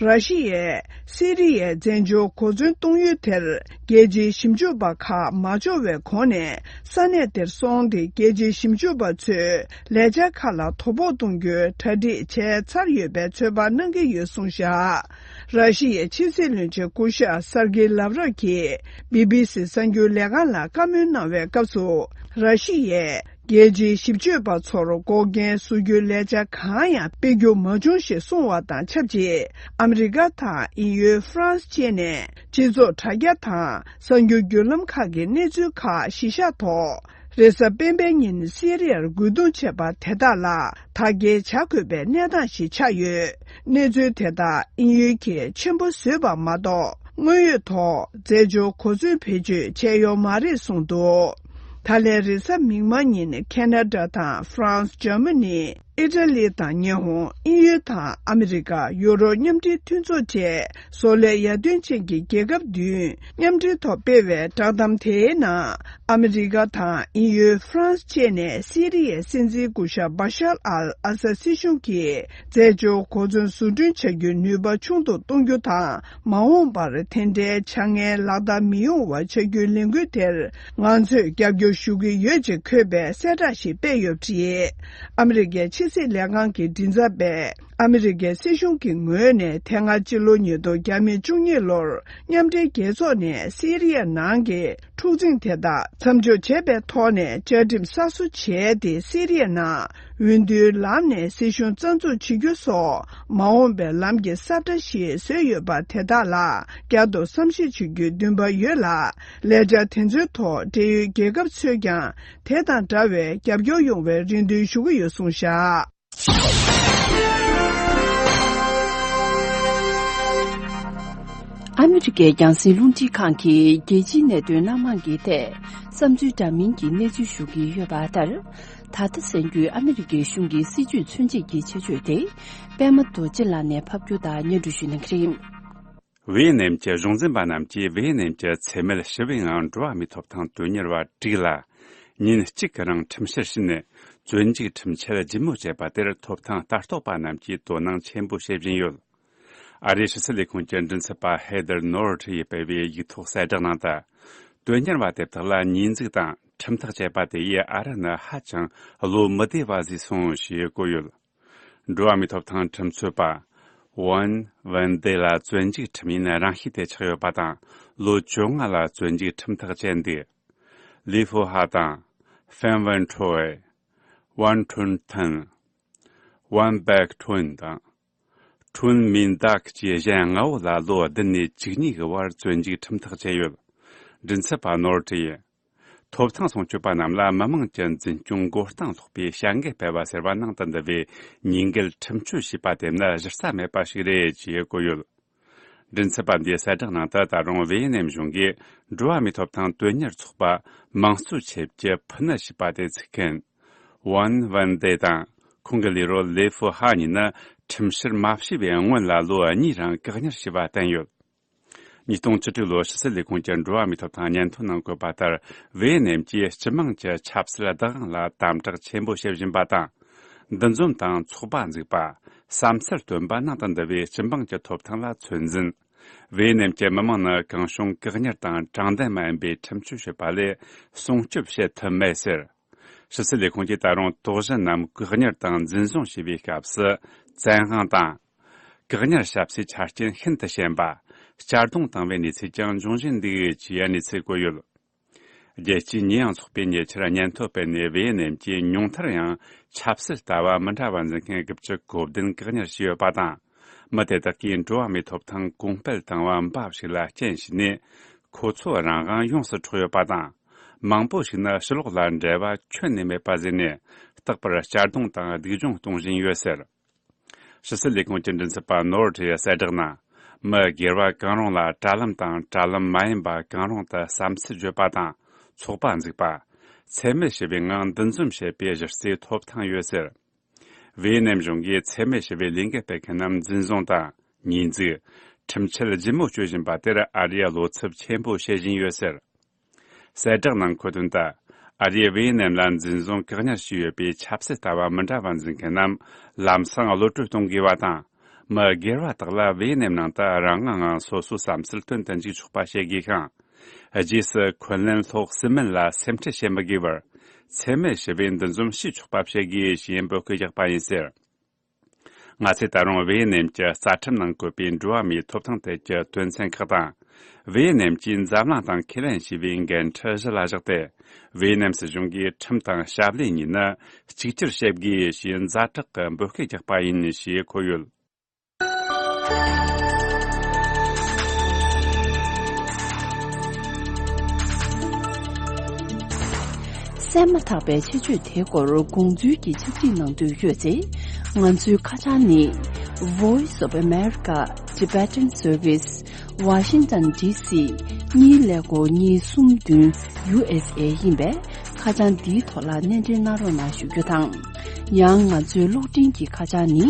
ར་ཤི་ཡས་སི་རི་ཡའི་བཙན་བྱོལ་གོ་མཚོན་གཏོང་ཡུལ་དེར་རྒྱལ་སྤྱིའི་ཞིབ་འཇུག་པ་ཁག་མ་འབྱོར་བའི་གོང་ནས། ས་གནས་དེར་སོང་སྟེ། རྒྱལ་སྤྱིའི་ཞིབ་འཇུག་པ་ཚོས་ལས་འཆར་ཁག་ལ་དོ་ཕོག་གཏོང་རྒྱུའི་གྲ་སྒྲིག་བྱས་ཚར་ཡོད་པའི་ཚོད་དཔག་གནང་གི་ཡོད་གསུངས་བཞག་ར་ཤི་ཡའི་ཕྱི་སྲིད་བློན་ཆེན་སྐུ་ཞབས་སར་ཀེ་ལབ་རོབ་ཀྱིས་བི་བི་སི་གསར་འགྱུར་ལས་ཁང་ལ་བཀའ་མོལ་གནང་བའི་སྐབས་སུ། ར་ཤི་ཡས་རྒྱལ་སྤྱིའི་ཞིབ་དཔྱོད་པ་ཚོར་འགོག་རྐྱེན་བཟོ་རྒྱུའི་ལས་འཆར་གང་ཡང་སྤེལ་རྒྱུ་མ་བྱུང་ཞེས་གསུངས་བ་དང་ཆབས་ཅིག་ཨ་མི་རི་ཀ་དང་དབྱིན་ཡུལ། ཧྥ་རན་སི་བཅས་ནས་སྤྱི་ཚོགས་དྲ་རྒྱ་དང་གསར་འགྱུར་བརྒྱུད་ལམ་ཁག་གི་གནས་ཚུལ་ཁག་གཞི་བཞག་ཐོག་རེས་གཟའ་སྤེན་པའི་ཉིན་སི་རི་ཡར་རྒོལ་རྡུང་བྱས་པ་དེ་དག་ལ་དག་སྐྱེལ་བྱ་དགོས་པའི་གནས་སྟངས་ཤིག་ཆགས་ཡོད། གནས་ཚུལ་དེ་དག་དབྱིན་ཡུལ་གྱིས་ཆེན་པོ་བཟོས་པ་མ་གཏོགས། དངོས་ཡོད་ཐོག་རྫས་སྦྱོར་གོ་མཚོན་བེད་སྤྱོད་བྱས་ཡོད་མ་རེད་གསུངས་འདུག་ད་ལན་རེས་གཟའ་མིག་དམར་ཉིན་ཁེ་ན་ཌ་དང་ཧྥ་རན་སི། འཇར་མ་ནི། ཨི་ཊ་ལི་དང་ཉི་ཧོང་། དབྱིན་ཡུལ་དང་ཨ་མི་རི་ཀ། ཡུ་རོབ་མཉམ་འབྲེལ་མཐུན་ཚོགས་བཅས་བཟོ་ལས་ཡར་ཐོན་ཅན་གྱི་རྒྱལ་ཁབ་བདུན་མཉམ་འབྲེལ་ཐོག་སྤེལ་བའི་བསྒྲགས་གཏམ་དེའི་ནང་། ཨ་མི་རི་ཀ་དང་དབྱིན་ཡུལ། ཧྥ་རན་སི་བཅས་ནས་སི་རི་ཡའི་སྲིད་འཛིན་སྐུ་ཞབས་བྷ་ཤར་ཨལ་ཨ་སད་སྲིད་གཞུང་གིས་རྫས་སྦྱོར་གོ་མཚོན་བཟོ་སྐྲུན་བྱ་རྒྱུའི་ནུས་པ་ཆུང་དུ་གཏོང་རྒྱུ་དང་། མ་འོངས་པར་དེ་འདྲའི་བྱ་ངན་ལག་བསྟར་མི་ཡོང་བ་བྱ་རྒྱུའི་ལས་འགུལ་དེར་ང་ཚོས་རྒྱབ་སྐྱོར་ཞུ་གི་ཡོད་ཅེས་འཁོད་པའི་གསལ་བསྒྲགས་ཤིག་སྤེལ་ཡོད་པ་རེད། ཨ་མི་རི་ཀའི་ཕྱི་སྲིད་ལས་ཁང་གི་མགྲིན་ཚབ་པས། ཨ་མི་རི་ཀའི་སྲིད་གཞུང་གི་ངོས་ནས་དེ་སྔ་སྤྱི་ལོ་ཉིས་སྟོང་བརྒྱ་མེད་བཅུ་གཉིས་ལོར་མཉམ་འབྲེལ་རྒྱལ་ཚོགས་ནས་སི་རི་ཡ་ནང་གི་འཁྲུག་འཛིང་དེ་དག་མཚམས་འཇོག་བྱས་པའི་ཐོག་ནས་བཅའ་ཁྲིམས་གསར་བཟོ་བྱས་ཏེ། སི་རི་ཡ་ནང་འོས་བསྡུའི་ལམ་ནས་སྲིད་གཞུང་རྩ་འཛུགས་བྱེད་རྒྱུ་སོགས་མ་འོངས་པའི་ལམ་གྱི་ས་བཀྲ་ཞིག་བཟོས་ཡོད་པ་དེ་དག་ལ་བསྐྱར་དུ་བསམ་གཞིག་བྱེད་རྒྱུའི་འདུན་པ་ཡོད་ལ། ལས་འཆར་དེ་ཚོའི་ཐོག་འབྲེལ་ཡོད་རྒྱལ་ཁབ་ཚོས་ཀྱང་དེ་དང་འདྲ་བའི་རྒྱབ་སྐྱོར་ཡོང་བའི་རེ་འདུན་ཞུ་གི་ཡོད་གསུངས་བཞག་ཨ་མི་རི་ཀའི་རྒྱང་སྲིང་རླུང་འཕྲིན་ཁང་གིས་རྒྱལ་སྤྱིའི་གནད་དོན་སྣ་མང་གི་ཐད་བསམ་ཚུལ་འདྲ་མིན་གྱི་གནས་ཚུལ་ཞུ་གི་ཡོད་པ་ལྟར། ད་ལྟ་གསར་འགྱུར་ཨ་མི་རི་ཀའི་གཞུང་གི་སྲིད་བྱུས་མཚོན་བྱེད་ཀྱི་ཆེད་བརྗོད་དེ། པད་མ་རྡོ་རྗེ་ལགས་ནས་ཕབ་སྒྱུར་དང་སྙན་སྒྲོན་ཞུ་གནང་གི་རེད། ཝེ་ཡེ་ནེམ་གྱི་གཞུང་འཛིན་པ་རྣམས་ཀྱིས་ཝེ་ཡེ་ནེམ་གྱི་འཚེ་མེད་ཞི་བའི་ངང་འགྲོ་བ་མིའི་ཐོབ་ཐང་དོན་གཉེར་བ་དྲུག་ལ། ཉིན་གཅིག་གི་རིང་ཁྲིམས་བཤེར་བྱས་ནས་བཙོན་འཇུག་ཁྲིམས་ཆད་ལྗིད་མོ་བཅད་པ་དེར་ཐོབ་ཐང་ལྟ་རྟོག་པ་རྣམས་ཀྱིས་དོ་སྣང་ཆེན་པོ་བྱེད་བཞིན་ཡོད། ཨ་རིའི་ཕྱི་སྲིད་ལས་ཁུངས་ཀྱི་མགྲིན་ཚབ་པ་ཧེ་དར་ནོར་ཐི་ཡིས་སྤེལ་བའི་ཡིག་ཐོག་གསལ་བསྒྲགས་ནང་དུ། དོན་གཉེར་བ་དེ་དག་ལ་ཉེས་འཛུགས་དང་ཁྲིམས་ཐག་བཅད་པ་དེ་ཡིས་ཨ་རི་ནི་ཧ་ཅང་བློ་མི་བདེ་བ་བཟོས་སོང་ཞེས་བཀོད་ཡོད། འགྲོ་བ་མིའི་ཐོབ་ཐང་ཁྲིམས་རྩོད་པ་ཝན་ཝན་ཏེ་ལ་བཙོན་འཇུག་ཁྲིམས་ཡིན་རང་ཤེས་དེ་ཆགས་ཡོད་པ་དང་། ལོ་བཅོ་ལྔ་ལ་བཙོན་འཇུག་ཁྲིམས་ཐག་བཅད་འདུག་ལི་ཧྥུ་ཧ་དང་། ཧྥན་ཝན་ཁྲོའེ། ཝན་ཁྲུན་ཐན། ཝན་བེག་ཁྲུན་དང་། ཁྲུན་མིན་དཱག་བཅས་གཞན་ལྔ་བོ་ལ་ལོ་བདུན་ནས་བཅུ་གཉིས་ཀྱི་བར་བཙོན་འཇུག་ཁྲིམས་ཐག་བཅད་ཡོད། མགྲིན་ཚབ་པ་ནོར་ཏི་ཡིས། ཐོབ་ཐང་སྲུང་སྐྱོབ་པ་རྣམས་ལ་མི་དམངས་ཀྱི་འཛིན་སྐྱོང་མགོ་རྟིང་སློག་པའི་བྱ་འགུལ་སྤེལ་བ་ཟེར་བ་ནང་དུ་འདུ་བའི་ཉེས་འགེལ་ཁྲིམས་གཅོད་བྱས་པ་དེ་ནི་གཞི་རྩ་མེད་པ་ཞིག་རེད་ཅེས་བཀོད་ཡོད། མགྲིན་ཚབ་པ་འདིའི་གསལ་བསྒྲགས་ནང་དུ། ད་རུང་ཝེ་ཡེ་ནེམ་གཞུང་གིས་འགྲོ་བ་མིའི་ཐོབ་ཐང་དོན་གཉེར་ཚོགས་པ་དམངས་གཙོའི་ཆེད་ཀྱི་ཕུ་ནུ་ཞེས་པ་དེ་ཚུགས་མཁན་ཝན་ཝན་ཏེ་དང་། ཁོང་གི་ལས་རོགས་ལི་ཧྥུ་ཧ་གཉིས་ནི་ཁྲིམས་བཤེར་མ་བྱས་པའི་སྔོན་ལ་ལོ་གཉིས་རིང་བཀག་ཉར་བྱས་པ་བསྟན་ཡོད། ཉིས་སྟོང་བཅུ་དྲུག་ལོར་ཕྱི་སྲིད་ལས་ཁུངས་ཀྱི་འགྲོ་བ་མིའི་ཐོབ་ཐང་སྙན་ཐོ་ནང་བཀོད་པ་ལྟར། ཝེ་ཡེ་ནེམ་གྱིས་སྤྱི་དམངས་ཀྱི་ཆབ་སྲིད་བདག་དབང་ལ་དམ་དྲག་ཆེན་པོ་བྱེད་བཞིན་པ་དང་། འདུ་འཛོམས་དང་ཚོགས་པ་འཛུགས་པ། བསམ་ཚུལ་བཏོན་པ་ནང་དུ་འདུ་བའི་སྤྱི་འབངས་ཀྱི་ཐོབ་ཐང་ལ་ཚོད་འཛིན། ཝེ་ནེམ་གྱི་མི་མང་ནི་གང་བྱུང་བཀག་ཉར་དང་དྲང་བདེན་མ་ཡིན་པའི་ཁྲིམས་གཅོད་བྱེད་པ་ལས་སྲུང་སྐྱོབ་བྱེད་ཐུབ་མེད་ཟེར། ཕྱི་སྲིད་ལས་ཁུངས་ཀྱིས་ད་རུང་དོགས་གཞི་རྣམས་བཀག་ཉར་དང་འཛིན་བཟུང་བྱས་པའི་སྐབས་སུ་བཙན་དབང་དང་། བཀག་ཉར་བྱ་སའི་ཆ་རྐྱེན་ཤིན་ཏུ་ཞན་པ། གཅར་རྡུང་བཏང་བའི་གནས་ཚུལ་ཀྱང་འབྱུང་བཞིན་འདུག་ཅེས་གནས་ཚུལ་བཀོད་ཡོད། རྒྱལ་སྤྱིའི་ཉེས་ཡངས་ཚོགས་པས་ཉེ་ཆར་སྙན་ཐོ་སྤེལ་ནས་ཝེ་ཡེ་ནེམ་གྱིས་ཉུང་མཐར་ཡང་ཆབ་སྲིད་ལྟ་བ་མི་འདྲ་བ་འཛིན་མཁན་དགུ་བཅུ་གོ་བདུན་བཀག་ཉར་བྱས་ཡོད་པ་དང་། མི་དེ་དག་གིས་འགྲོ་བ་མིའི་ཐོབ་ཐང་གོང་སྤེལ་བཏང་བ་འབའ་ཞིག་ལ་རྐྱེན་བྱས་ནས། ཁོ་ཚོ་རང་དབང་ཡོངས་སུ་འཕྲོག་ཡོད་པ་དང་། མང་པོ་ཞིག་ནི་ཕྱི་ལོགས་ལ་འབྲེལ་བ་ཁྱོན་ནས་མེད་པ་བཟོས་ནས། རྟག་པར་གཅར་རྡུང་དང་སྡུག་སྦྱོང་གཏོང་བཞིན་ཡོད་ཟེར། ཕྱི་སྲིད་ལས་ཁུངས་ཀྱི་མགྲིན་ཚབ་པ་ནོར་ཌི་ཡས་གསལ་བསྒྲགས་ནང་། མི་སྒེར་བ་གང་རུང་ལ་དྲ་ལམ་དང་དྲ་ལམ་མ་ཡིན་པ་གང་རུང་དུ་བསམ་ཚུལ་བརྗོད་པ་དང་ཚོགས་པ་འཛུགས་པ། འཚེ་མེད་ཞི་བའི་ངང་འདུ་འཛོམས་བྱེད་པའི་གཞི་རྩའི་ཐོབ་ཐང་ཡོད་ཟེར། ཝེ་ནེམ་གཞུང་གིས་འཚེ་མེད་ཞི་བའི་ལས་འགུལ་སྤེལ་མཁན་རྣམས་འཛིན་བཟུང་དང་ཉེས་འཛུགས། ཁྲིམས་ཆད་ལྗིད་མོ་གཅོད་བཞིན་པ་དེར་ཨ་རིས་བློ་འཚབ་ཆེན་པོ་བྱེད་བཞིན་ཡོད་ཟེར། གསལ་བསྒྲགས་ནང་འཁོད་དོན་ལྟར། ཨ་རིས་ཝེ་ནེམ་ལ་འཛིན་བཟུང་བཀག་ཉར་བྱས་ཡོད་པའི་ཆབ་སྲིད་ལྟ་བ་མི་འདྲ་བ་འཛིན་མཁན་རྣམས་ལམ་སང་གློད་བཀྲོལ་གཏོང་དགོས་པ་དང་། མི་སྒེར་བ་དག་ལ་ཝེ་ནེམ་ནང་དུ་རང་དབང་ངང་སོ་སོའི་བསམ་ཚུལ་སྟོན་དུ་འཇུག་ཆོག་པ་བྱེད་དགོས་ཤིང་། རྗེས་སུ་འཁོན་ལན་སློག་སྲིད་མིན་ལ་སེམས་ཁྲལ་བྱེད་མི་དགོས་པར། འཚེ་མེད་ཞི་བའི་འདུ་འཛོམས་བྱེད་ཆོག་པ་བྱེད་དགོས་ཞེས་འབོད་སྐུལ་བརྒྱབ་པ་ཡིན་ཟེར། ང་ཚོས་ད་རུང་ཝེ་ཡེ་ནེམ་གྱི་རྩ་ཁྲིམས་ནང་བཀོད་པའི་འགྲོ་བ་མིའི་ཐོབ་ཐང་ཐད་ཀྱི་དོན་ཚན་ཁག་དང་། ཝེ་ཡེ་ནེམ་གྱིས་འཛམ་གླིང་དང་ཁས་ལེན་བྱས་པའི་འགན་འཁྲི་གཞི་ལ་བཞག་སྟེ། ཝེ་ཡེ་ནེམ་སྲིད་གཞུང་གིས་ཁྲིམས་དང་ཞབས་ལས་གཉིས་ནི་གཅིག་གྱུར་བྱེད་དགོས་ཞེས་ཛ་དྲག་གི་འབོད་སྐུལ་བརྒྱབ་པ་ཡིན་ཞེས་འཁོད་ཡོད། གསན་མ་ཐག་པའི་ཆེད་བརྗོད་དེའི་སྐོར་དགོངས་ཚུལ་གྱི་ཕྱག་བྲིས་གནང་འདོད་ཡོད་ཚེ། ང་ཚོའི་ཁ་བྱང་ནི། Voice of America Tibetan Service, Washington D C གཉིས་ཀླད་ཀོར་གཉིས་གསུམ་བདུན་U S A ཡིན་པས། ཁ་བྱང་འདིའི་ཐོག་ལ་སྣེ་འདྲེན་གནང་རོགས་གནང་ཞུ་རྒྱུ་དང་། ཡང་ང་ཚོའི་གློག་འཕྲིན་གྱི་ཁ་བྱང་ནི།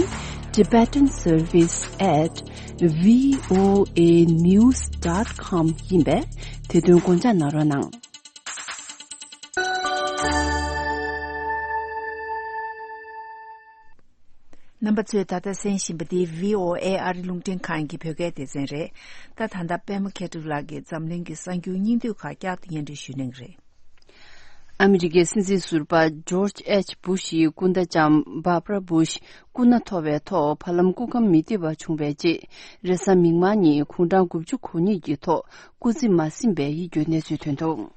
Tibetan Service at V O A news dot com ཡིན་པས། དེ་དོན་དགོངས་འཇགས་གནང་རོགས་གནང་། རྣམ་པ་ཚོས་ད་ལྟ་གསན་བཞིན་པ་འདི་V O A ཨ་རི་རླུང་འཕྲིན་ཁང་གི་བོད་སྐད་སྡེ་ཚན་རེད། ད་ད་ལྟ་པད་མ་མཁས་གྲུབ་ལགས་ཀྱིས་འཛམ་གླིང་གི་གསར་འགྱུར་སྙིང་བསྡུས་ཁག་བསྐྱར་དུ་སྙན་སྒྲོན་ཞུ་གནང་གི་རེད། ཨ་མི་རི་ཀའི་སྲིད་འཛིན་ཟུར་པ་ཇོརྗ་ཨེཆ་བུ་ཤིའི་སྐུ་ཟླ་ལྕམ་བྷར་བྷ་ར་བུ་ཤི་སྐུ་ན་མཐོ་བའི་ཐོག་ཕ་ལམ་སྐུ་ཁམས་མི་བདེ་བ་བྱུང་བའི་རྗེས། རེས་གཟའ་མིག་དམར་ཉིན་དགུང་གྲངས་དགུ་བཅུ་གོ་གཉིས་ཀྱི་ཐོག་སྐུ་ཚེ་མ་ཟིན་པའི་ཡིད་སྐྱོའི་གནས་ཚུལ་ཐོན་འདུག།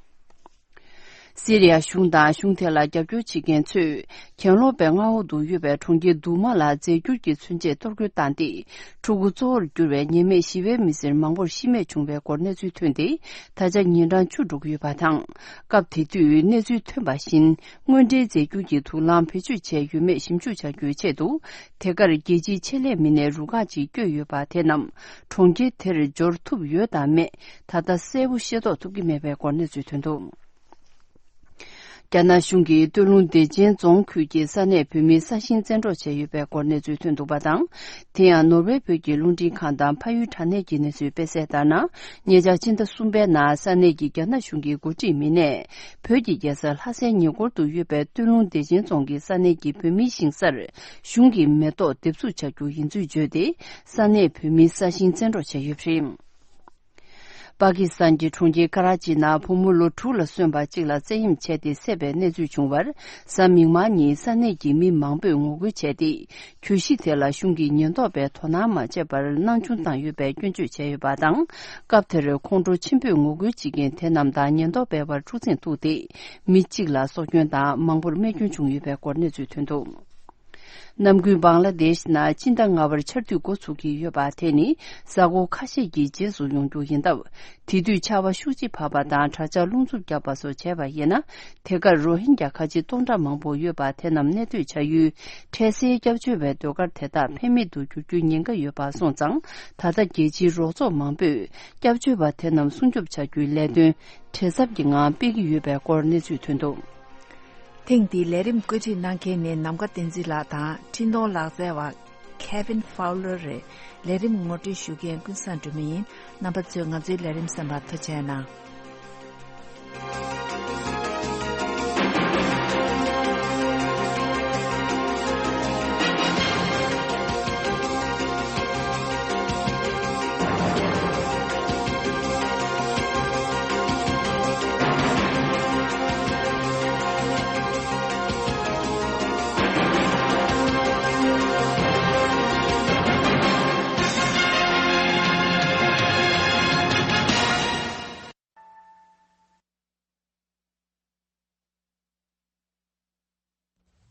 སི་རི་ཡ་གཞུང་དང་གཞུང་དེ་ལ་རྒྱབ་སྐྱོར་བྱེད་མཁན་ཚོས། གྱེན་ལོག་པའི་མངའ་འོག་ཏུ་ཡོད་པའི་གྲོང་ཁྱེར་དུ་མ་ལ་རྫས་འགྱུར་གྱི་མཚོན་ཆས་གཏོར་རྒོལ་བཏང་སྟེ། ཕྲུ་གུ་གཙོ་བོར་གྱུར་བའི་ཉེས་མེད་ཞི་བའི་མི་སེར་མང་པོར་ཤི་རྨས་བྱུང་བའི་སྐོར་གནས་ཚུལ་ཐོན་ཏེ། ད་ཆ་ཉིན་གྲངས་བཅུ་འགྲོ་གི་ཡོད་པ་དང་། སྐབས་དེ་དུས་གནས་ཚུལ་ཐོན་པ་བཞིན། དངོས་འབྲེལ་རྫས་འགྱུར་གྱི་དུག་རླངས་བེད་སྤྱོད་བྱས་ཡོད་མེད་ཞིབ་འཇུག་བྱ་རྒྱུའི་ཆེད་དུ། དེ་གར་རྒྱལ་སྤྱིའི་ཆེད་ལས་མི་སྣའི་རུ་ཁག་ཅིག་བསྐྱོད་ཡོད་པ་དེ་རྣམས། གྲོང་ཁྱེར་དེར་འབྱོར་ཐུབ་ཡོད་དམ་མེད། ད་ལྟ་གསལ་པོ་ཤེས་རྟོགས་ཐུབ་ཀྱི་མེད་པའི་སྐོར་གནས་ཚུལ་ཐོན་འདུག། རྒྱ་ནག་གཞུང་གིས་སྟོད་ལུང་བདེ་ཆེན་རྫོང་ཁུལ་གྱི་ས་གནས་བོད་མིའི་ས་ཞིང་བཙན་འཕྲོག་བྱས་ཡོད་པའི་སྐོར་གནས་ཚུལ་ཐོན་འདུག་པ་དང་། དེ་ཡང་ནོར་ཝེ་བོད་ཀྱི་རླུང་འཕྲིན་ཁང་དང་ཕ་ཡུལ་དྲ་གནས་ཀྱི་གནས་ཚུལ་སྤེལ་གསལ་ལྟར་ན། ཉེ་ཆར་ཕྱི་ཟླ་གསུམ་པའི་ནང་ས་གནས་ཀྱི་རྒྱ་ནག་གཞུང་གི་འགོ་ཁྲིད་མི་སྣས། བོད་ཀྱི་རྒྱལ་ས་ལྷ་སའི་ཉེ་འཁོར་དུ་ཡོད་པའི་སྟོད་ལུང་བདེ་ཆེན་རྫོང་གི་ས་གནས་ཀྱི་བོད་མིའི་ཞིང་སར། གཞུང་གིས་མེ་ཏོག་འདེབས་འཛུགས་བྱ་རྒྱུ་ཡིན་ཚུལ་བརྗོད་དེ། ས་གནས་བོད་མིའི་ས་ཞིང་བཙན་འཕྲོག་བྱས་ཡོད་པ་རེད། པ་ཀི་སི་ཐན་གྱི་གྲོང་ཁྱེར་ཀ་ར་ཅི་ནང་བུ་མོ་ལོ་དྲུག་ལ་སོན་པ་གཅིག་ལ་བཙན་གཡེམ་བྱས་ཏེ་བསད་པའི་གནས་ཚུལ་བྱུང་བར། གཟའ་མིག་དམར་ཉིན་ས་གནས་ཀྱི་མི་མང་པོས་ངོ་རྒོལ་བྱས་ཏེ། གྱོད་གཞི་དེ་ལ་གཞུང་གིས་ཉེན་རྟོག་པས་དོ་སྣང་མ་བྱས་པར་སྣང་ཆུང་བཏང་ཡོད་པའི་སྐྱོན་བརྗོད་བྱས་ཡོད་པ་དང་། སྐབས་དེར་ཁོང་ཁྲོ་ཆེན་པོས་ངོ་རྒོལ་བྱེད་མཁན་དེ་རྣམས་དང་ཉེན་རྟོག་པའི་བར་འཁྲུག་འཛིང་ཐུག་སྟེ། མི་གཅིག་ལ་སྲོག་སྐྱོན་དང་མང་པོར་རྨས་སྐྱོན་བྱུང་ཡོད་པའི་སྐོར་གནས་ཚུལ་ཐོན་འདུག། ནམ་རྒྱུན་བང་ལ་དེཤ་ནང་སྤྱི་ཟླ་ལྔ་པར་ཆར་དུས་འགོ་ཚུགས་ཀྱི་ཡོད་པ་དེ་ནི་གཟའ་འཁོར་ཁ་ཤས་ཀྱི་རྗེས་སུ་ཡོང་རྒྱུ་ཡིན་སྟབས། དེ་དུས་ཆར་པ་ཤུགས་ཆེ་བབས་པ་དང་དྲག་ཆར་རླུང་འཚུབ་བརྒྱབ་པ་སོགས་བྱས་པ་ཡིན་ན། དེ་གར་རོ་ཧིན་རྒྱ་ཁ་ཆེ་སྟོང་ཕྲག་མང་པོ་ཡོད་པ་དེ་རྣམས་གནས་སྡོད་བྱ་ཡུལ་འཕྲལ་སེལ་སྐྱབས་བཅོལ་བའི་ཟློས་གར་དེ་དག་ཕན་མེད་དུ་གྱུར་རྒྱུའི་ཉེན་ཁ་ཡོད་པ་སོང་ཙང་། ད་ལྟ་རྒྱལ་སྤྱིའི་རོགས་ཚོགས་མང་པོས་སྐྱབས་བཅོལ་བ་དེ་རྣམས་སྲུང་སྐྱོབ་བྱ་རྒྱུའི་ལས་དོན་བྲེལ་འཚབ་ཀྱི་ངང་སྤེལ་གྱི་ཡོད་པའི་སྐོར་གནས་ཚུལ་ཐོན་འདུག། ཐེངས་འདིའི་ལས་རིམ་བཀོད་སྒྲིག་གནང་མཁན་ནི་ནམ་མཁའ་བསྟན་འཛིན་ལགས་དང་འཕྲིན་གཏོང་ལག་རྩལ་བ་Kevin Fowler རེད། ལས་རིམ་ངོ་སྤྲོད་ཞུ་མཁན་ཀུན་བཟང་སྒྲོལ་མ་ཡིན། རྣམ་པ་ཚོས་ང་ཚོའི་ལས་རིམ་གསན་པར་ཐུགས་རྗེ་གནང་།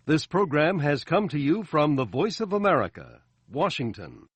This program has come to you from the Voice of America, Washington.